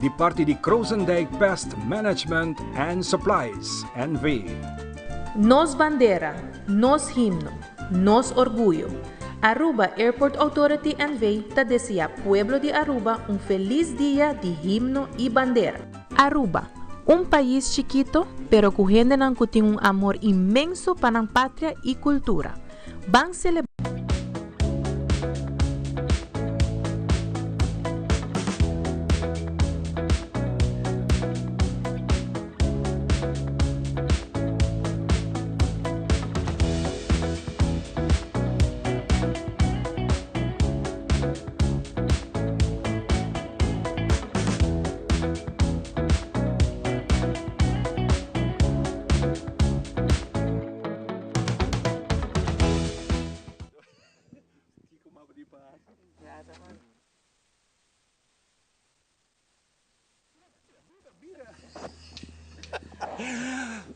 Di parti di Krozendijk Pest Management and Supplies NV. Nos bandera, nos himno, nos orguyo. Aruba Airport Authority NV ta desea pueblo di Aruba un feliz dia di himno y bandera. Aruba, un pais chikito pero cu hendenan cu tin un amor inmenso pa nan patria y cultura. Ban celebra.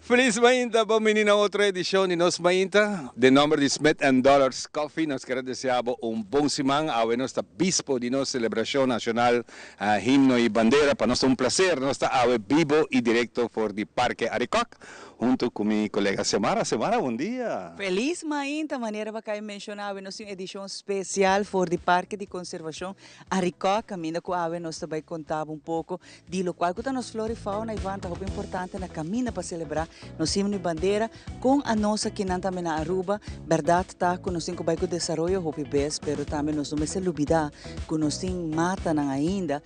Feliz mainta, bon bini na otro edicion di Nos Mainta. Den nomber di Smith and Dollars Coffee nos kier a desea bo un bon siman. Awe nos ta bispo di nos celebracion nacional Himno y Bandera. Pa nos ta un placer nos ta awe bibo y directo for di Parke Arikok. Hunto cu mi colega Xiomara. Xiomara, bon dia. Feliz mainta, manera bo a cay menciona awe nos tin un edicion special for di Parke di Conservacion Arikok, caminda cu awe nos ta bay conta bo un poco di locual cu ta nos flora y fauna y van ta hopi importante na caminda pa celebra nos himno y bandera con anos akinan tambe na Aruba. Berdad ta cu nos tin cu bay cu desaroyo hopi bes, pero tambe nos no mester lubida cu nos tin matanan ainda.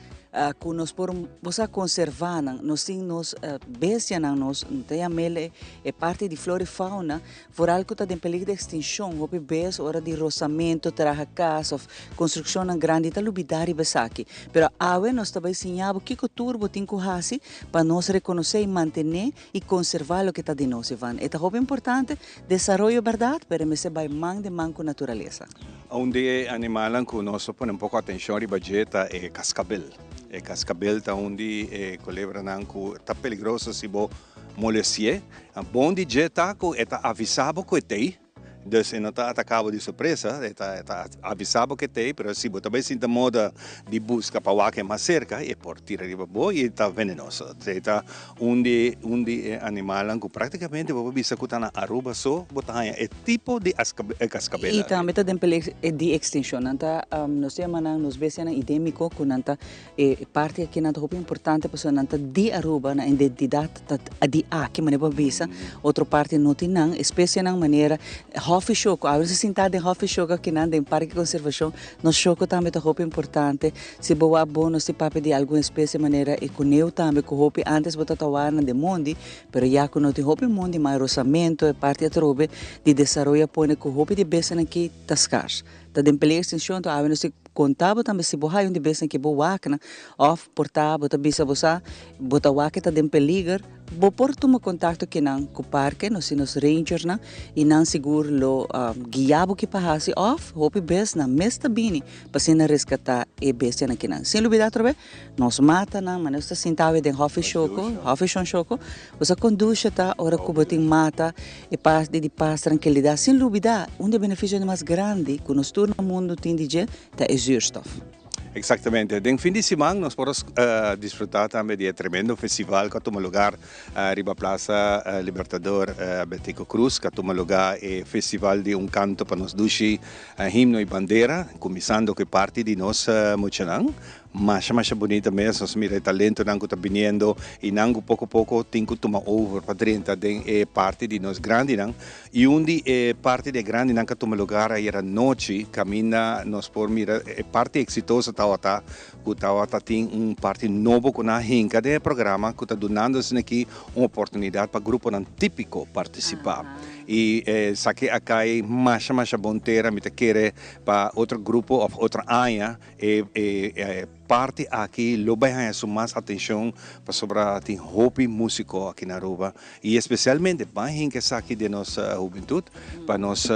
Ku nos por bo sa konservá nan. Nos tin nos bestianan, nos ta yam'el e parti di flora i fauna, foral ku ta den peligro di ekstinshon. Hopi bes ora di rosamentu, traha kas òf konstrukshonnan grandi ta lubidá riba esaki. Pero awe nos ta bai siña bo kiko tur bo tin ku hasi pa nos rekonosé i mantené i konservá loke ta di nos, Ivan. E ta hopi importante, desaroyo bèrdat, pero e mester bai man den man ku naturalesa. Un di e animalnan ku nos ta pone un poko atenshon riba dje ta e kaskabel. E kaskabel ta un di e kolebranan ku ta peligroso si bo molesti'é. Bon di dje ta ku e ta avisá bo ku e t'ei. Dus e no ta ataká bo di sorpresa, e ta e ta avisá bo ke t'ei, pero si bo ta bai sinta moda di buska pa wak e mas serka, e por tira riba bo i e ta venenoso. E ta un di un di e animalnan ku praktikamente bo por bisa ku ta na Aruba so bo ta haña e tipo di kaskabel I tambe ta den peligro di ekstinshon. Nan ta nos ta yama nan nos bestianan idémiko ku nan ta E parti aki nan ta hopi importante pasobra nan ta di Aruba, nan identidad ta di aki, manera bo a bisa. Otro parti no tin nan, especianan manera Hofi Shoko. Awe nos a sinta den Hofi Shoko akinan den Parke Conservacion. Nos shoko tambe ta hopi importante. Si bo wak bon nos tin papia di algun especie manera e coneu tambe cu hopi antes bo ta tawa nan den mondi, pero ya cu no tin hopi mondi mas rosamento e parti atrobe di desaroyo a pone cu hopi di bestianan aki ta scars. Ta den peligro extincion, enton awe nos tin. Konta bo tambe si bo haya un di besnan ke bo wakna òf por ta bo ta bisa bo sa bo ta wak e ta den peliger, bo por tuma kontakto ke nan ku parke, nos tin nos rangernan i nan sigur lo guia bo ki pa hasi òf hopi bes nan mes ta bini pa asina reskatá e bestianan kinan. Sin lubidá atrobe nos matanan, manera nos ta sinta awe den Hòfi Shoko, Hòfi Shon Shoko, bo sa kon dusha ta ora ku bo tin mata E pas di di pas, trankilidat, sin lubidá un di e benefisionan mas grandi ku nos tur na mundu tin di dje ta e zuurstof. Exactamente. Den fin di siman nos por a disfruta tambe di e tremendo festival cu a tuma lugar riba Plaza Libertador Betico Croes, cu a tuma lugar e festival di un canto pa nos dushi himno y bandera, cuminsando cu e parti di nos muchanan. Masha masha bunita mes, nos mira e talentonan ku ta biniendo i nan ku poko poko tin ku tuma over pa drenta den e parti di nos grandinan. I un di e parti di e grandinan ku a tuma lugar ayera nochi kaminda nos por mira e parti eksitoso tabata ku tabata tin un parti nobo ku nan a hinka den e programa ku ta dunando asina aki un oportunidat pa gruponan tipiko partisipá. I esaki a kai masha masha bon tera, mi ta kere pa otro grupo òf otro aña. E parti aki lo bai haña su mas atencion pasobra tin hopi musico aki na Aruba y especialmente ban hinca esaki den nos hubentud pa nos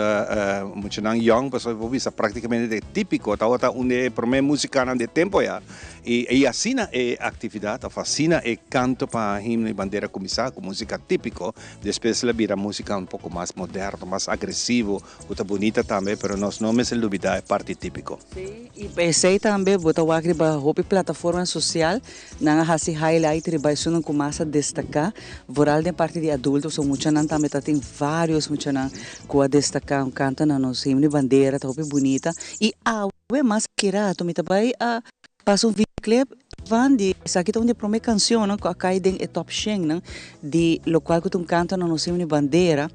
muchanan young pasobra bo bisa practicamente ta e tipico tabata un di e prome musicanan di e tempo ya y asina e actividad of asina e canto pa himno y bandera cuminsa cu musica tipico despues el a bira musica un poco mas. mas moderno, mas agresivo, ku ta bunita tambe, pero nos no mester lubidá e parti típiko. Sí, i p'esei tambe bo ta wak riba hopi plataformanan sosial, nan a hasi highlight riba esunnan ku mas a destaká, vooral den parti di adulto, pasobra muchanan tambe ta tin vários muchanan ku a destaká un kanta na nos himno i bandera, ta hopi bunita. I awe mas ki rato mi ta bai a pasa un videoclip van di esaki ta un di e prome cancionnan cu a cay den e top shennan di locual cu ta un canto na nos himno y bandera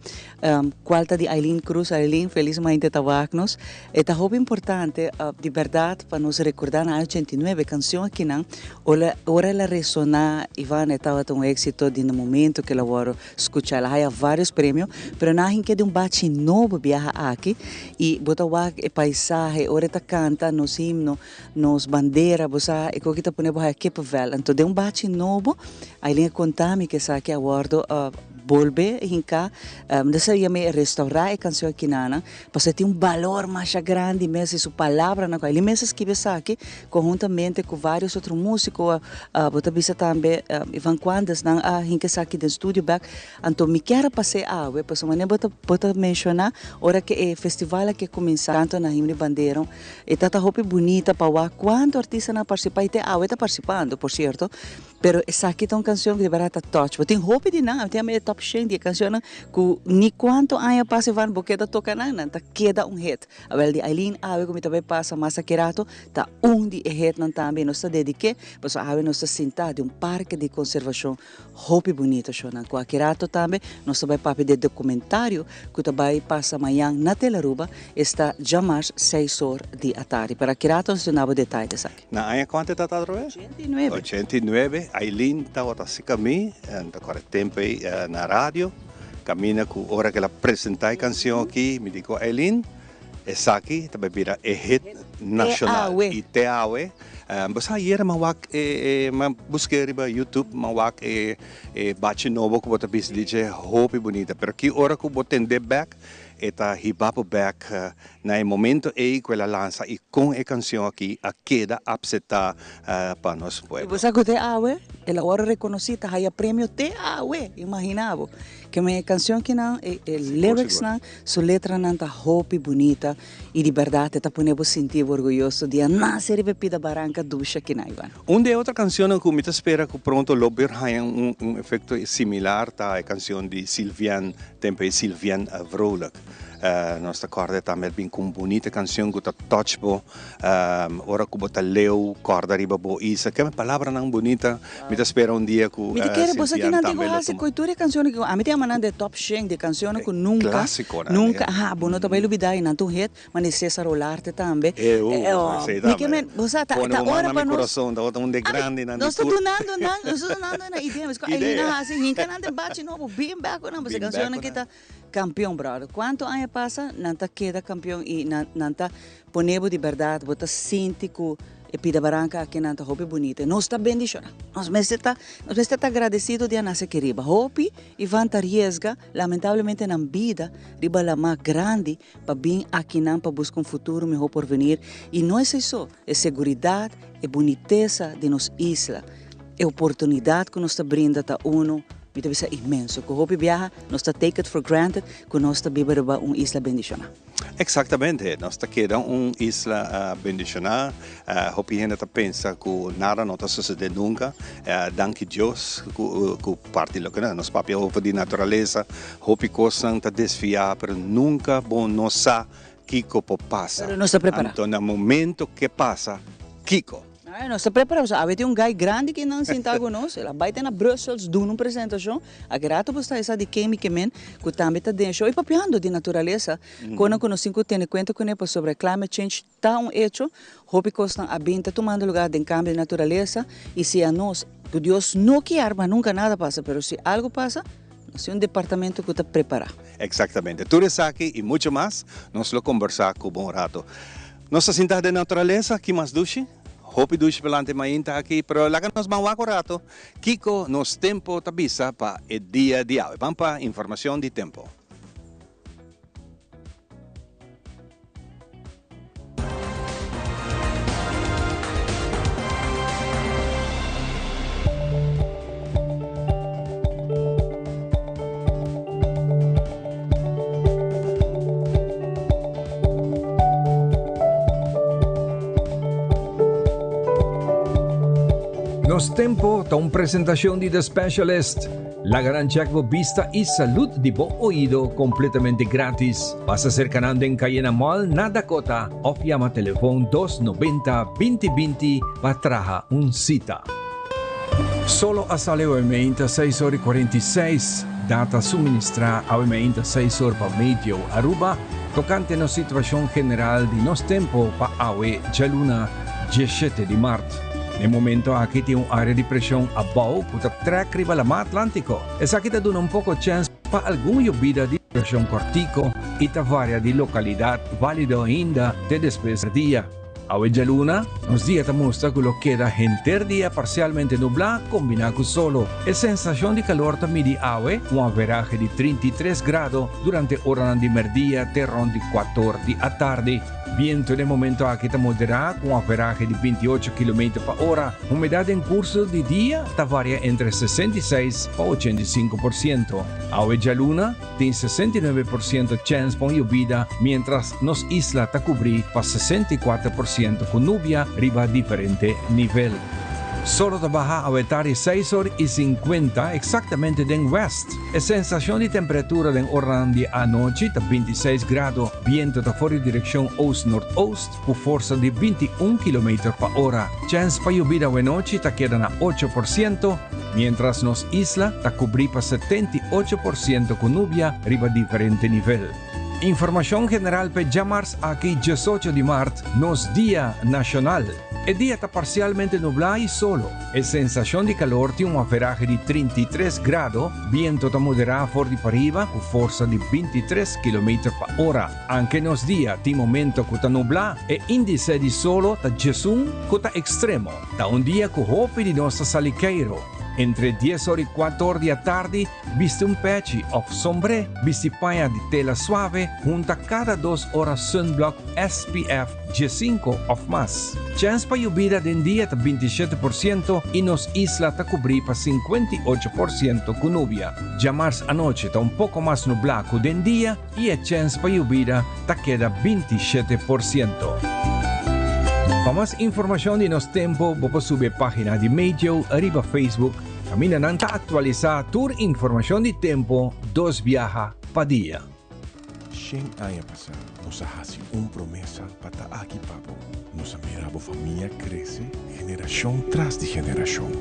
cual ta di Aileen Cruz. Aileen, feliz mainte ta wak nos. E ta hopi importante di berdad pa nos recorda na aña 89 e cancion akinan ora ora el a resona Ivan e tabata un exito di na momento cu el a worde scucha. El a haya varios premio pero nan a hinca di un bachi nobo biaha aki y bo ta wak e paisahe ora e ta canta nos himno Nos bandera, bo sa e koki ta pone bo haya kippenvel. Anto den un bachi nobo, Aileen a konta mi ku esaki a wòrdu bolbe hinká, mi ta yam'é restaurá e kanshon akinanan, pasobra e tin un balor masha grandi mes i su palabranan ku Aileen mes a skibi esaki konhuntamente ku vários otro músiko, bo ta bisa tambe Ivan Quandes nan a hinka esaki den studio bèk. Anto mi kier a pas'é awe, pasobra manera bo ta bo ta menshoná ora ku e festival aki a kuminsá, tantu na Himno i Bandera, E ta ta hopi bunita pa wak cuanto artistanan a participa y te awe ta participando por cierto, pero esaki ta un cancion cu di berdad ta touch bo. Tin hopi di nan, ami tin e top shen di e cancionnan cu ni cuanto aña pasa Ivan bo keda toca nan, nan ta keda un hit. Awel di Aileen awe cu mi ta bay pasa mas aki rato ta un di e hitnan tambe y nos ta dedique pasobra awe nos ta sinta di un parke di conservacion Hopi bunito shownan. Ku aki rato tambe nos ta bai papia di e documentario ku ta bai pasa mañan na Telearuba, esta djamars seis or di atardi. Pero aki rato nos duna bo detaye di esaki. Na aña kuantu e ta ta atrobe? 89. 89, Aileen tabata cerca mi, ta kore tempo ei na radio, kaminda ku ora ku el a presenta e kanshon aki, mi di ku Aileen, Esaki ta bai bira e hit nacional y te awe. Bo sa ayer mi a wak e mi a buske riba YouTube mi a wak e e bachi nobo ku bo ta bisa di dje hopi bunita pero ki ora ku bo tende bek e ta hiba bo bek na e momento ey ku el a lansa y kon e cancion aki a keda apseta pa nos pueblo. Y bo sa ku te awe el a wòrdu rekonosí ta haya premio te awe imagina bo ke men e cancion kinan e lyricsnan Su letranan ta hopi bunita y di berdad e ta pone bo sinti bo orguyoso di a nace riba e pida baranca dusha ki na Ivan. Un di e otro cancionnan cu mi ta spera cu pronto lo bir haña un un efecto similar ta e cancion di Sylviane, tempo e Sylviane Vrolijk. Nos ta corda tambe el bin cu un bunita cancion cu ta touch bo ora cu bo ta leu, corda riba bo isa. Keme palabranan bunita. Mi ta spera un dia cu Mi ta kere boso Sylviane kinan tin tambe cu lo haci tuma. cu tur e cancionnan cu ami tin ama nan de top shen di cancionnan cu nunca, Clasiconan, nunca, eh. aha, bo no ta bay lubida y nan ta un hit, mane Cesar Olarte tambe. Eh, uh, esey Mi ke tambe. men, bo sa, ta, Pone ta bo man ora na pa mi nos. corazon, tabata un de Ami, grandinan di nos ta tur. dunando nan, nos ta dunando nan idea, mesco Idea. Ailina haci, hinca nan den bachi nobo, bin bek cu nan, pasobra Bin bek cancionnan cu ki nan. ta campeon, brother. Cuanto aña pasa, nan ta keda campeon y nan, nan ta pone bo di berdad, bo ta sinti cu e pida baranca aki nan ta hopi bunita. Nos ta bendiciona. Nos mester ta, nos mester ta agradecido di a nace aki riba. Hopi Ivan ta riesga lamentablemente nan bida riba lama grandi pa bin akinan pa busca un futuro miho porvenir. Y no esey so, e seguridad, e bunitesa di nos isla, e oportunidad cu nos ta brinda ta uno, mi ta bisa inmenso. Cu hopi biaha nos ta take it for granted cu nos ta biba riba un isla bendiciona. Exactamente, nos ta keda un isla bendiciona, hopi hende ta pensa cu nada no ta sucede nunca, danki Dios cu parti loke nos papia over di naturaleza, hopi cosnan ta desvia pero nunca bo no sa kico por pasa, Pero nos ta prepara. anto na momento ke pasa kico? Ay, nos ta prepara, pasobra awe tin un guy grandi ki nan sinta ku nos, el a bai te na Brussels duna un presentashon, aki rato bo sta e sa di ken mi ke men, ku tambe ta den show, i papiando di naturalesa, konan ku nos tin ku tene kuenta kuné pasobra climate change ta un echo, hopi kosnan a bin ta tumando lugar den kambio di naturalesa, i si anos, ku Dios no kier pa nunka nada pasa, pero si algu pasa, nos tin un departamento ku ta prepara. Exactamente. Tur esaki i mucho mas nos lo kombersá ku bo un rato. Nos ta sinta den naturalesa, ki mas dushi? Hopi dushi palante mainta aki, pero laga nos ban wak un rato kiko nos tempo ta bisa pa e dia di awe. Ban pa informacion di tempo. Nos Tempo ta un presentacion di The Specialist. Laga nan check bo bista y salud di bo oido completamente gratis. Pasa cerca nan den Cayena Mall na Dakota of yama telefon 290 20 20 pa traha un cita. Solo a sali awe meinta 6 or y 46. Data suministra awe meinta 6 or pa Meteo Aruba tocante nos situacion general di nos tempo pa awe djaluna 17 di mart. Na e momento aki tin un area di presion abou cu ta trek riba Lama Atlantico. Esaki ta duna un poco chens pa algun yobida di duracion cortico y ta varia di localidad valido ainda te despues dia. Awe djaluna, nos dia ta mustra cu lo keda henter dia parcialmente nubla combina cu solo. E sensacion di calor ta midi awe un averahe di 33 grado durante oranan di merdia te rond di cuator di atardi. Biento den momento aki ta moderá ku un averahe di 28 kilometer pa ora. Humedat den kurso di dia ta varia entre 66 pa 85%. Awe djaluna tin 69% chèns pa un yobida, miéntras nos isla ta kubrí pa 64% ku nubia riba diferente nivel. Solo ta baha awe tardi seis or i sinkuenta eksaktamente den wèst. E sensashon di temperatura den oranan di anochi ta 26 grado. Biento ta for di direkshon oost-noordoost ku forsa di 21 kilometer pa ora. Chèns pa yobida awenochi ta keda na 8%, miéntras nos isla ta kubrí pa 78% ku nubia riba diferente nivel. Informashon general p'e djamars aki 18 di mart, nos Dia Nashonal. E dia ta parsialmente nublá i solo. E sensashon di kalor tin un averahe di 33 grado, biento ta moderá for di pariba ku forsa di 23 kilometer pa ora. Anke nos dia tin momento ku ta nublá, e índise di solo ta 11 ku ta ekstremo. Ta un dia ku hopi di nos ta sali keiro. Entre 10 or i 4 or di atardi, Bisti un pechi òf sombré, bisti paña di tela suave, hunta kada dos ora sunblock SPF 15 òf mas. Chèns pa yobida den dia ta 27% i nos isla ta kubrí pa 58% ku nubia. Djamars anochi ta un poko mas nublá ku den dia i e chèns pa yobida ta keda 27%. Pa mas informashon di nos tempu bo por subi e página di Meteo riba Facebook. Caminda nan ta actualisa tur informacion di tempo dos biaha pa dia. Shen aña pasá nos a hasi un promesa pa ta aki pa bo. Nos a mira bo famia krese generashon tras di generashon.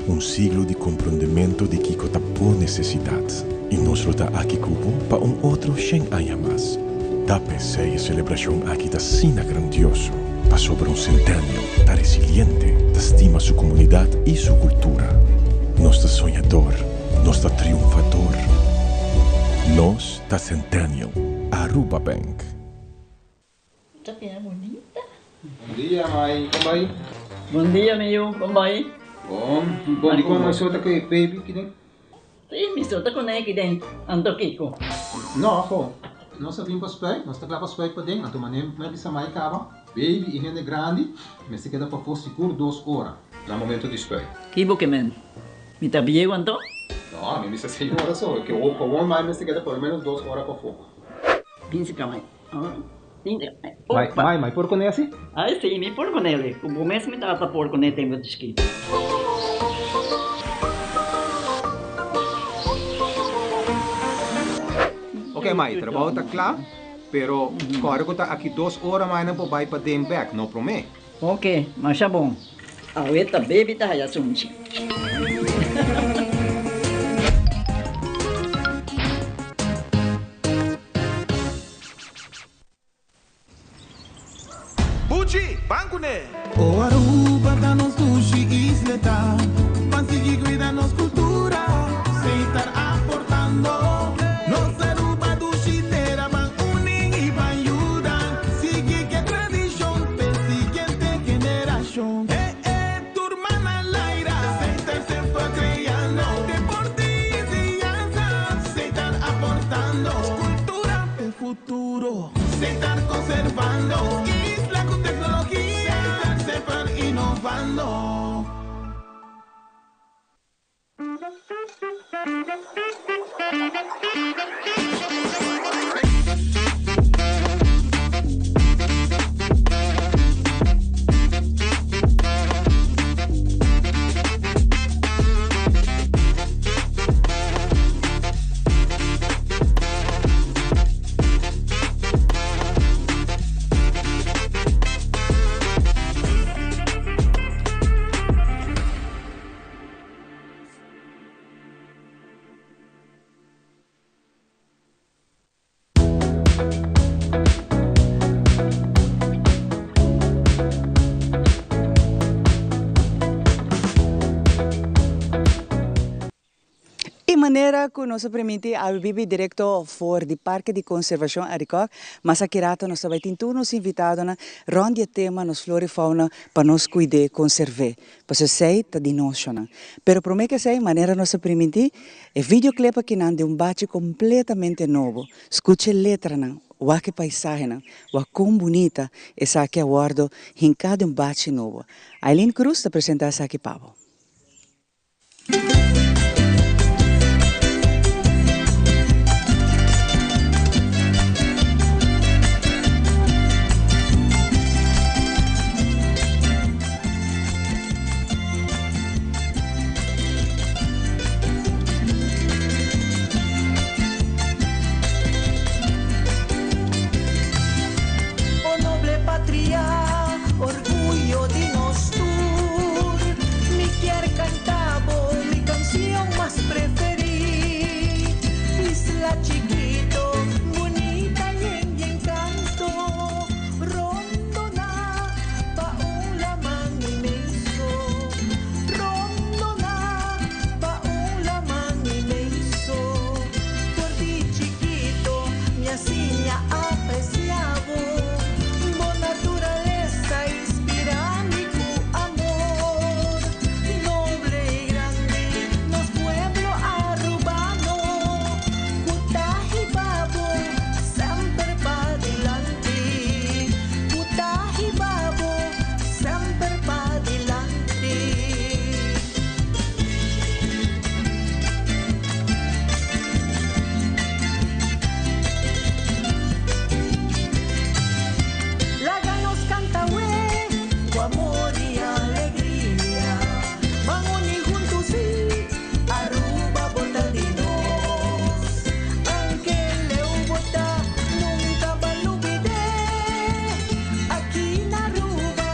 Un siglo di komprondementu di kiko ta bo nesesidat. I nos lo ta aki ku bo pa un otro shen aña mas. Ta p'esei e selebrashon aki ta asina grandioso, pasobra un Centennial ta resiliente, ta stima su komunidat i su kultura. Nos ta soñador, nos ta triunfador. Nos ta Centennial. Aruba Bank. Ta bira bunita. Bon dia, mai. Kon bai? Bon dia, mi yu. Kon bai? Bon. Bon, dikon mai so ta ku e baby kiden? Sí, mi so ta ku ne kiden. Anto kiko? No, ho. Nos a bin pa spuit. Nos ta kla pa spuit paden. Anto manera mi a bisa mai kaba, baby i hende grandi mester keda pafó sigur dos ora na momento di spuit. Ki bo ke men? Mi ta bieu anto? No, mi bisa señora so. Ke gewoon mai mester keda por lo menos dos ora pafó. Bin si ka mai. Mai, mai, mai por kuné asi? Ai si, mi por kuné. Ku bo mes mi tata por kuné tempu di chikito. Ok mai, trabou ta kla, pero kòrda ku ta aki dos ora mai nan por bai paden bèk, no promé. Ok, masha bon. Awe ta baby ta haya sunchi. Buchi, ban kuné! O Aruba ta nos dushi isleta, ban sigui cuida nos cultura, Setar aportando. Nos Aruba dushi tera, ban uni y ban yuda, sigui ke tradicion p'e siguiente generacion. Eh eh, tur man al aire, Setar semper creando, deporte y enseñanza, Setar aportando, cultura p'e futuro, Setar conservando, isla cu tecnologia, Setar semper innovando. manera ku nos a primintí a bibi direkto for di Parke di Konservashon Arikok, mas aki rato nos ta bai tin tur nos invitadonan rònt di e tema nos flora i fauna pa nos kuid'é, konserv'é. Pasobra esei ta di nos shonnan. Pero promé ku esei, manera nos a primintí, e videoclip akinan di un bachi kompletamente nobo. Skucha e letranan, wak e paisahenan, wak kon bunita esaki a wòrdu hinká den un bachi nobo. Aileen Cruz ta presentá esaki pa bo. O noble patria, orguyo di nos tur, mi kier canta bo mi cancion mas preferi. Isla chikito, bunita yen di encanto, rondona pa un laman inmenso, rondona pa un laman inmenso. For di chikito mi a siña aprecia bo, bo naturalesa inspira mi cu amor. Noble y grandi nos pueblo Arubano, cu ta hiba bo semper padilanti, cu ta hiba bo semper padilanti. Laga nos canta we cu amor y alegria, ban uni hunto si, Aruba bo ta di nos. Anke leu bo ta, nunca ba lubid'é, aki na Aruba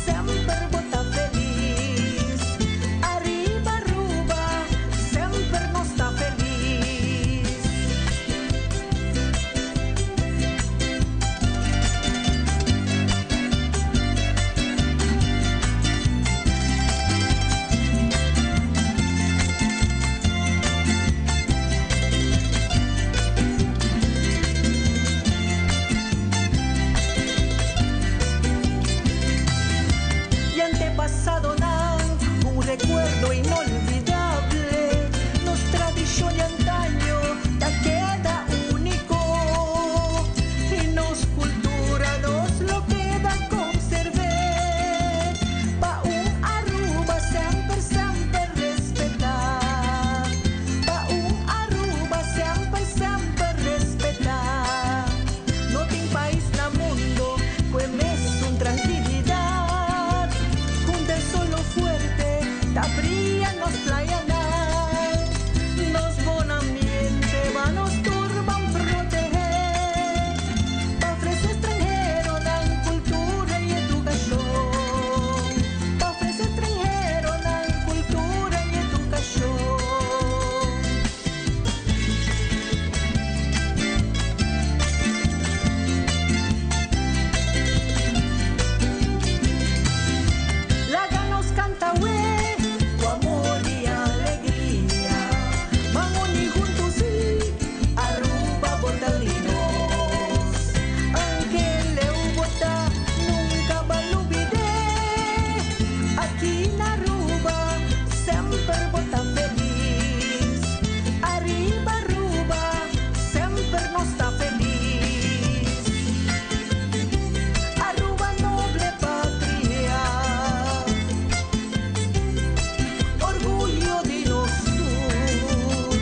semper bo ta feliz. Ariba Aruba semper nos ta feliz. Y antepasadonan, un recuerdo inolvidable, nos tradicion di antaño ta keda unico, y nos cultura nos lo keda conserve, pa un Aruba semper semper respeta, pa un Aruba semper semper respeta. No tin pais na mundo cu e mesun trankilidad, Hunta e solo fuerte ta bria nos playanan, Nos bon ambiente ba nos tur ban protehé, Pa ofrece stranheronan cultura y educacion, Pa ofrece stranheronan cultura y educacion. Laga nos canta we cu amor y alegria, Ban uni hunto si, Aruba bo ta di nos. Anke leu bo ta, nunca ba lubid'é, Aki na Aruba semper bo ta feliz. Ariba Aruba semper nos ta feliz. Aruba noble patria, orguyo di nos tur.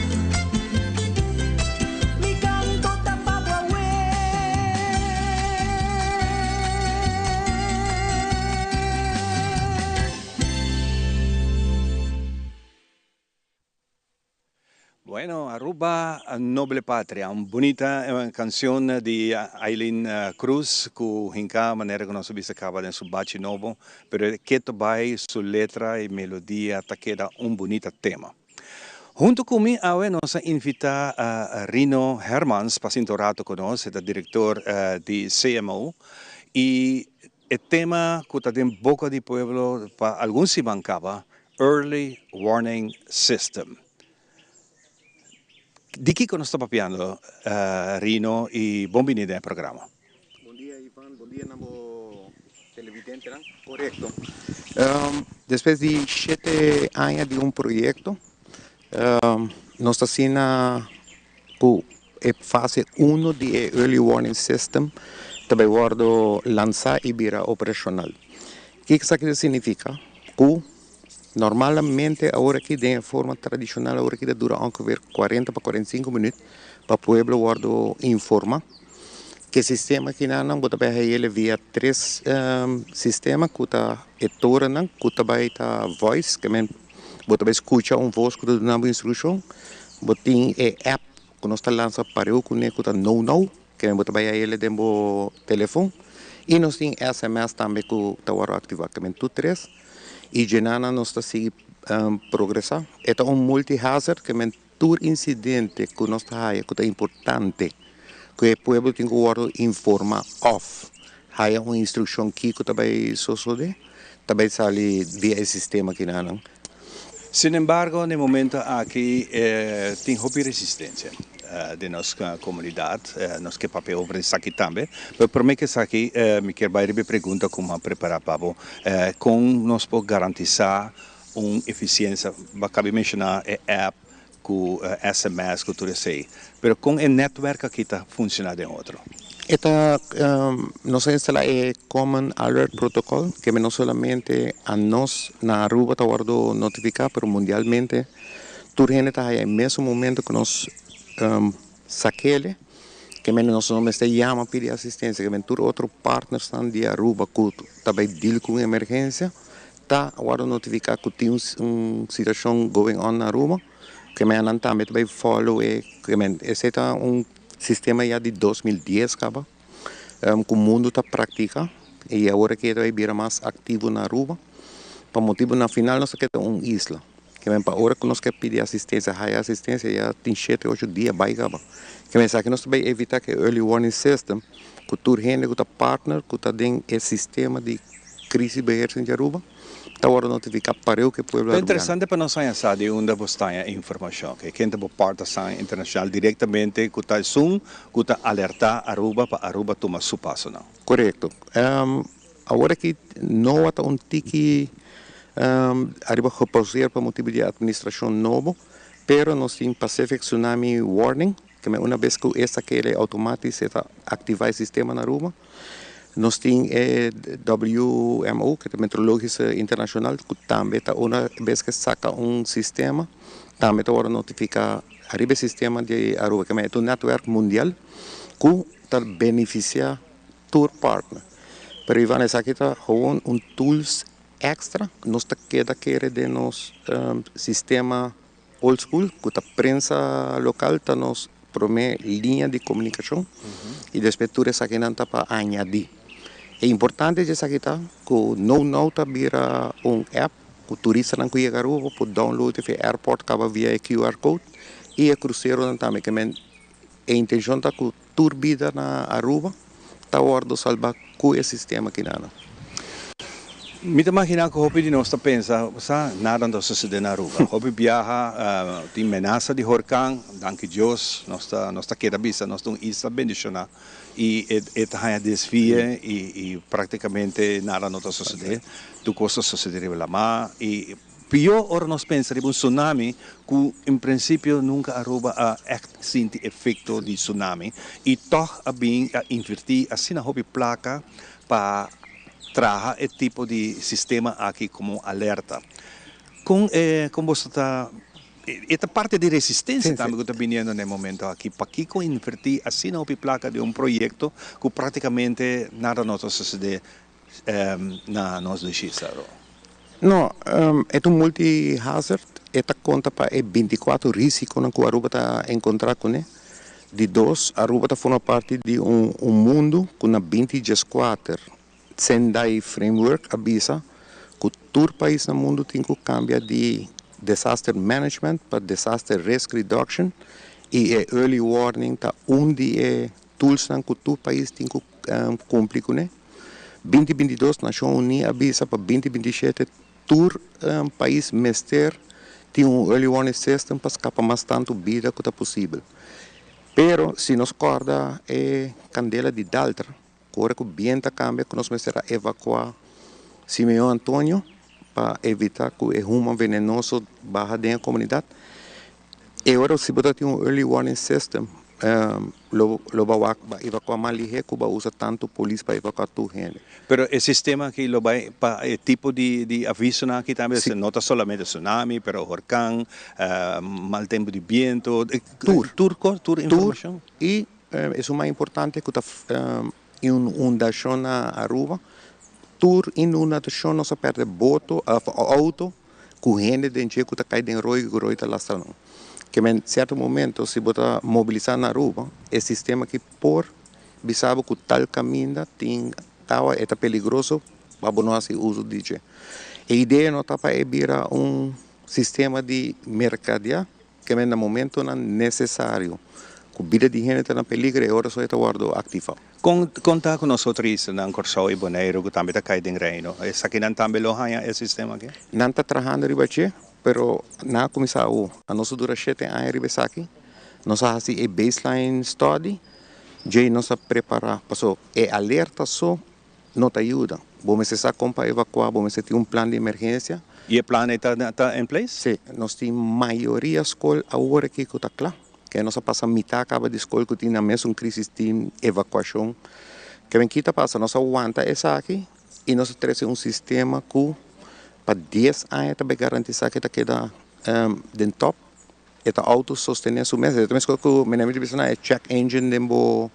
Mi canto ta pa bo awe. Bueno, Aruba Noble Patria, un bunita cancion di Aileen Cruz cu hinca manera cu nos a bisa caba den su bachi nobo, pero e keto bay su letra y melodia ta keda un bunita tema. Hunto cu mi awe nos a invita Rino Hermans pa sinta un rato cu nos, e ta director di CMO y e tema cu ta den boca di pueblo pa algun siman caba, Early Warning System. Di kiko nos ta papiando Rino y bon bini den e programa. Bon dia Ivan, bon dia na bo televidentenan. Korekto. Despues di shete aña di un proyekto nos ta asina ku e fase uno di e Early Warning System ta bai wòrdu lansá i bira operashonal. Kiko esaki ta signifiká? Ku Normalmente awor aki den e forma tradicional awor aki ta dura ongeveer 40 pa 45 minuut pa pueblo wordo informa. Ke sistema kinan bo ta bay hayele via tres sistema cu ta e torennan cu ta bay ta voice ke men bo ta bay scucha un voz cu ta duna bo instruccion. Bo tin e app cu nos ta lansa pareu cune cu ta No No ke men bo ta bay hayele den bo telefon y nos tin sms tambe cu ta wordo activa ke men tur tres. Y djenana nos ta sigui progresa. E ta un multi-hazard ke men tur incidente ku nos ta haya ku ta importante ku e pueblo tin ku wòrdu informa òf haya un instrukshon kiko ta bai sosode ta bai sali via e sistema kinanan. Sin embargo, na e momento aki tin hopi resistencia den nos comunidad. Nos ke papia over esaki tambe. Pero prome ke esaki mi kier bai riba e pregunta cu mi a prepara pa bo. Con nos por garantisa un eficiencia? Bo a caba di menciona e app cu sms cu tur esey. Pero con e netwerk aki ta funciona den otro? E ta, nos a instala e Common Alert Protocol, ke no solamente a nos na Aruba ta wordo notifica, pero mundialmente tur hende ta haya e mesun momento ku nos sakele, ke men nos no mester yama pidi asistencia, ke men tur otro partnersnan di Aruba ku ta bay deal ku un emergencia ta wordo notifica ku tin un situacion going on na Aruba. Ke men nan tambe ta bay follow e ke men esey ta un sistema ya di 2010 kaba ku mundu ta praktika i awor aki e ta bay bira mas aktivo na Aruba pa motibu na final nos ta keda un isla ke men pa ora ku nos ke pidi asistensia haya asistensia ya tin shete ocho dia bay kaba ke men esaki nos ta bay evita ku e early warning system ku tur hende ku ta partner ku ta den e sistema di crisis beheersing di Aruba. Ta wòrdu notifiká pareu ku e pueblo Ta arubiano. interesante pa nos haña sa di unda bo sta haña e informashon. Ke ken ta bo partesan internashonal direktamente ku ta esun ku ta alertá Aruba pa Aruba tuma su pasonan? Korekto. Awor aki NOAA ta un tiki ariba gepauseer pa motibu di e atministrashon nobo, pero nos tin Pacific Tsunami Warning, ke men una bes ku esaki el e outomatis e ta aktivá e sistema na Aruba. Nos tin e WMO, ku ta Meteorologische Internacional, ku tambe ta ora bes ke saka un sistema, tambe ta wòrdu notifiká ariba e sistema di Aruba. Ke ta un netwerk mundial ku ta benefisiá tur partner. Pero Ivan, esaki ta gewoon un tools èkstra. Nos ta keda kere den nos sistema Old school ku ta prensa lokal ta nos promé liña di komunikashon i despues tur esakinan ta pa añadí. E importante di esaki ta ku nou nou ta bira un app ku turistanan ku yega Aruba por download via airport kaba via e QR code i e kruseronan tambe. Ke men e intenshon ta ku Tur bida na Aruba ta wordo salba cu e sistema kinana. Mi ta magina cu hopi di nos ta pensa, sa, nada no ta sucede na Aruba. Hopi biaha tin menasa di horcan, danki Dios, nos ta nos ta keda bisa nos ta un isla bendiciona y e e ta haya desvie y y practicamente nada no ta sucede. Tur cos ta sucede riba lama y Pió ora nos pensa riba un tsunami ku en prinsipio nunka Aruba a ègt sinti efekto di tsunami i tòg a bin a invertí asina hopi plaka pa traha e tipo di sistema aki komo alerta. Kon e kon boso ta e ta parti di resistensia tambe ku ta biniendo na e momento aki. Pakiko invertí asina hopi plaka den un proyekto ku praktikamente nada no ta susedé na nos dushi Saro? No, e ta un multi hazard, e ta konta pa e 24 risikonan ku Aruba ta enkontrá kuné. Di dos, Aruba ta forma parti di un un mundu ku na 2014 Sendai Framework a bisa ku tur pais na mundu tin ku kambia di disaster management pa disaster risk reduction i e early warning ta un di e toolsnan ku tur pais tin ku kumpli kuné. 2022 Nashon Uní a bisa pa 2027 tur pais mester Tin un early warning system pa skapa mas tantu bida ku ta posibel. Pero si nos kòrda e kandela di Daltra, ku ora ku bientu a kambia ku nos mester a evakuá Simeon Antonio pa evitá ku e huma venenoso baha den e komunidat. E ora si bo ta tin un early warning system lo lo ba wak ba evacuá mas lihé ku ba usa tantu polis pa evacuá tur hende. Pero e sistema aki lo bai pa e tipo di di avisonan aki tambe, Si. no ta solamente tsunami pero horkan, mal tempu di biento, Tur. tur kos, tur Tur informashon. i esun mas importante ku ta inundashon na Aruba, tur inundashon nos a pèrdè boto, outo ku hende den dje ku ta kai den roi i ku roi ta lastra nan. Ke men sierto momento si bo ta mobilisá na Aruba e sistema aki por bisa bo ku tal kaminda tin awa e ta peligroso pa bo no hasi uso di dje. E idea no ta pa e bira un sistema di merkadiá. Ke men na momentonan nesesario ku bida di hende ta na peligro e ora so e ta wòrdu aktivá. Kon kon ta ku nos otro islanan, Kòrsou i Boneiru, ku tambe ta kai den Reino? Esakinan tambe lo haña e sistema aki? Nan ta trahando riba dje, pero nan a kuminsá awo. Anos a dura shete aña riba esaki. Nos a hasi e baseline study, djei nos a prepará. Paso e alerta so no ta yuda. Bo mester sa kon pa evakuá, bo mester tin un plan di emergensia. I e plan ei ta ta in place? Sí, nos tin mayoria skol awor aki ku ta kla. Ke nos a pasa mitá kaba di skol ku tin nan mesun krisis tin evakuashon. Ke men kita pasa? Nos a wanta esaki i nos a trese un sistema ku pa dies aña ta bai garantisá ke ta keda den tòp. E ta auto sostené su mes. E ta meskos ku mi ta bisa nan e check engine den bo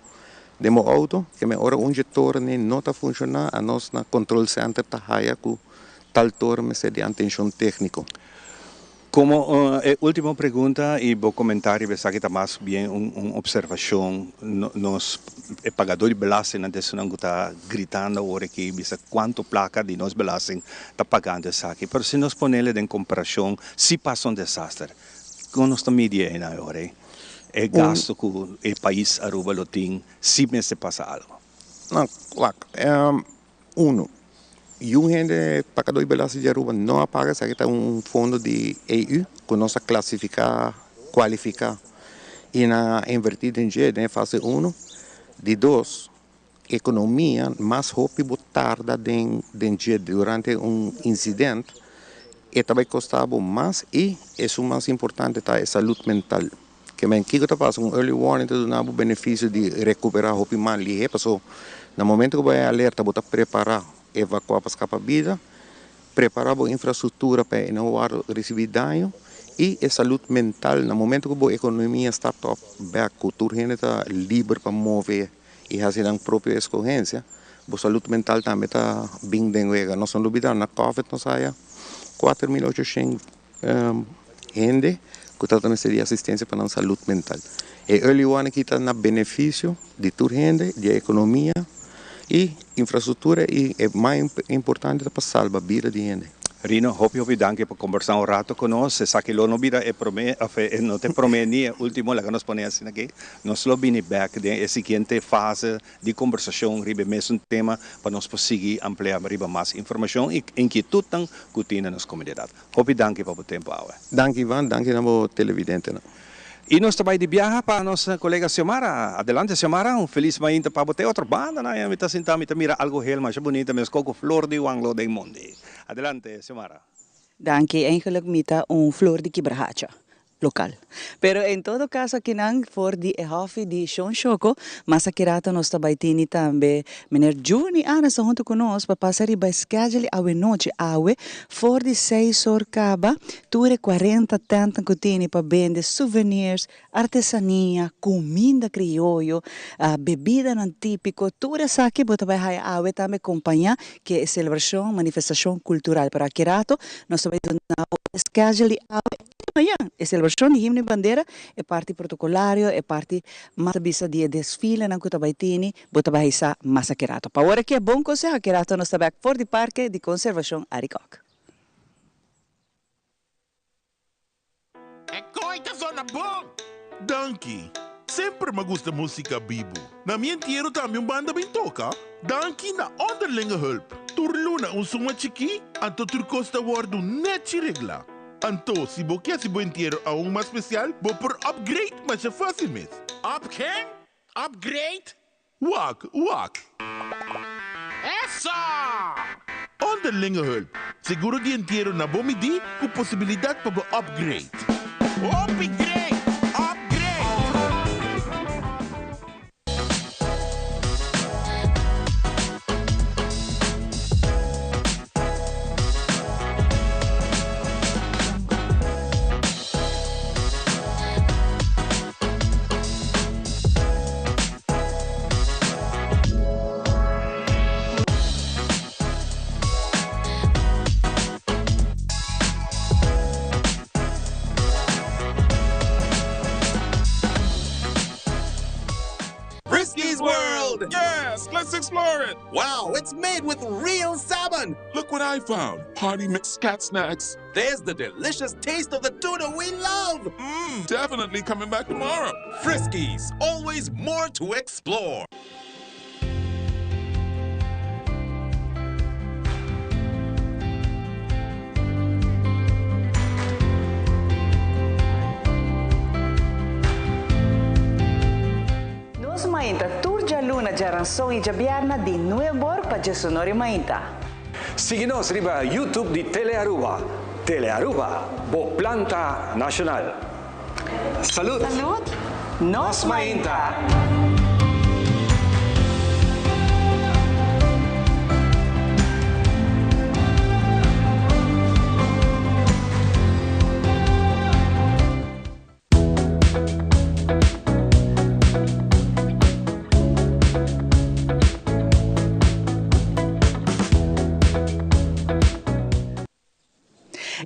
den bo auto. Ke men ora un dje torne no ta funshoná anos na control center ta haya ku tal tor mester di antenshon tékniko. Komo e último pregunta i bo komentario riba esaki ta mas bien un un opservashon. Nos e pagadó di belastingnan ta esunnan ku ta gritando awor aki bisa kuantu plaka di nos belasting ta pagando esaki. Pero si nos ponele den komparashon Si pasa un desaster, kon nos ta midi einan e ora ei? E gasto ku e pais Aruba lo tin si mester pasa algo. No, wak, uno, yun hende pakadó di belasting di Aruba no a paga, esaki ta un fondo di EU ku nos a klasifiká, kualifiká i nan a invertí den dje den e fase uno. Di dos, Ekonomia, mas hopi bo tarda den den dje durante un insident, e ta bai kosta bo mas i esun mas importante ta e salud mental. Ke men kiko ta pasa un early warning ta duna bo benefisio di rekupera hopi mas lihé paso na momento ku bo e alerta bo ta prepara evakua pa skapa bida, prepara bo infrastruktura pa e no wòrdu risibí daño i e salud mental na momento ku bo ekonomia start op bèk ku tur hende ta liber pa move. i hasi nan propio eskohensia, bo salud mental tambe ta bin den wega. Nos no lubida, na covid nos haya 4800 hende ku tabata mester di asistensia pa nan salud mental. E early warning aki ta na benefisio di tur hende, di e ekonomia i infrastruktura i e mas importante ta pa salba bida di hende. Rino, hopi hopi danki pa kombersá un rato ku nos. Esaki lo no bira e promé òf e no ta e promé ni e último, laga nos pone asina aki. Nos lo bini bek den e siguiente fase di kombersashon riba e mesun tema pa nos por sigui ampliá riba mas informashon i inkietutnan ku tin na nos komunidat. Hopi danki pa bo tempu awe. Danki Ivan, danki na bo televidentenan. I nos ta bai di biaha pa nos kolega Xiomara. Adelante Xiomara, un felis mainta pa bo. Te otro banda nan mi ta sinta mi ta mira algo hel masha bunita meskos ku flor di wanglo den mondi. Adelante Xiomara. Danki, eigenlijk mi ta un flor di kibrahacha. local. Pero en todo caso akinan for di e hofi di Shon Shoko, mas aki rato nos ta bay tini tambe meneer Juni Anderson hunto cu nos pa pasa riba e schedule awenochi awe for di seis or caba tur e cuarenta tentnan cu tini pa bende souvenirs, artesania, cuminda crioyo, bebidanan tipico, tur esaki bo ta bay haya awe tambe compaña cu e celebracion, manifestacion cultural. Pero aki rato nos ta bay duna bo e schedule di awe. Mañan, e selebrashon di Himno i Bandera, e parti protokolario, e parti mas ta bisa di e desfilenan ku ta bai tini, bo ta bai hisa mas aki rato. Pa ora ki e bon konseho, aki rato nos ta bèk for di Parke di Konservashon Arikok. E koi ta zona bon! Danki. Semper m'a gusta musica bibu. Na mi entiero tambe un banda bin toca. Danki na Onderlinge Hulp. Tur luna un suma chikí, anto tur kos ta wordu nechi regla. Anto, si bo ke hasi bo entiero aun mas spesial, bo por upgrade masha fásil mes. Up ken? Upgrade? Wak, wak! Eso! Onderlinge hulp, seguro di entiero na bo midí ku posibilidat pa bo upgrade. Hopi great! Upgrade! Frisky's World! Yes, let's explore it! Wow, it's made with real salmon! Look what I found! Party mix cat snacks. There's the delicious taste of the tuna we love! Mmm, definitely coming back tomorrow. Friskies, always more to explore. Nos Mainta tur djaluna, djaranson i djabièrnè di nuebor pa djesonor i mainta. Sigui nos riba YouTube di Telearuba. Telearuba, bo planta nacional. Salud! Salud! Nos Mainta!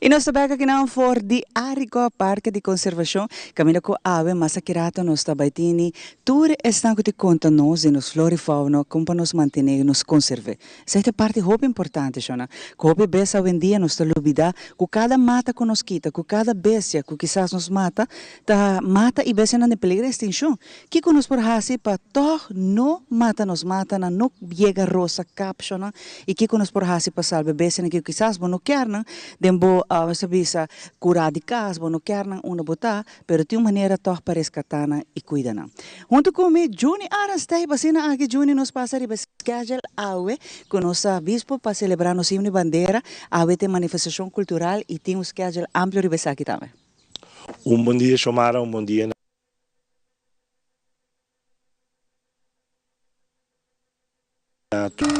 I nos ta bek akinan for di Arico Parke di Konservashon, kaminda ku awe mas akirata nos ta bai tini tur esnan ku ta konta nos di nos flora i fauna kon pa nos mantené i nos konserv'é. Esei ta e parti hopi importante, shona, ku hopi bes awendia nos ta lubidá ku kada mata ku nos kita, ku kada bestia ku kisas nos mata, ta mata i bestianan den peligro di ekstinshon. Kiko nos por hasi pa tòg no mata nos matanan, no yega rosa kap, shona? I kiko nos por hasi pa salba e bestianan ku kisas bo no kier nan den bo, nos ta bisa, kurá di kas, bo no kier nan unda bo ta, pero tin un manera tòg pa reskatá nan i kuida nan. Huntu ku mi, Juni Arenstein, pa asina aki Juni nos pasa riba e schedule awe ku nos ta bispo pa selebrá nos himno i bandera. Awe tin manifestashon kultural i tin un schedule amplio riba esaki tambe. Un bon dia Xiomara, un bon dia na.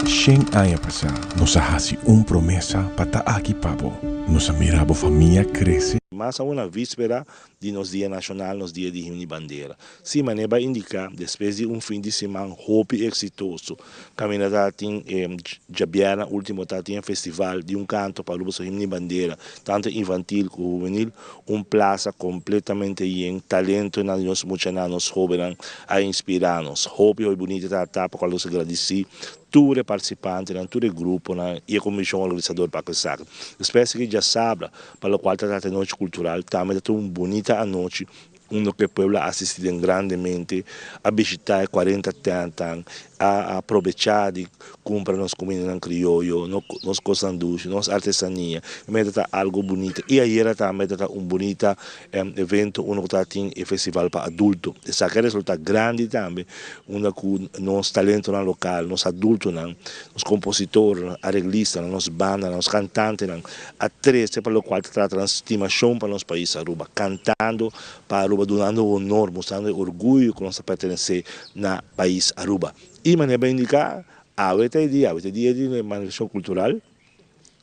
Shen aña pasá nos a hasi un promesa pa ta aki pa bo. Nos a mira bo famia krese. Mas aun na víspera di nos Dia Nashonal, nos Dia di Himno i Bandera. Si manera bai indiká, despues di un fin di siman hopi eksitoso, kaminda ta tin e djabièrnè último ta tin e festival di un kanto pa Aruba su Himno i Bandera, tantu infantil ku hubenil, un plasa kompletamente yen talentonan di nos muchanan, nos hóbennan a inspirá nos. Hopi hopi bunita ta ta pa kual nos a gradisí tur e partisipantenan, tur e gruponan i e komishon organisador pa esaki. Despues di djasabra, pa lokual ta trata e nochi kultural, tambe ta tin un bunita anochi unda ku e pueblo a asistí den grandemente, a bishitá e kuarenta tèntnan, a aprovechá di kumpra nos kumindanan krioyo, nos kosnan dushi, nos artesania. Meta ta algu bunita. I ayera tambe ta ta un bunita evento unda ku ta tin e festival pa adulto. Esaki a resultá grandi tambe unda ku nos talentonan lokal, nos adultonan, nos kompositornan, areglistanan, nos bandanan, nos kantantenan a trese pa lokual ta trata nan stimashon pa nos pais Aruba, kantando pa Aruba, dunando honor, mostrando e orguyo ku nos ta pertenesé na pais Aruba. I manera bo a indiká, awe ta e dia, awe ta e dia di manifestashon kultural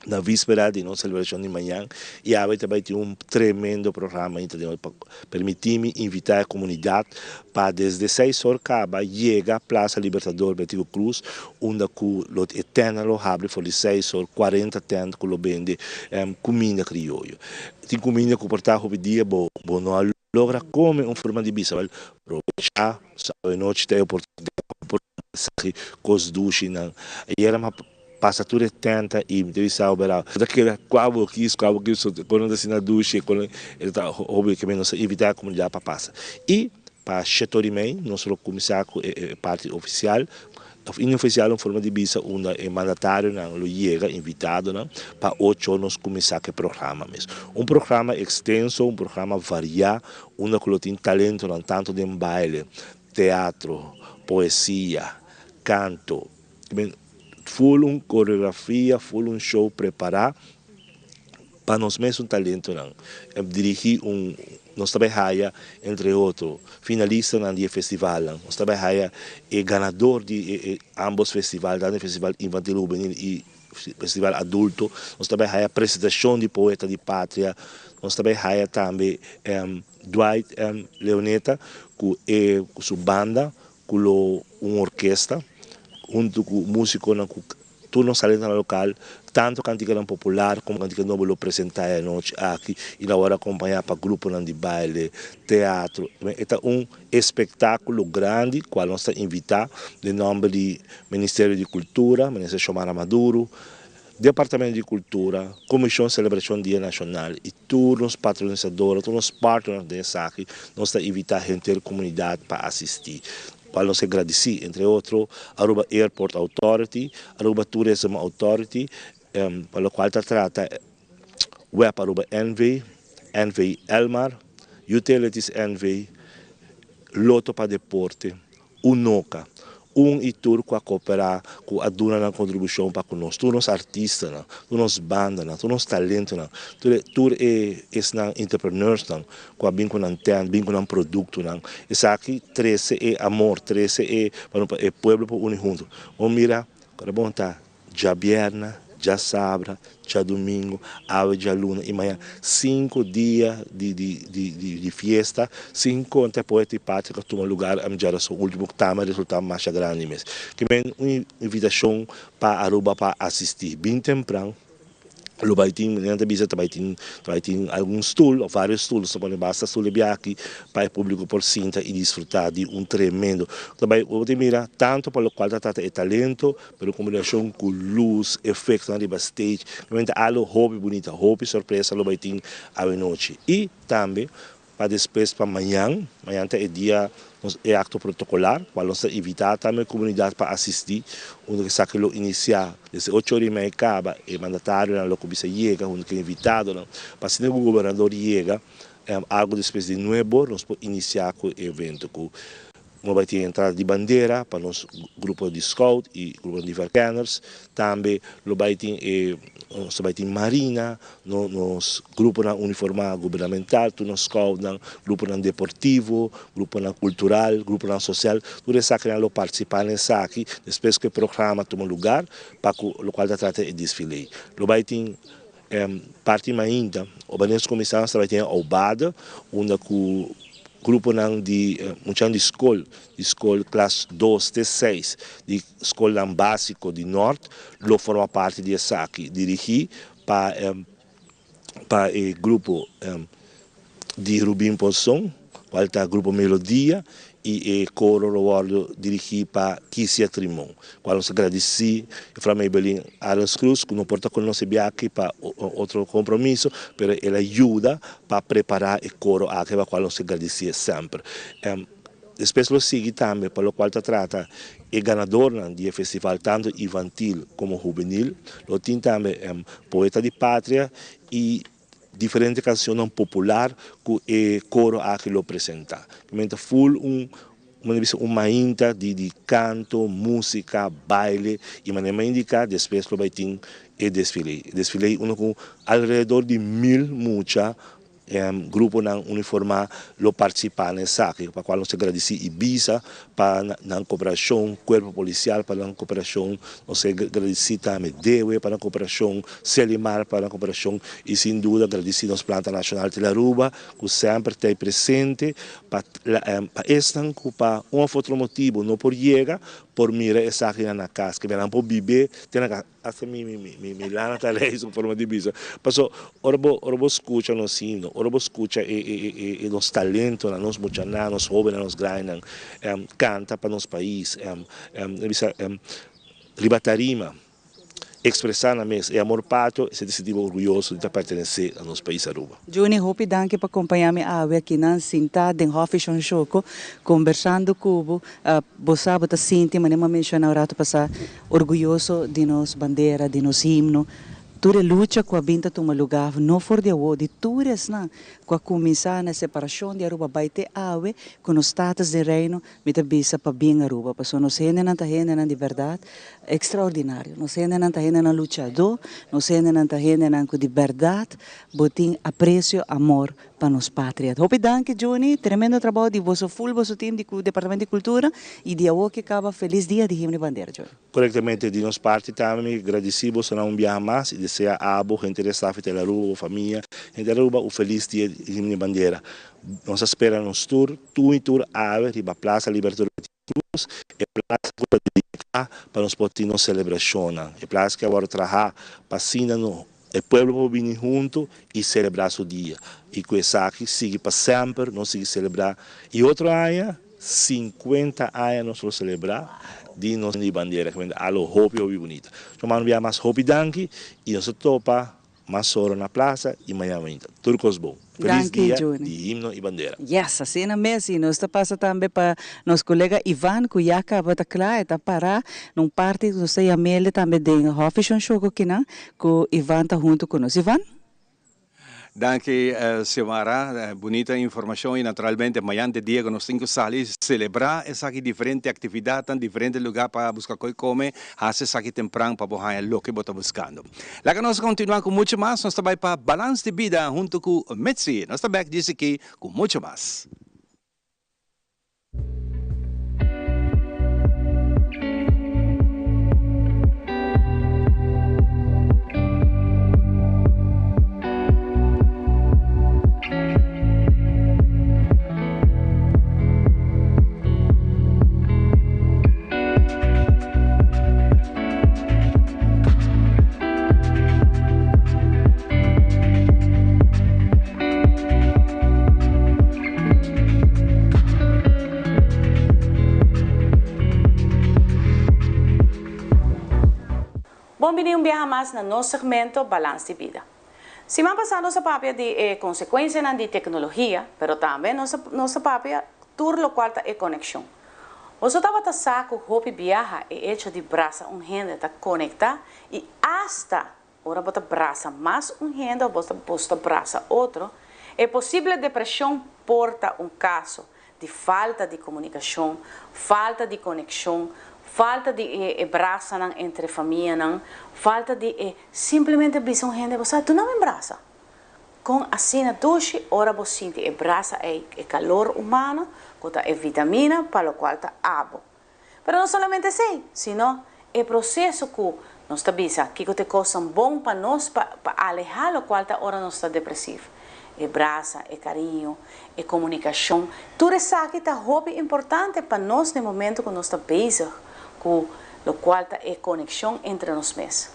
na víspera di nos selebrashon di mañan i awe ta bai tin un tremendo programa i ta den pa permití mi invitá e komunidat pa desde seis or kaba yega Plaza Libertador Betico Croes unda ku lo e tèntnan lo habri for di seis or kuarenta tènt ku lo bende kuminda krioyo. Tin kuminda ku por ta hopi dia bo bo no a logra kome un forma di bisa wèl probechá awe nochi ta e oportunidat pa por esaki kos dushi nan. Ayera mi a pasa tur e tènta i mi ta bisa bo bera bo ta keda kua bo kis kua bo kis kon nan ta asina dushi kon e ta hopi ke nos a invitá e komunidat pa pasa i pa shete ora i mei nos lo kuminsá ku e parti ofisial. Of inofisial un forma di bisa unda e mandatarionan lo yega, invitadonan, pa ocho nos kuminsá ku e programa mes. Un programa ekstenso, un programa variá, unda ku lo tin talentonan tantu den baile, teatro, poesia, kanto, full un koreografia, full un show prepará pa nos mesun talentonan. Dirigí un nos ta bai haya entre otro finalistanan di e festivalnan, nos ta bai haya e ganador di e ambos festival, tanto e festival infantil hubenil i festival adulto, nos ta bai haya presentacion di Poeta di Patria, nos ta bai haya tambe Dwight Leoneta cu e cu su banda cu lo un orkesta hunto cu musiconan cu tur nos talentonan local, tanto canticanan popular como cantica nobo lo presenta e anochi aki y lo worde acompaña pa gruponan di baile, teatro. E ta un espectaculo grandi cual nos ta invita den nomber di Ministerio di Cultura, Minister Xiomara Maduro, Departamento di Cultura, Comision Celebracion Dia Nacional y tur nos patronisadornan, tur nos partnernan den esaki, nos ta invita henter comunidad pa asisti, cual nos ke gradici, entre otro, Aruba Airport Authority, Aruba Tourism Authority, pa locual ta trata web Aruba NV, NV Elmar, Utilities NV, Lotto pa Deporte, Unoca, un i tur ku a koperá, ku a duna nan kontribushon pa ku nos, tur nos artistanan, tur nos bandanan, tur nos talentonan, tur e tur e esnan entrepreneursnan ku a bin ku nan tènt, bin ku nan produktonan. Esaki trese e amor, trese e pa no e pueblo por uni huntu. Bo mira, ku ta bon ta. Djabièrnè, djasabra, djadumingu, awe djaluna i mañana, sinku dia di di di di di fiesta, sin konta e Poeta i Patria ku a tuma lugar am djarason ultimo ku tambe a resultá masha grandi mes. Ke men un invitashon pa Aruba pa asistí. Bin tempran. Lo bai tin, nan ta bisa ta bai tin, ta bai tin algun stul of varios stul, nos ta pone basta stul e biaha aki pa e publico por sinta y disfruta di un tremendo. Ta bai, bo tin mira tanto pa locual ta trata e talento, pero combinacion cu luz, efectonan riba stage, realmente algo hopi bunita, hopi sorpresa lo bai tin awenochi. Y tambe Pa despues pa mañan, mañan ta e dia nos e acto protocolar, cual nos ta invita tambe e comunidad pa asisti, unda cu esaki lo inicia desde ocho ora y media caba, e mandatarionan lo cuminsa yega hunto cu e invitadonan, pa asina cu gobernador yega algo despues di nuebe or nos por inicia cu e evento cu No bai tin entrada di bandera pa nos grupo di scout y grupo di verkenners. Tambe lo bai tin e nos ta bai tin marina, no nos gruponan uniforma gubernamental, tur nos scoutnan, gruponan deportivo, gruponan cultural, gruponan social, tur esakinan lo participa na esaki despues cu e programa tuma lugar pa cu locual ta trata e desfile. Lo bai tin parti mainta, ora nos kuminsá nos ta bai tin e oubada unda ku gruponan di muchanan di skol, di skol klas dos te seis di skolnan básiko di Nort lo forma parti di esaki, dirigí pa pa e grupo di Rubin Ponson, cual ta Grupo Melodia, y e coro lo wordo dirigi pa Kisia Trimon, cual nos ta gradici Fra Maybelline Arends Cruz cu no por ta con nos e biaha pa otro compromiso, pero el a yuda pa prepara e coro aki pa cual nos ta gradici semper. Despues lo sigui tambe pa locual ta trata e ganadornan di e festival tanto infantil como hubenil, lo tin tambe Poeta di Patria y Diferente cancionnan popular cu e coro aki lo presenta. Kimen ta full un, como bisa, un mainta di di canto, musica, baile y manera mi a indica despues lo bay tin e desfile. E desfile unda cu alrededor di mil mucha, gruponan uniforma lo participa na esaki, pa cual nos ta gradici Ibiza pa nan cooperacion, Cuerpo Policial pa nan cooperacion, nos ta gradici tambe Dewe pa nan cooperacion, Celimar pa nan cooperacion y sin duda gradici nos Planta Nacional Tele Aruba cu semper ta presente pa pa esnan cu pa un of otro motibo no por yega por mira esakinan na cas, ke nan por bibe te na cas. Hasta mi mi mi mi lana ta reis un forma di bisa. Paso ora bo ora bo skucha nos himno, ora bo skucha e e e e nos talentonan, nos muchanan, nos hobennan, nos grandinan kanta pa nos pais, bisa riba tarima. Expresa nan mes e amor patrio y sinti bo orguyoso di ta pertenece na nos pais Aruba. Juni, hopi danki pa compaña mi awe akinan sinta den Hofi Shon Shoko combersando cu bo. Bo sa bo ta sinti, manera mi a menciona un rato pasa, orguyoso di nos bandera, di nos himno. Tur e lucha cu a bin ta tuma lugar no for di awo, di tur esnan cu a cuminsa na e separacion di Aruba bay te awe cu nos status den Reino, Mi ta bisa pabien Aruba, pasobra nos hendenan ta hendenan di bèrdat ekstraordinario. Nos hendenan ta hendenan luchadó, nos hendenan ta hendenan ku di bèrdat bo tin apresio, amor pa nos patria. Hopi danki Juni, tremendo trabou di boso ful boso team di Departamento di Kultura i di awo ke kaba felis dia di Himno i Bandera Juni. Korektamente di nos parti tambe mi gradisí bosonan un biaha mas i desea abo, henter di staf di Telearuba, bo famia, henter di Aruba un felis dia di Himno i Bandera. Nos a spera nos tur, tur i tur awe riba Plaza Libertador Betico Croes, e plaza ku ta dediká pa nos por tin nos selebrashonnan, e plaza ku a wòrdu trahá pa asina no e pueblo por bini huntu i selebrá su dia i ku esaki sigui pa semper nos sigui selebrá i otro aña 50 aña nos lo selebrá di nos di bandera ku ta algo hopi hopi bunita. Nos manda un bia mas hopi danki i nos ta topa Mas ora na plaza y mañana mainta. Tur cos bon. Feliz Danki, dia Juni. di himno y bandera. Yes, asina mes y nos ta pasa tambe pa nos colega Ivan cu ya caba ta cla, e ta para na un parti cu nos ta yamele tambe den Hofi Shon Shoko kinan cu Ivan ta hunto cu nos. Ivan? Danki Xiomara, bunita informacion y naturalmente mañan t'e dia cu nos tin cu sali celebra esaki diferente actividadnan, diferente lugar pa busca coy come, haci esaki tempran pa bo haña loke bo ta buscando. Laga nos continua cu mucho mas, nos ta bay pa Balans di Bida hunto cu Mitzi. Nos ta bek djis aki cu mucho mas. Bon bini un biaha mas na nos segmento Balans di Bida. Siman pasá nos a papia di e konsekuensianan di teknologia, pero tambe nos a nos a papia tur lokual ta e konekshon. Boso tabata sa ku hopi biaha e echo di brasa un hende ta konektá i asta ora bo ta brasa mas un hende òf bo ta boso ta brasa otro, e posible depreshon por ta un kaso di falta di komunikashon, falta di konekshon, falta di e e brasanan entre famianan, falta di e simplemente bisa un hende bo sa duna mi un brasa. Kon asina dushi ora bo sinti e brasa ei, e kalor humano ku ta e vitamina pa lokual ta abo. Pero no solamente esei, sino e proseso ku nos ta bisa kiko ta e kosnan bon pa nos pa pa alehá lokual ta ora nos ta depresiv. E brasa, e kariño, e komunikashon, tur esaki ta hopi importante pa nos na e momento ku nos ta bezig ku lokual ta e konekshon entre nos mes.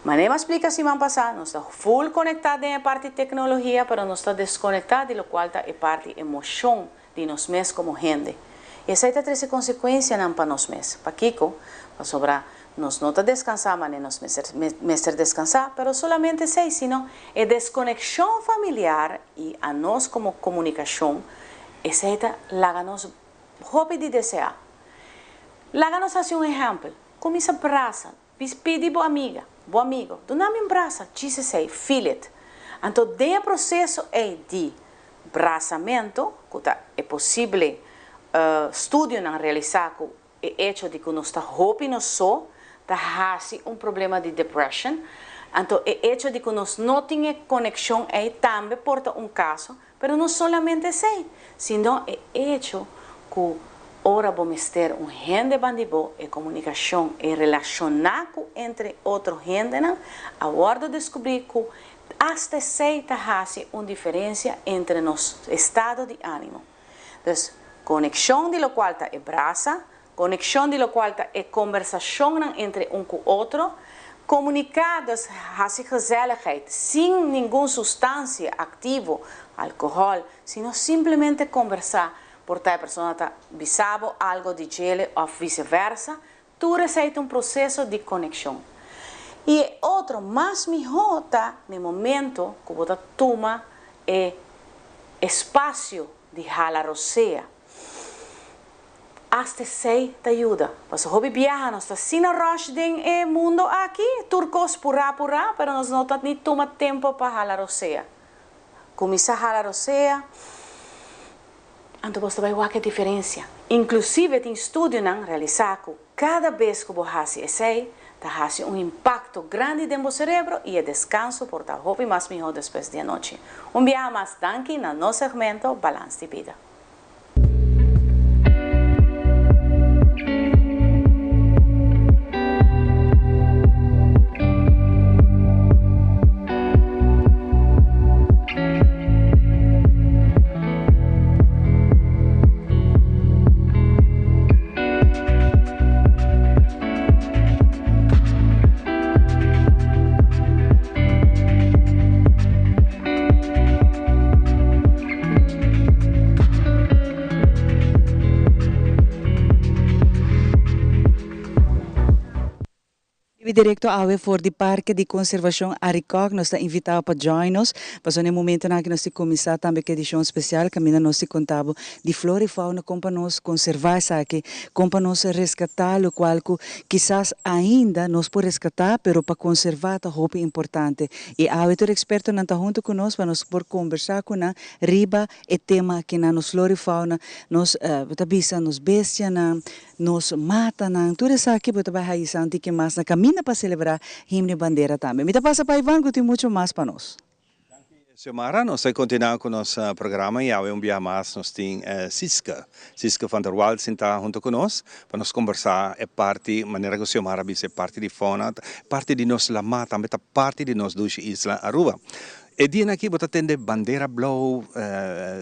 Manera mi a splika siman pasá, nos ta full konektá den e parti teknologia, pero nos ta deskonektá di lokual ta e parti emoshon di nos mes komo hende. I esei ta trese konsekuensianan pa nos mes. Pakiko? Pasobra nos no ta deskansá manera nos mester mester deskansá, pero solamente esei, sino e deskonekshon familiar i anos komo komunikashon, esei ta laga nos hopi di deseá. Laga nos hasi un ehèmpel, kuminsá brasa Bis pidi bo amiga, bo amigo, duna mi un brasa, djis esei, feel it. Anto den e proceso ei di brasamento, cu ta e posible studionan realisa cu e hecho di cu nos ta hopi nos so ta haci un problema di depression, anto e hecho di cu nos no tin e conexion ei tambe por ta un caso, Pero no solamente esei, sino e echo ku ora bo mester un hende bandi bo, e komunikashon, e relashoná ku entre otro hendenan, a wòrdu deskubrí ku asta esei ta hasi un diferensia entre nos estado di ánimo. Dus, konekshon di lokual ta e brasa, Konekshon di lokual ta e kombersashonnan entre un ku otro, komuniká, dus hasi gezelligheid, sin ningun sustansia aktivo, alkohòl, sino simplemente kombersá, por ta e persona ta bisa bo algo di djele òf visevèrsa, tur esei ta un proseso di konekshon. I e otro mas mihó ta na momento ku bo ta tuma e espasio di hala rosea. Asta esei ta yuda. Pasobra hopi biaha nos ta asina rush den e mundo aki, tur kos purá purá, pero nos no ta ni tuma tempu pa hala rosea. Kuminsá hala rosea, anto bo ta bai wak e diferensia. Inklusive tin studionan realisá ku kada bes ku bo hasi esei, ta hasi un impakto grandi den bo serebro i e deskanso por ta hopi mas mihó despues di anochi. Un biaha mas danki na nos segmento Balans di Bida. Bibi directo awe for di Parke di Conservacion Arikok. Nos ta invita bo pa join nos, pasobra na e momentonan aki nos tin cuminsa tambe cu edicion special caminda nos tin conta bo di flora y fauna con pa nos conserva esaki, con pa nos rescata locual cu kisas ainda nos por rescata pero pa conserva ta hopi importante. Y awe tur expertonan ta hunto cu nos pa nos por conversa cu nan riba e tema aki nan, nos flora y fauna, nos bo ta bisa nos bestianan, nos matanan, tur esaki bo ta bay hayi sa un tiki mas na caminda pa celebra Himno y Bandera tambe. Mi ta pasa pa Ivan cu tin mucho mas pa nos. Xiomara, nos ta continua cu nos programa y awe un bia mas nos tin Siska, Siska van der Wal sinta hunto cu nos pa nos combersa e parti, manera cu Xiomara a bisa e parti di fauna, parti di nos lama tambe ta parti di nos dushi isla Aruba. E dianan aki bo ta tende bandera blou,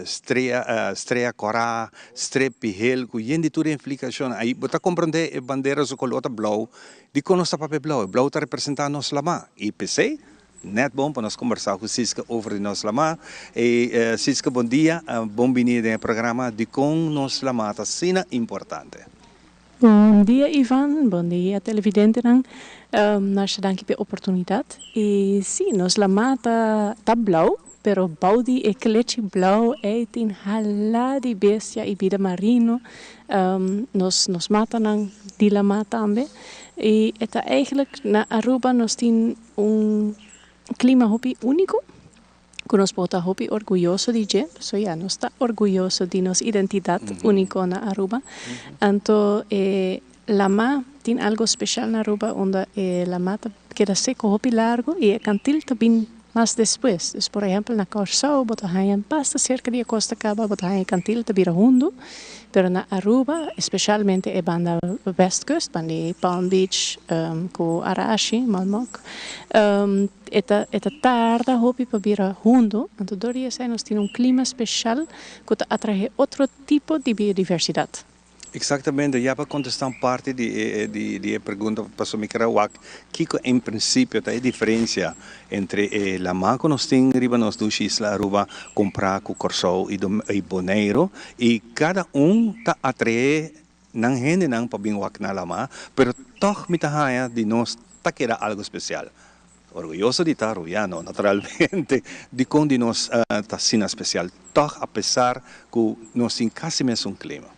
strea, strea cora, strepi hel cu yen di tur e implicacionnan. Ayi bo ta comprende e bandera su color ta blou, dicon nos ta papia blou? E blou ta representa nos lama y p'esey Net bon pa nos kombersá ku Siska over di nos lamá. E Siska bon dia, bon bini den e programa Dikon nos lamá ta asina importante? Bon dia Ivan, bon dia televidentenan. Masha danki p'e oportunidat. I sí, nos lamá ta ta blou, pero bou di e klechi blou ei tin halá di bestia i bida marino. Nos nos matanan di lamá tambe. I e ta eigenlijk na Aruba nos tin Un clima hopi unico cu nos por ta hopi orguyoso di dje, pasobra ya nos ta orguyoso di nos identidad unico na Aruba. Anto e lama tin algo special na Aruba unda e lama ta keda seco hopi largo y e cantil ta bin mas despues. Dus por ehempel na Corsou bo ta haña basta cerca di e costa caba bo ta haña e cantil ta bira hundo. Pero na Aruba, especialmente e banda westkust, banda di Palm Beach cu Arashi, Malmok, e ta e ta tarda hopi pa bira hundo, anto dor di esei nos tin un clima special cu ta atrae otro tipo di biodiversidad. Exactamente, ya pa contesta un parti di e di e pregunta pasobra mi kere wak kiko en principio ta e diferencia Entre e lamá ku nos tin riba nos dushi isla Aruba kumprá ku Kòrsou i Boneiru i kada un ta atraé nan hendenan pa bin wak na lamá, pero tòg mi ta haña di nos ta keda algu spesial. Orguyoso di ta Arubiano, naturalmente, dikon di nos ta asina spesial tòg apesar ku nos tin kasi mesun klima.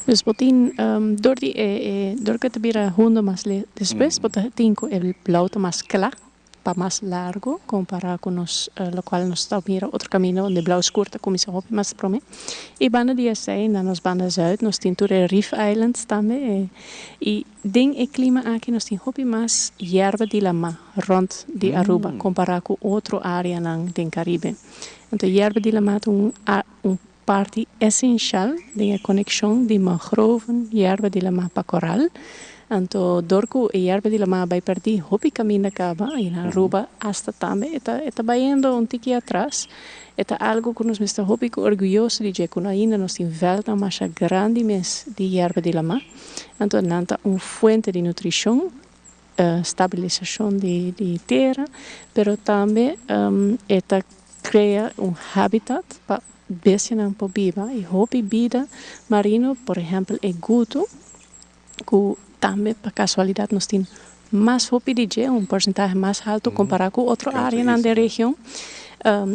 Dus bo tin dor di e e dor ku e ta bira hundo mas despues bo ta tin ku e blou ta mas kla pa mas largo kompará ku nos lokual nos ta mira otro kaminda unda e blou skur ta kuminsá hopi mas promé. I banda di esei na nos banda zuid nos tin tur e reef islands tambe e i den e klima aki nos tin hopi mas yerba di lamá rònt di Aruba kompará ku otro áreanan den Karibe. Anto yerba di lamá ta un un Parti esenshal den e konekshon di mangroven, yerba di lamá pa koral. Anto dor ku e yerba di lamá a bai pèrdí hopi kaminda kaba i na Aruba asta tambe e ta e ta bayendo un tiki atras. E ta algu ku nos mester hopi ku orguyoso di dje ku ainda nos tin vèltnan masha grandi mes di yerba di lamá. Anto nan ta un fuente di nutrishon, stabilisashon di di tera, pero tambe e ta krea un habitat pa Bestianan por biba y hopi bida marino, por ehempel e gutu, cu tambe pa casualidad nos tin mas hopi di dje, un porsentahe mas haltu kompará ku otro áreanan den region.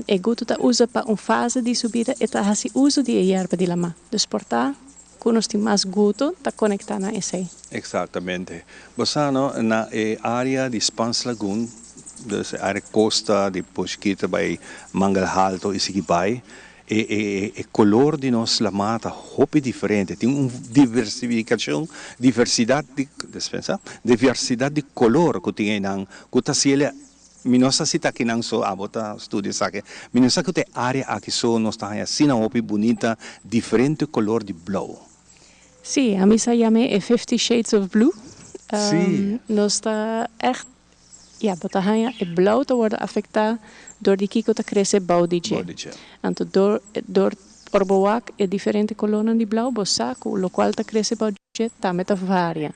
E gutu ta usa pa un fase di su bida e ta hasi uso di e yerba di lamá. Dus por ta ku nos tin mas gutu ta konektá na esei. Eksaktamente. Bo sa no, na e área di Spans Lagoon, dus e área kosta di Poshkita bai Mangel Halto i sigui bai, E e e color di nos lamá ta hopi diferente. Tin un diversificacion, diversidad di, dispensa, diversidad di color cu tin einan cu ta haciele, mi no sa si ta akinan so abo ta studia esaki, mi no sa cu ta e area aki so nos ta haña asina hopi bunita diferente color di blou. Sí, ami sa yam'é e Fifty Shades of Blue. Sí. Nos ta echt Ya, bo ta haña e blou ta wòrdu afektá dor di kiko ta krese bou di dje. Anto dor dor ora bo wak e diferente kolónan di blou bo sa ku lokual ta krese bou di dje tambe ta varia.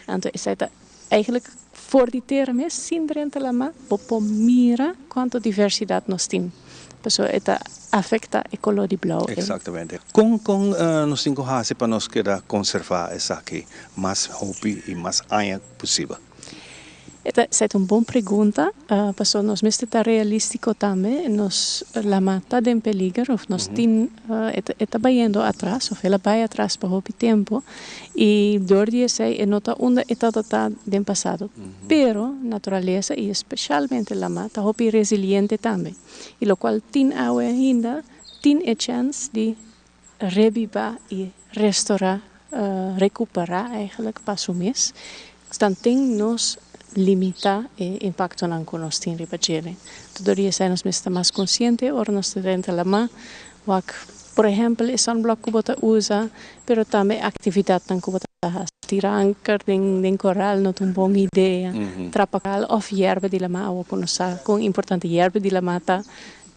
Anto esei ta eigentlik for di tera mes sin drenta lamá bo por mira kuantu diversidat nos tin. Pasobra e ta afektá e koló di blou ei. Eksaktamente. Kon kon nos tin ku hasi pa nos keda konservá esaki mas hopi i mas aña posibel? E ta esei ta un bon pregunta, pasobra nos mester ta realístiko tambe. Nos lama ta den peliger òf nos tin e ta e ta bayendo atras òf el a bai atras pa hopi tempu i dor di esei e no ta unda e tabata ta den pasado. Pero naturalesa i espeshalmente lama ta hopi resiliente tambe i lokual tin awe ainda tin e chèns di rebibá i restorá, rekuperá eigenlijk pa su mes. Tanten nos limitá e impaktonan ku nos tin riba djele. Todo dia esei nos mester ta mas konsiente ora nos ta drenta lamá, wak por ehèmpel e sunblock ku bo ta usa, pero tambe e aktividatnan ku bo ta hasi. Tira anker den koral no ta un bon idea, trapa koral òf yerba di lamá, awo ku nos sa kon importante yerba di lamá ta.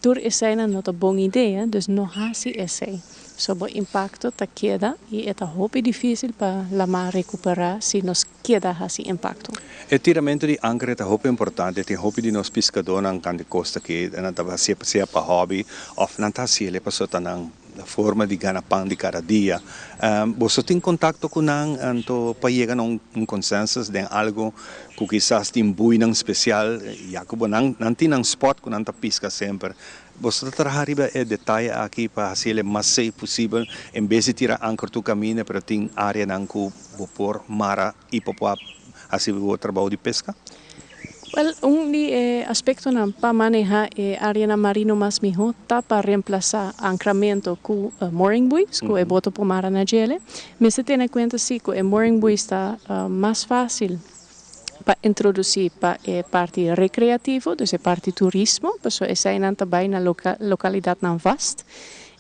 Tur eseinan no ta bon idea, dus no hasi esei. So bo impakto ta keda i e ta hopi difísil pa lamá rekuperá si nos keda hasi impakto. E tiramentu di anker ta hopi importante. Tin hopi di nos piskadónan kant di kosta ki nan ta hasié sea pa hòbi òf nan ta hasié pasobra ta nan forma di gana pan di kada dia. Boso tin kontakto ku nan anto pa yega na un consensus den algo ku kisas tin buinan spesial ya ku bo nan nan tin nan spot ku nan ta piska semper. Boso ta traha riba e detaye aki pa hasi el mas safe posibel en bes di tira anker tur kaminda pero tin areanan ku bo por mara i pa por hasi bo trabou di peska? Wèl, un di e aspektonan pa manehá e áreanan marino mas mihó ta pa remplasá ankramentu ku mooring buoys, ku e boto por mara na djele. Mester tene kuenta si ku e mooring buoys ta mas fásil pa introdusí pa e parti rekreativo, dus e parti turismo, pasobra eseinan ta bai na lokalidatnan vast.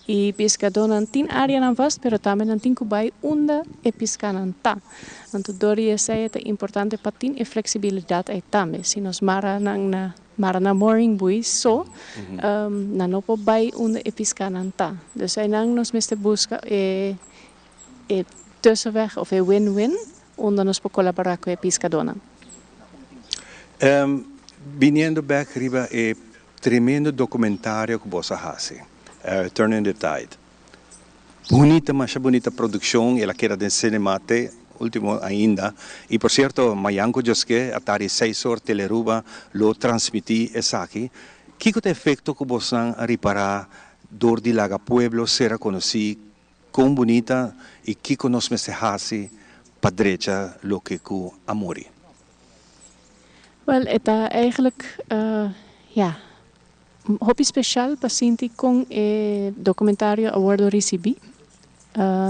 E piskadónan tin áreanan vast, pero tambe nan tin ku bai unda e piskanan ta. Anto dor di esei e ta importante pa tin e fleksibilidat ei tambe. Si nos mara nan na mara na mooring buoy so, nan no por bai unda e piskanan ta. Dus einan nos mester buska e e tussenweg of e win-win unda nos por kolaborá ku e piskadónan. Biniendo bèk riba e tremendo dokumentario ku bos a hasi. Turning the Tide. Bunita, masha bunita produccion, el a keda den cinema te ultimo ainda. Y por cierto, mayan cu Dios ke, atari seis or Telearuba lo transmiti esaki. Kico ta efecto cu bosnan a ripara door di laga pueblo sera conoci con bunita y kico nos mester haci pa drecha loke cu a muri? Wel, e ta eigenlijk, ja, Hopi special pa sinti con e documentario a wordo ricibi.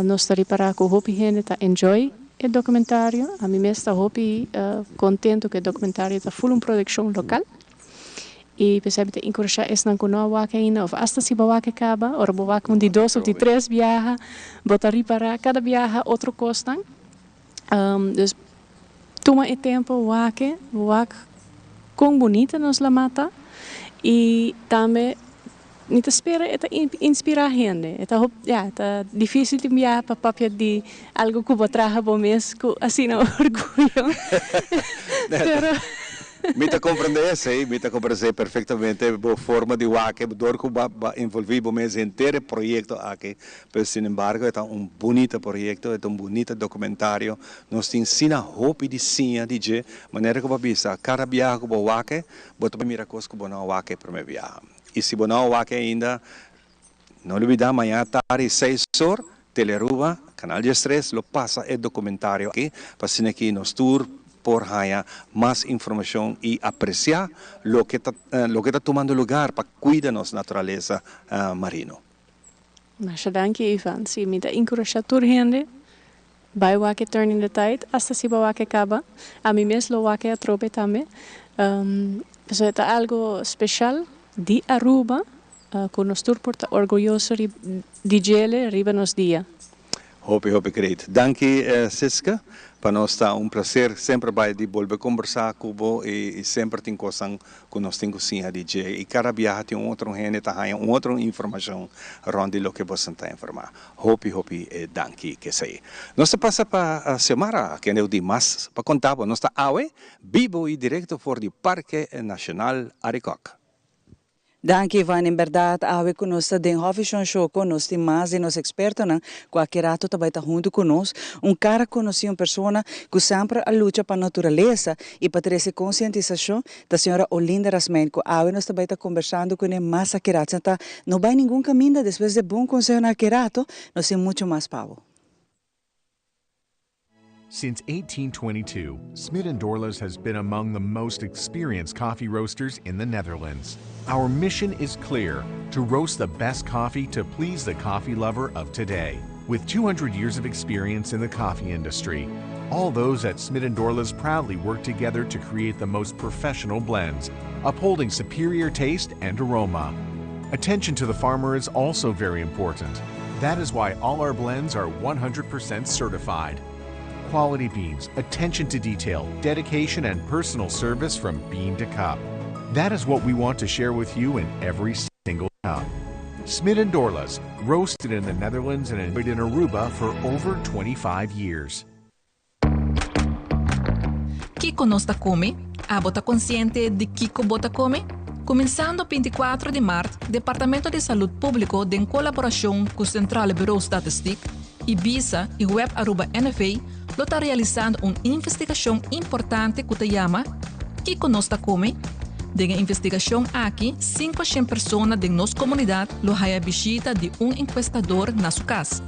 Nos ta ripara cu hopi hende ta enjoy e documentario. Ami mes ta hopi contento cu e documentario ta full un produccion local. Y p'esei mi ta encourasha esnan cu no a wak ainda of hasta si bo a wak e caba, ora bo wak un di dos of di tres biaha, bo ta ripara cada biaha otro cosnan. Dus tuma e tempo wak e, wak kon bunita nos lamá ta i tambe mi ta spera e ta inspirá hende. E ta hop, ya, e ta difísil tin biaha pa papia di algu ku bo traha bo mes ku asina orguyo, pero. Mi ta comprende esey, mi ta comprende perfectamente bo forma di wak door cu bo a envolvi bo mes henter e proyecto aki, pero sin embargo e ta un bunita proyecto, e ta un bunita documentario, nos tin sina hopi di siña di dje, manera cu bo a bisa, cada biaha cu bo wak bo ta mira cos cu bo no a wak e prome biaha. Y si bo no a wak ainda, no lubida mañana tardi seis or, Telearuba, Canal 13 lo pasa e documentario aki pa asina aki nos tur por haña mas informacion y aprecia loke ta loke ta tumando lugar pa cuida nos naturalesa marino. Masha danki Ivan. Si, mi ta enkurashá tur hende bai wak e Turning the Tide asta si bo wak e kaba. Ami mes lo wak e atrobe tambe. Pasobra e ta algo special di Aruba Ku nos tur por ta orguyoso di djele riba nos dia. Hopi hopi great. Danki Siska. Pa nos ta un placer semper bai di bolbe combersa cu bo y semper tin cosnan cu nos tin cu siña di dje y cada biaha tin un otro hende ta haña un otro informacion rond di loke boso ta informa. Hopi hopi danki kesey. Nos ta pasa pa Xiomara kende di mas pa conta bo. Nos ta awe bibo y directo for di Parke Nacional Arikok. Danki Ivan, en berdad awe cu nos ta den Hofi Shon Shoko nos tin mas di nos expertonan cu aki rato ta bay ta hunto cu nos, un cara conoci, un persona cu semper a lucha pa naturalesa y pa trece concientisacion ta señora Olinda Rasmijn cu awe nos ta bay ta conversando cune mas aki rato. Ta no bay ningun caminda despues de bon consehonan aki rato nos tin mucho mas pa bo. Since 1822, Smit & Dorlas has been among the most experienced coffee roasters in the Netherlands. Our mission is clear, to roast the best coffee to please the coffee lover of today. With 200 years of experience in the coffee industry, all those at Smit & Dorlas proudly work together to create the most professional blends, upholding superior taste and aroma. Attention to the farmer is also very important. That is why all our blends are 100% certified. Quality beans, attention to detail, dedication and personal service from bean to cup. That is what we want to share with you in every single cup. Smit & Dorlas, roasted in the Netherlands and enjoyed in Aruba for over 25 years. Kiko nos ta kome? Abo ta konsiente di kiko bo ta kome? Kuminsando 24 di mart, Departamento di Salud Públiko den kolaborashon ku Centrale Bureau Statistiek, Ibisa i Web Aruba NV lo ta realisando un investigashon importante ku ta yama Kiko nos ta kome? Den e investigashon aki, 500 persona den nos komunidat lo haya bishita di un enkuestador na su kas.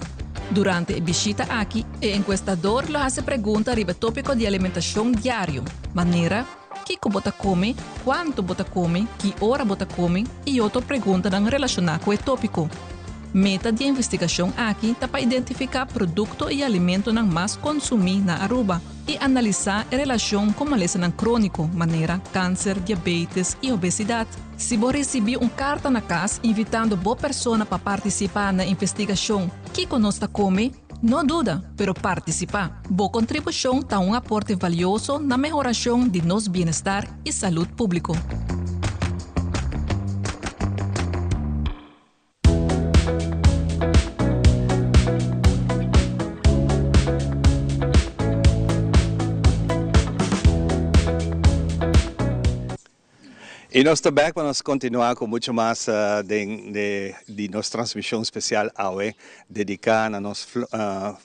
Durante e bishita aki, e enkuestador lo hasi pregunta riba e tópiko di alimentashon diario, manera, kiko bo ta kome, kuantu bo ta kome, ki ora bo ta kome i otro preguntanan relashoná ku e tópiko. Meta di e investigashon aki ta pa identifiká produkto i alimentonan mas konsumí na Aruba i analisá e relashon ku malesanan króniko manera kanser, diabetes i obesidat. Si bo risibí un karta na kas invitando bo persona pa partisipá na investigashon Kiko nos ta kome? No duda, pero partisipá! Bo kontribushon ta un aporte valioso na mehorashon di nos bienestar i salud públiko. Y nos ta bek pa nos continua cu mucho mas den di nos transmision special awe dedica na nos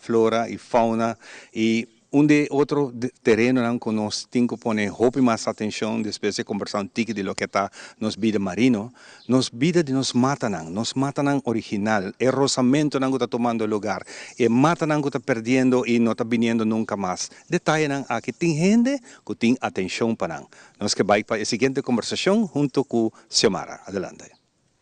flora y fauna y un di e otro terenonan cu nos tin cu pone hopi mas atencion despues di combersa un tiki di loke ta nos bida marino, nos bida di nos matanan, nos matanan original, e rosamentonan cu ta tumando lugar, e matanan cu ta perdiendo y no ta biniendo nunca mas. Detayenan aki tin hende cu tin atencion pa nan. Nos ke bai pa e siguiente kombersashon hunto ku Xiomara. Adelante.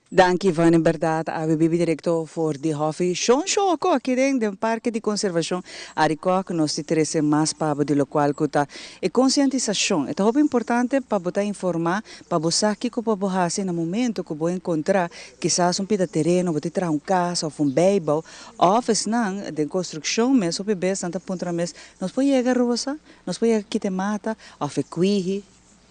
Danki Ivan, en berdad awe bibi directo for di Hofi Shon Shoko aki den den Parke di Conservacion Arikok. Nos ti trece mas pa bo di locual cu ta e concientisacion. E ta hopi importante pa bo ta informa, pa bo sa kico pa bo haci na momento cu bo encontra kisas un pida tereno, bo ti traha un casa of un bijbouw of esnan den construccion mes hopi bes nan ta puntra mes, nos por yega Rosa? Nos por yega kita e mata of e kwihi?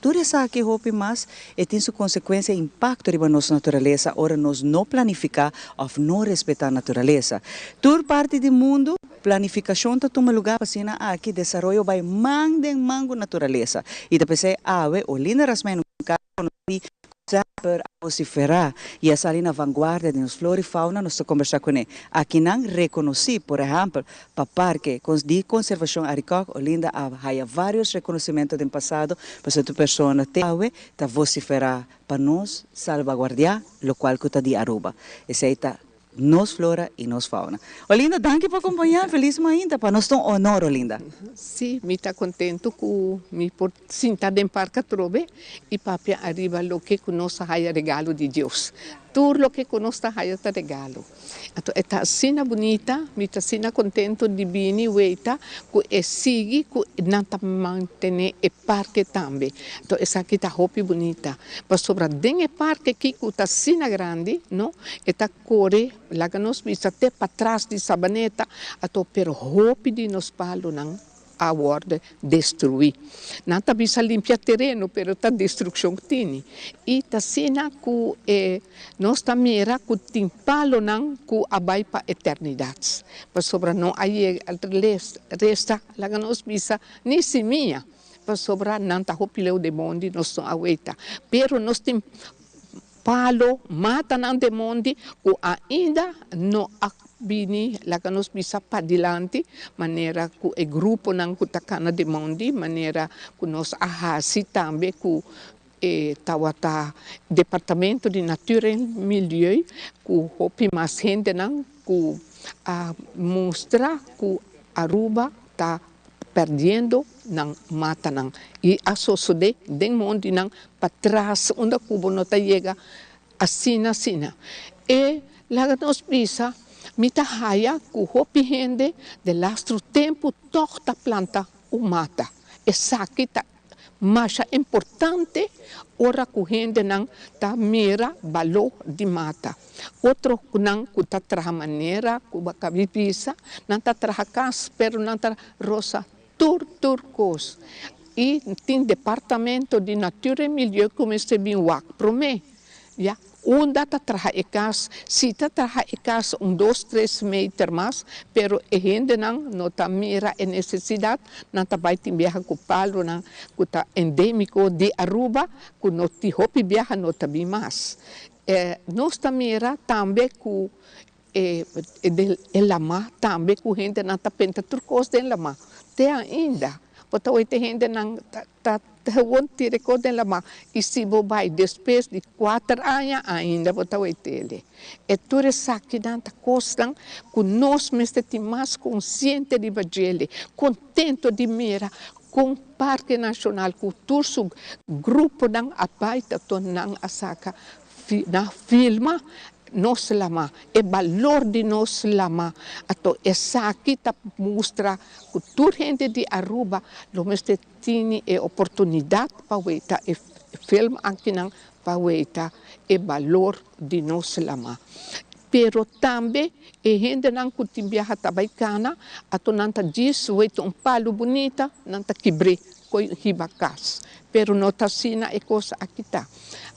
Tur esaki hopi mas e tin su consecuencia y impacto riba nos naturalesa ora nos no planifica of no respeta naturalesa. Tur parti di mundo planificacion ta tuma lugar pa asina aki desaroyo bay man den man cu naturalesa y ta pesey awe Olinda Rasmijn un caso conoci Semper a vociferá y a sali na vanguardia di nos flora y fauna, nos ta combersa cune. Akinan reconoci, por ehempel, pa Parke di Conservacion Arikok, Olinda a haya varios reconocimento den pasado pasobra tur persona te awe ta vociferá pa nos salvaguardia locual cu ta di Aruba. Esey ta nos flora y nos fauna. Olinda, danki pa acompaña. Feliz mainta. Pa nos ta un honor, Olinda. Sí, mi ta contento cu mi por sinta den park atrobe y papia ariba loke cu nos a haya regalo di Dios. Tur loke cu nos ta haya ta regalo. Anto e ta asina bunita, mi ta asina contento di bini weita cu e sigui cu nan ta mantene e parke tambe. Anto esaki ta hopi bunita, pasobra den e parke aki cu ta asina grandi, no, e ta Kore, laga nos bisa te patras di Sabaneta, ato pero hopi di nos palonan a wòrdu destruí. Nan ta bisa limpia tereno, pero ta destrukshon tini. I ta asina ku e nos ta mira ku tin palonan ku a bai pa eternidat, pasobra no a yega resta, laga nos bisa, ni simia, pasobra nan ta hopi leu den mondi, nos no a weta. Pero nos tin Palo matanan den mondi ku ainda no a bini laga nos bisa padilanti, manera ku e gruponan ku ta kana den mondi, manera ku nos a hasi tambe ku e tabata Departamento di Natuur en Milieu ku hopi mas hendenan ku a mustra ku Aruba ta perdiendo nan matanan y a sosode den mondinan patras unda cu bo no ta yega asina asina. E laga nos bisa mi ta haya cu hopi hende de lastro tempo tog ta planta un mata. Esaki ta Masha importante ora ku hendenan ta mira baló di mata. Otro ku nan ku ta traha manera ku bo a bisa, nan ta traha kas pero nan ta rosa tur tur kos. I tin departamento di Natuur en Milieu ku mester bin wak promé. Ya, unda ta traha e kas? Si ta traha e kas un dos tres meter mas, pero e hendenan no ta mira e nesesidat, nan ta bai tin biaha ku palonan ku ta endemiko di Aruba, ku no tin hopi biaha no ta bin mas. E nos ta mira tambe ku e e lama tambe ku hendenan ta penta tur kos den lama. Te ainda bo ta oe te hendenan ta ta gewoon tira e kos den lama i si bo bai despues di kuater aña ainda bo ta oe tele. E tur esakinan ta kosnan ku nos mester tin mas konsiente riba djele, kontento di mira kon Parke Nashonal ku tur su gruponan a bai ta ton nan a saka na filma nos lama, e balor di nos lama. Ato esaki ta mustra ku tur hende di Aruba lo mester tini e oportunidat pa weta e film akinan, pa weta e balor di nos lama. Pero tambe e hendenan ku tin biaha ta bai kana, ato nan ta djis weta un palu bunita, nan ta kibr'é koe hiba kas. Pero no ta asina e kos aki ta.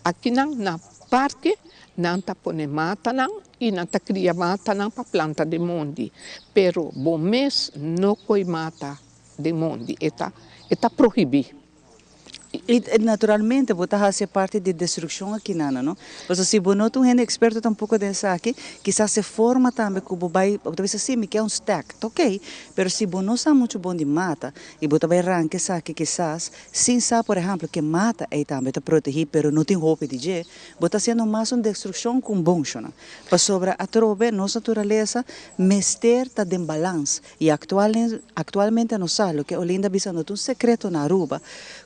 Akinan na parke nan ta pone matanan i nan ta kria matanan pa planta den mondi. Pero bo mes no koe mata den mondi, e ta e ta prohibí. I naturalmente bo ta hasi parti di destrukshon akinana, no? Pasobra si bo no ta un hende eksperto tampoko den esaki, kisas e forma tambe ku bo bai, bo ta bisa si mi ke un stek, ta okey, pero si bo no sa muchu bon di mata i bo ta bai ranka esaki kisas sin sa por ehèmpel ke mata ei tambe ta protehí pero no tin hopi di dje, bo ta hasiendo mas un destrukshon ku un bon shona. Pasobra atrobe nos naturalesa mester ta den balans I aktualmente nos sa loke Olinda a bisa no ta un sekreto na Aruba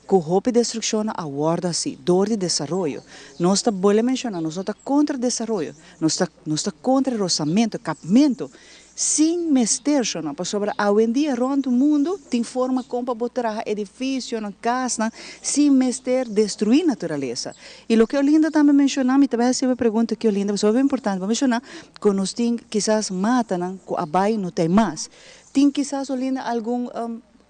ku hopi destrukshonnan a wòrdu hasi dor di desaroyo. Nos ta bolbe menshoná nos no ta kontra desaroyo, nos ta nos ta kontra rosamentu, kapmentu sin mester shona pasobra awendia rònt mundu tin forma kon pa bo traha edifisionan, kasnan sin mester destruí naturalesa. I loke Olinda tambe menshoná mi ta bai hasi e pregunta aki Olinda pasobra hopi importante bo menshoná Ku nos tin kisas matanan ku a bai no ta e mas. Tin kisas Olinda algun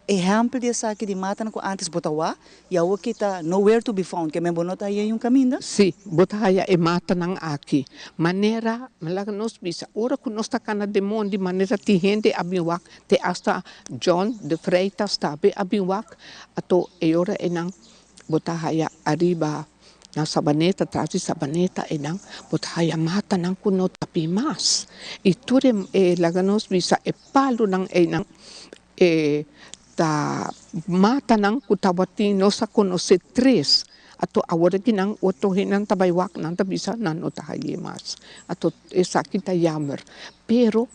Ehèmpel di esaki di matanan ku ántes bo ta wak i awor ki ta nowhere to be found, ke men bo no ta haya un kaminda? Sí, bo ta haya e matanan aki. Manera, laga nos bisa, ora ku nos ta kana den mondi, manera tin hende a bin wak, te asta John de Freitas tambe a bin wak, ato e ora einan bo ta haya ariba na Sabaneta, tras di Sabaneta einan, bo ta haya matanan ku no ta bin mas. I tur e, laga nos bisa, e palunan einan E ta matanan ku tabatin nos a konosé tres, ato awor aki nan otro hendenan ta bai wak nan ta bisa nan no ta haye mas, ato esaki ta yammer. Pero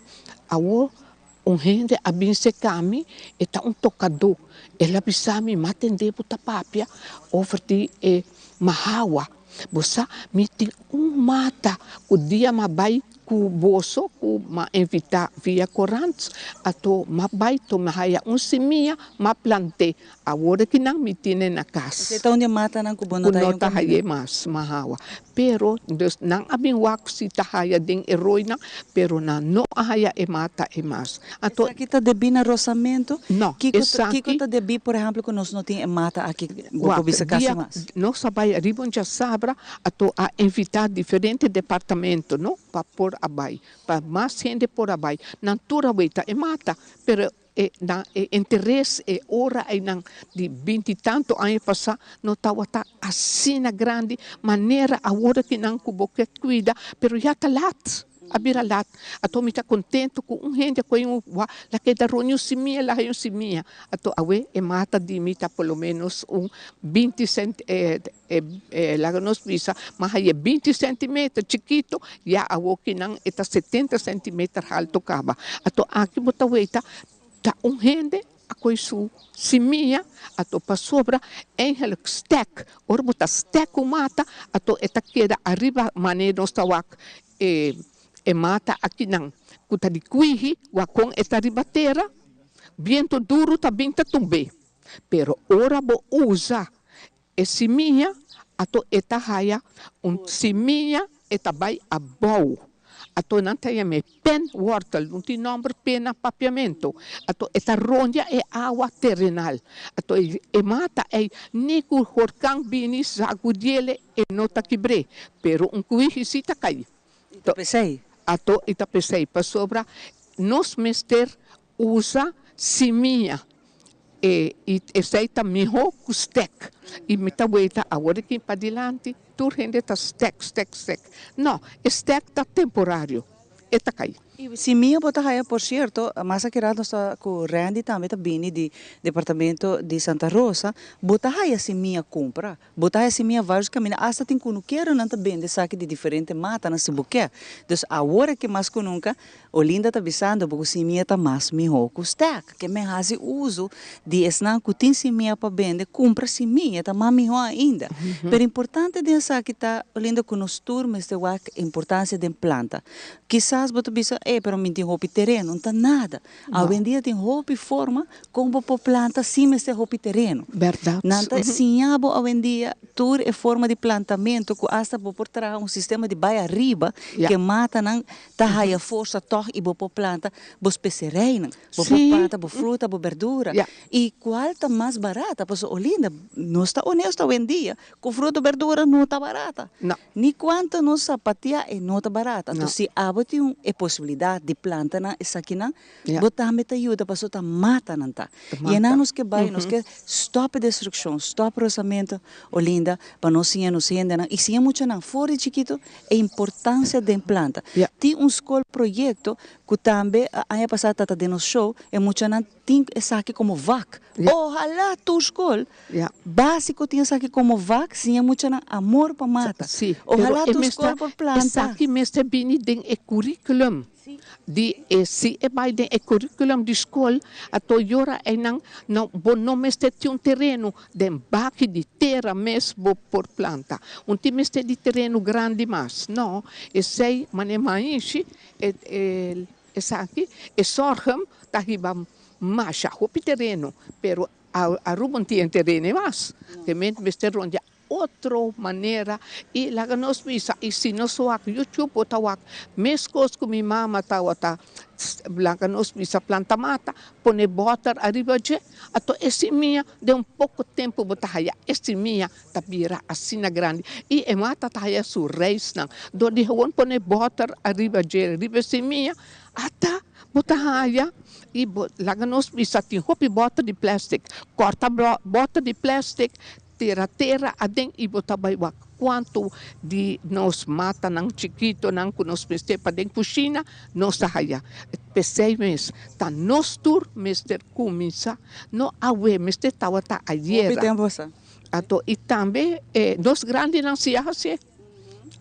awor un hende a bin seka mi, e ta un tokadó, el a bisa mi, m'a tende bo ta papia over di e mahawa, bo sa mi tin un mata ku dia m'a bai Ku boso ku m'a invitá via korant, ato m'a bai tuma haya un simia, m'a plant'é. Awor aki nan mi tine na kas. Esei ta un di e matanan ku bo no Ku ta no haña un ta kaminda. hay'é mas, m'a hawa. Pero, dus nan a bin wak si ta haya den e roinan, pero nan no a haya e mata ei mas. Anto. Esaki ta debí na rosamentu? No, Kiko ta, esaki. kiko ta debí, por ehèmpel, ku nos no tin e mata aki, bo por Wak, bisa kasi dia mas? nos a bai riba un djasabra, Ato a invitá diferente departamento no pa por a bai, pa mas hende por a bai. Nan tur a weta e mata, pero e nan e interes e ora einan di binti tanto aña pasá no tabata asina grandi manera awor aki nan ku bo ke kuida, pero ya ta lat. A bira lat. Ato mi ta contento cu un hende cu un wa la keda roni un simia, la hay un simia. Ato awe e mata di mi ta por lo menos un binti cent laga nos bisa mas haye binti centimeter chikito, ya awo kinan e ta setenta centimeter halto caba. Ato aki bo ta weta ta un hende a coy su simia, ato pasobra eigenlijk stek, ora bo ta stek un mata ato e ta keda ariba mane nos ta wak E e mata akinan ku ta di kuihi wakon e ta riba tera, bientu duru ta bin ta tumb'é. Pero ora bo usa e simia, ato e ta haya un simia e ta bai abou. Ato nan ta yam'é penwortel, no tin nòmber pe na papiamentu. Ato e ta rondia e awa terenal. Ato e mata ei ni ku horkan bini sagudiele E no ta kibr'é, pero un kuihi sí ta kai. I ta p'esei. Ato i ta p'esei, pasobra nos mester usa simia, e i esei ta mihó ku stek. I mi ta weta awor aki padilanti tur hende ta stek, stek, stek. No, e stek ta temporario, e ta kai. I simia bo ta haya por cierto, mas aki rato nos ta cu Randy tambe ta bini di departamento di Santa Rosa, bo ta haya simia cumpra. Bo ta haya simia varios caminda, hasta tin cunukeronan ta bende esaki di diferente matanan si bo ke. Dus awor aki mas cu nunca, Olinda ta bisando bo cu simia ta mas miho cu stek. Ke men haci uso di esnan cu tin simia pa bende, cumpra simia, ta mas miho ainda. Pero importante den esaki ta, Olinda, cu nos tur mester wak importancia den planta. Kisas bo ta bisa, e, pero mi tin hopi tereno. No ta nada. Awendia tin hopi forma kon bo por planta sin mester hopi tereno. Bèrdat. Nan ta siña bo awendia tur e forma di plantamentu ku asta bo por traha un sistema di bai ariba ku e matanan ta haya forsa tòg i bo por planta bo spesereinan, bo por planta bo fruta, bo bèrdura. I kual ta mas barata? Pasobra Olinda, nos ta onesto awendia Ku fruta berdura no ta barata. No. Ni kuantu nos sapatia e no ta barata. No. Anto si abo tin un e posibilidat di planta nan esakinan, Ja. bo tambe ta yuda pasobra ta mata nan ta. Ta mata. I enan nos ke bai, nos ke stòp e destrukshon, stòp rosamentu, Olinda, pa nos siña nos hendenan i siña muchanan for di chikitu e importansia den planta. Ja. Tin un skol proyekto ku tambe aña pasá ta ta den nos show, e muchanan Tin esaki komo vak. Ohalá tur skol básiko tin esaki komo vak, siña muchanan amor pa mata. Ohalá tur skol por planta. Esaki mester bini den e curriculum di e si e bai den e curriculum di skol ato yora einan no bo no mester tin un tereno den baki di tera mes bo por planta. Un tin mester di tereno grandi mas no esei manera maishi e e. Esaki e sorghum ta hiba masha hopi tereno, pero Aruba no tin tereno mas. Te ment mester rondia otro manera i laga nos bisa i si nos wak YouTube bo ta wak meskos ku mi mama tawata laga nos bisa planta mata pone bòter ariba dje ato e simia den un poko tempu bo ta haya e simia ta bira asina grandi i e mata ta haya su reisnan dor di gewoon pone bòter ariba dje riba e simia ata bo ta haya i bo laga nos bisa tin hopi bòter di plastic kòrta bòter di plastic Tera tera aden i bo ta bai wak kuantu di nos matanan chikitonan ku nos mester pa den kushina nos ta haya. P'esei mes ta nos tur mester kuminsá, no awe, mester tabata ayera. Hopi tempu pasá. Anto i tambe nos grandinan si a hasié.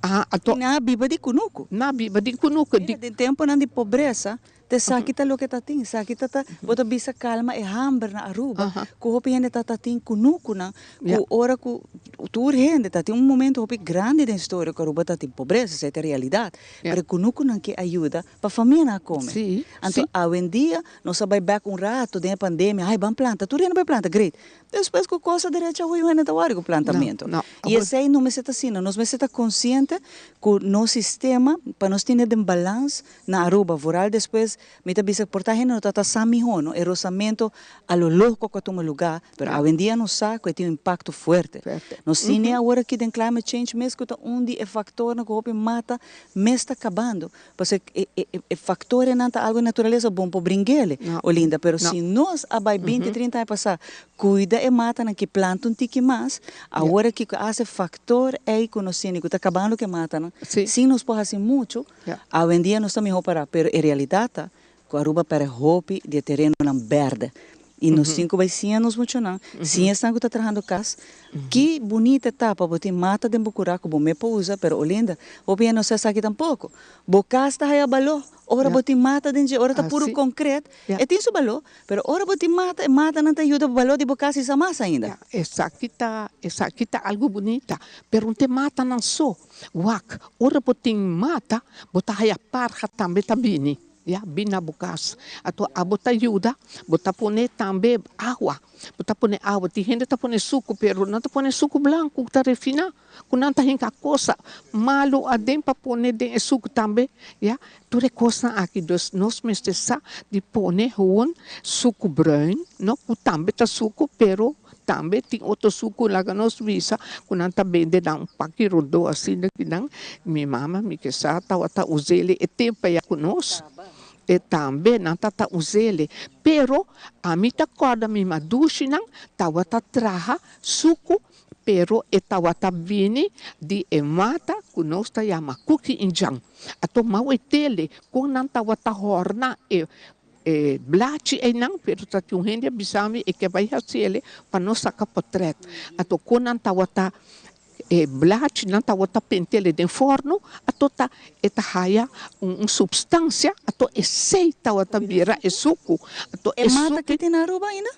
Aha, anto. I nan a biba di kunuku. Nan a biba di kunuku. Mira, den tempunan di pobresa Ta esaki ta loke ta tin, esaki ta ta, bo ta bisa kalma e hamber na Aruba, ku hopi hende ta ta tin kunukunan, ku ora ku tur hende ta tin un momento hopi grandi den historia ku Aruba ta tin pobresa, esei ta realidat, pero e kunukunan ke ayuda pa famianan a kome. Anto awendia nos a bai bek un rato den e pandemia, ai ban planta, tur hende bai planta, great, Despues ku kos a derecha hui un hende ta wòrdu ku plantamentu. I esei no mester ta asina. Nos mester ta konsiente ku nos sistema pa nos tene den balans na Aruba. Vooral despues mi ta bisa por ta hende no ta ta sa mihó no e rosamentu a lo loko ku a tuma lugá pero awendia nos sa ku e tin un impakto fuerte. Nos tene awor aki den climate change mes ku ta un di e faktornan ku hopi mata mes ta kabando. Pasobra e e e factorenan ta algo di naturalesa bon por bring'ele, Olinda, pero si nos a bai binti, trinta aña pasá cuida e matanan ki planta un tiki mas, awor aki cu haci factor ey cu nos tene cu ta cabando cu e matanan, sin nos por haci mucho, awendia nos ta miho pará, pero e realidad ta cu Aruba perde hopi di e terenonan berde y nos tin cu bay siña nos muchanan, siña esnan cu ta trahando cas, ki bunita etapa bo tin mata den bo cura cu bo me por usa, pero Olinda, hopi hende no sa esaki tampoco, bo cas ta haya balo ora bo tin mata den dje, ora ta puro concret, e tin su balo, pero ora bo tin mata, e matanan ta yuda bo balo di bo cas hisa mas ainda. Esaki ta, esaki ta algo bunita, pero no ta e matanan so, wak, ora bo tin mata, bo ta haya parha tambe ta bini. Ya bin na bo kas. Anto abo ta yuda, bo ta pone tambe awa. Bo ta pone awa. Tin hende ta pone suku, pero nan ta pone suku blanku ku ta refiná, ku nan ta hinka kosa malu aden pa pone den e suku tambe. Ya, tur e kosnan aki. Dus nos mester sa di pone gewoon suku bruin, no, ku tambe ta suku, pero Tambe tin otro suku laga nos bisa ku nan ta bende nan un paki rondó asina ki nan mi mama mi ke sa tabata us'ele e tempu aya ku nos e tambe nan ta ta us'ele pero ami ta kòrda mi madushinan tabata traha suku pero e tabata bini di e mata ku nos ta yama kuki indjan a tuma wetele kon nan tabata hòrna e E blachi einan, pero ta tin un hende a bisa mi e ke bai hasi ele pa nos saka potret. Anto kon nan tabata e blachi nan tabata pentele den forno, anto ta e ta haya un substansia, anto esei tabata bira e suku. Anto E mata ki tin na Aruba ainda?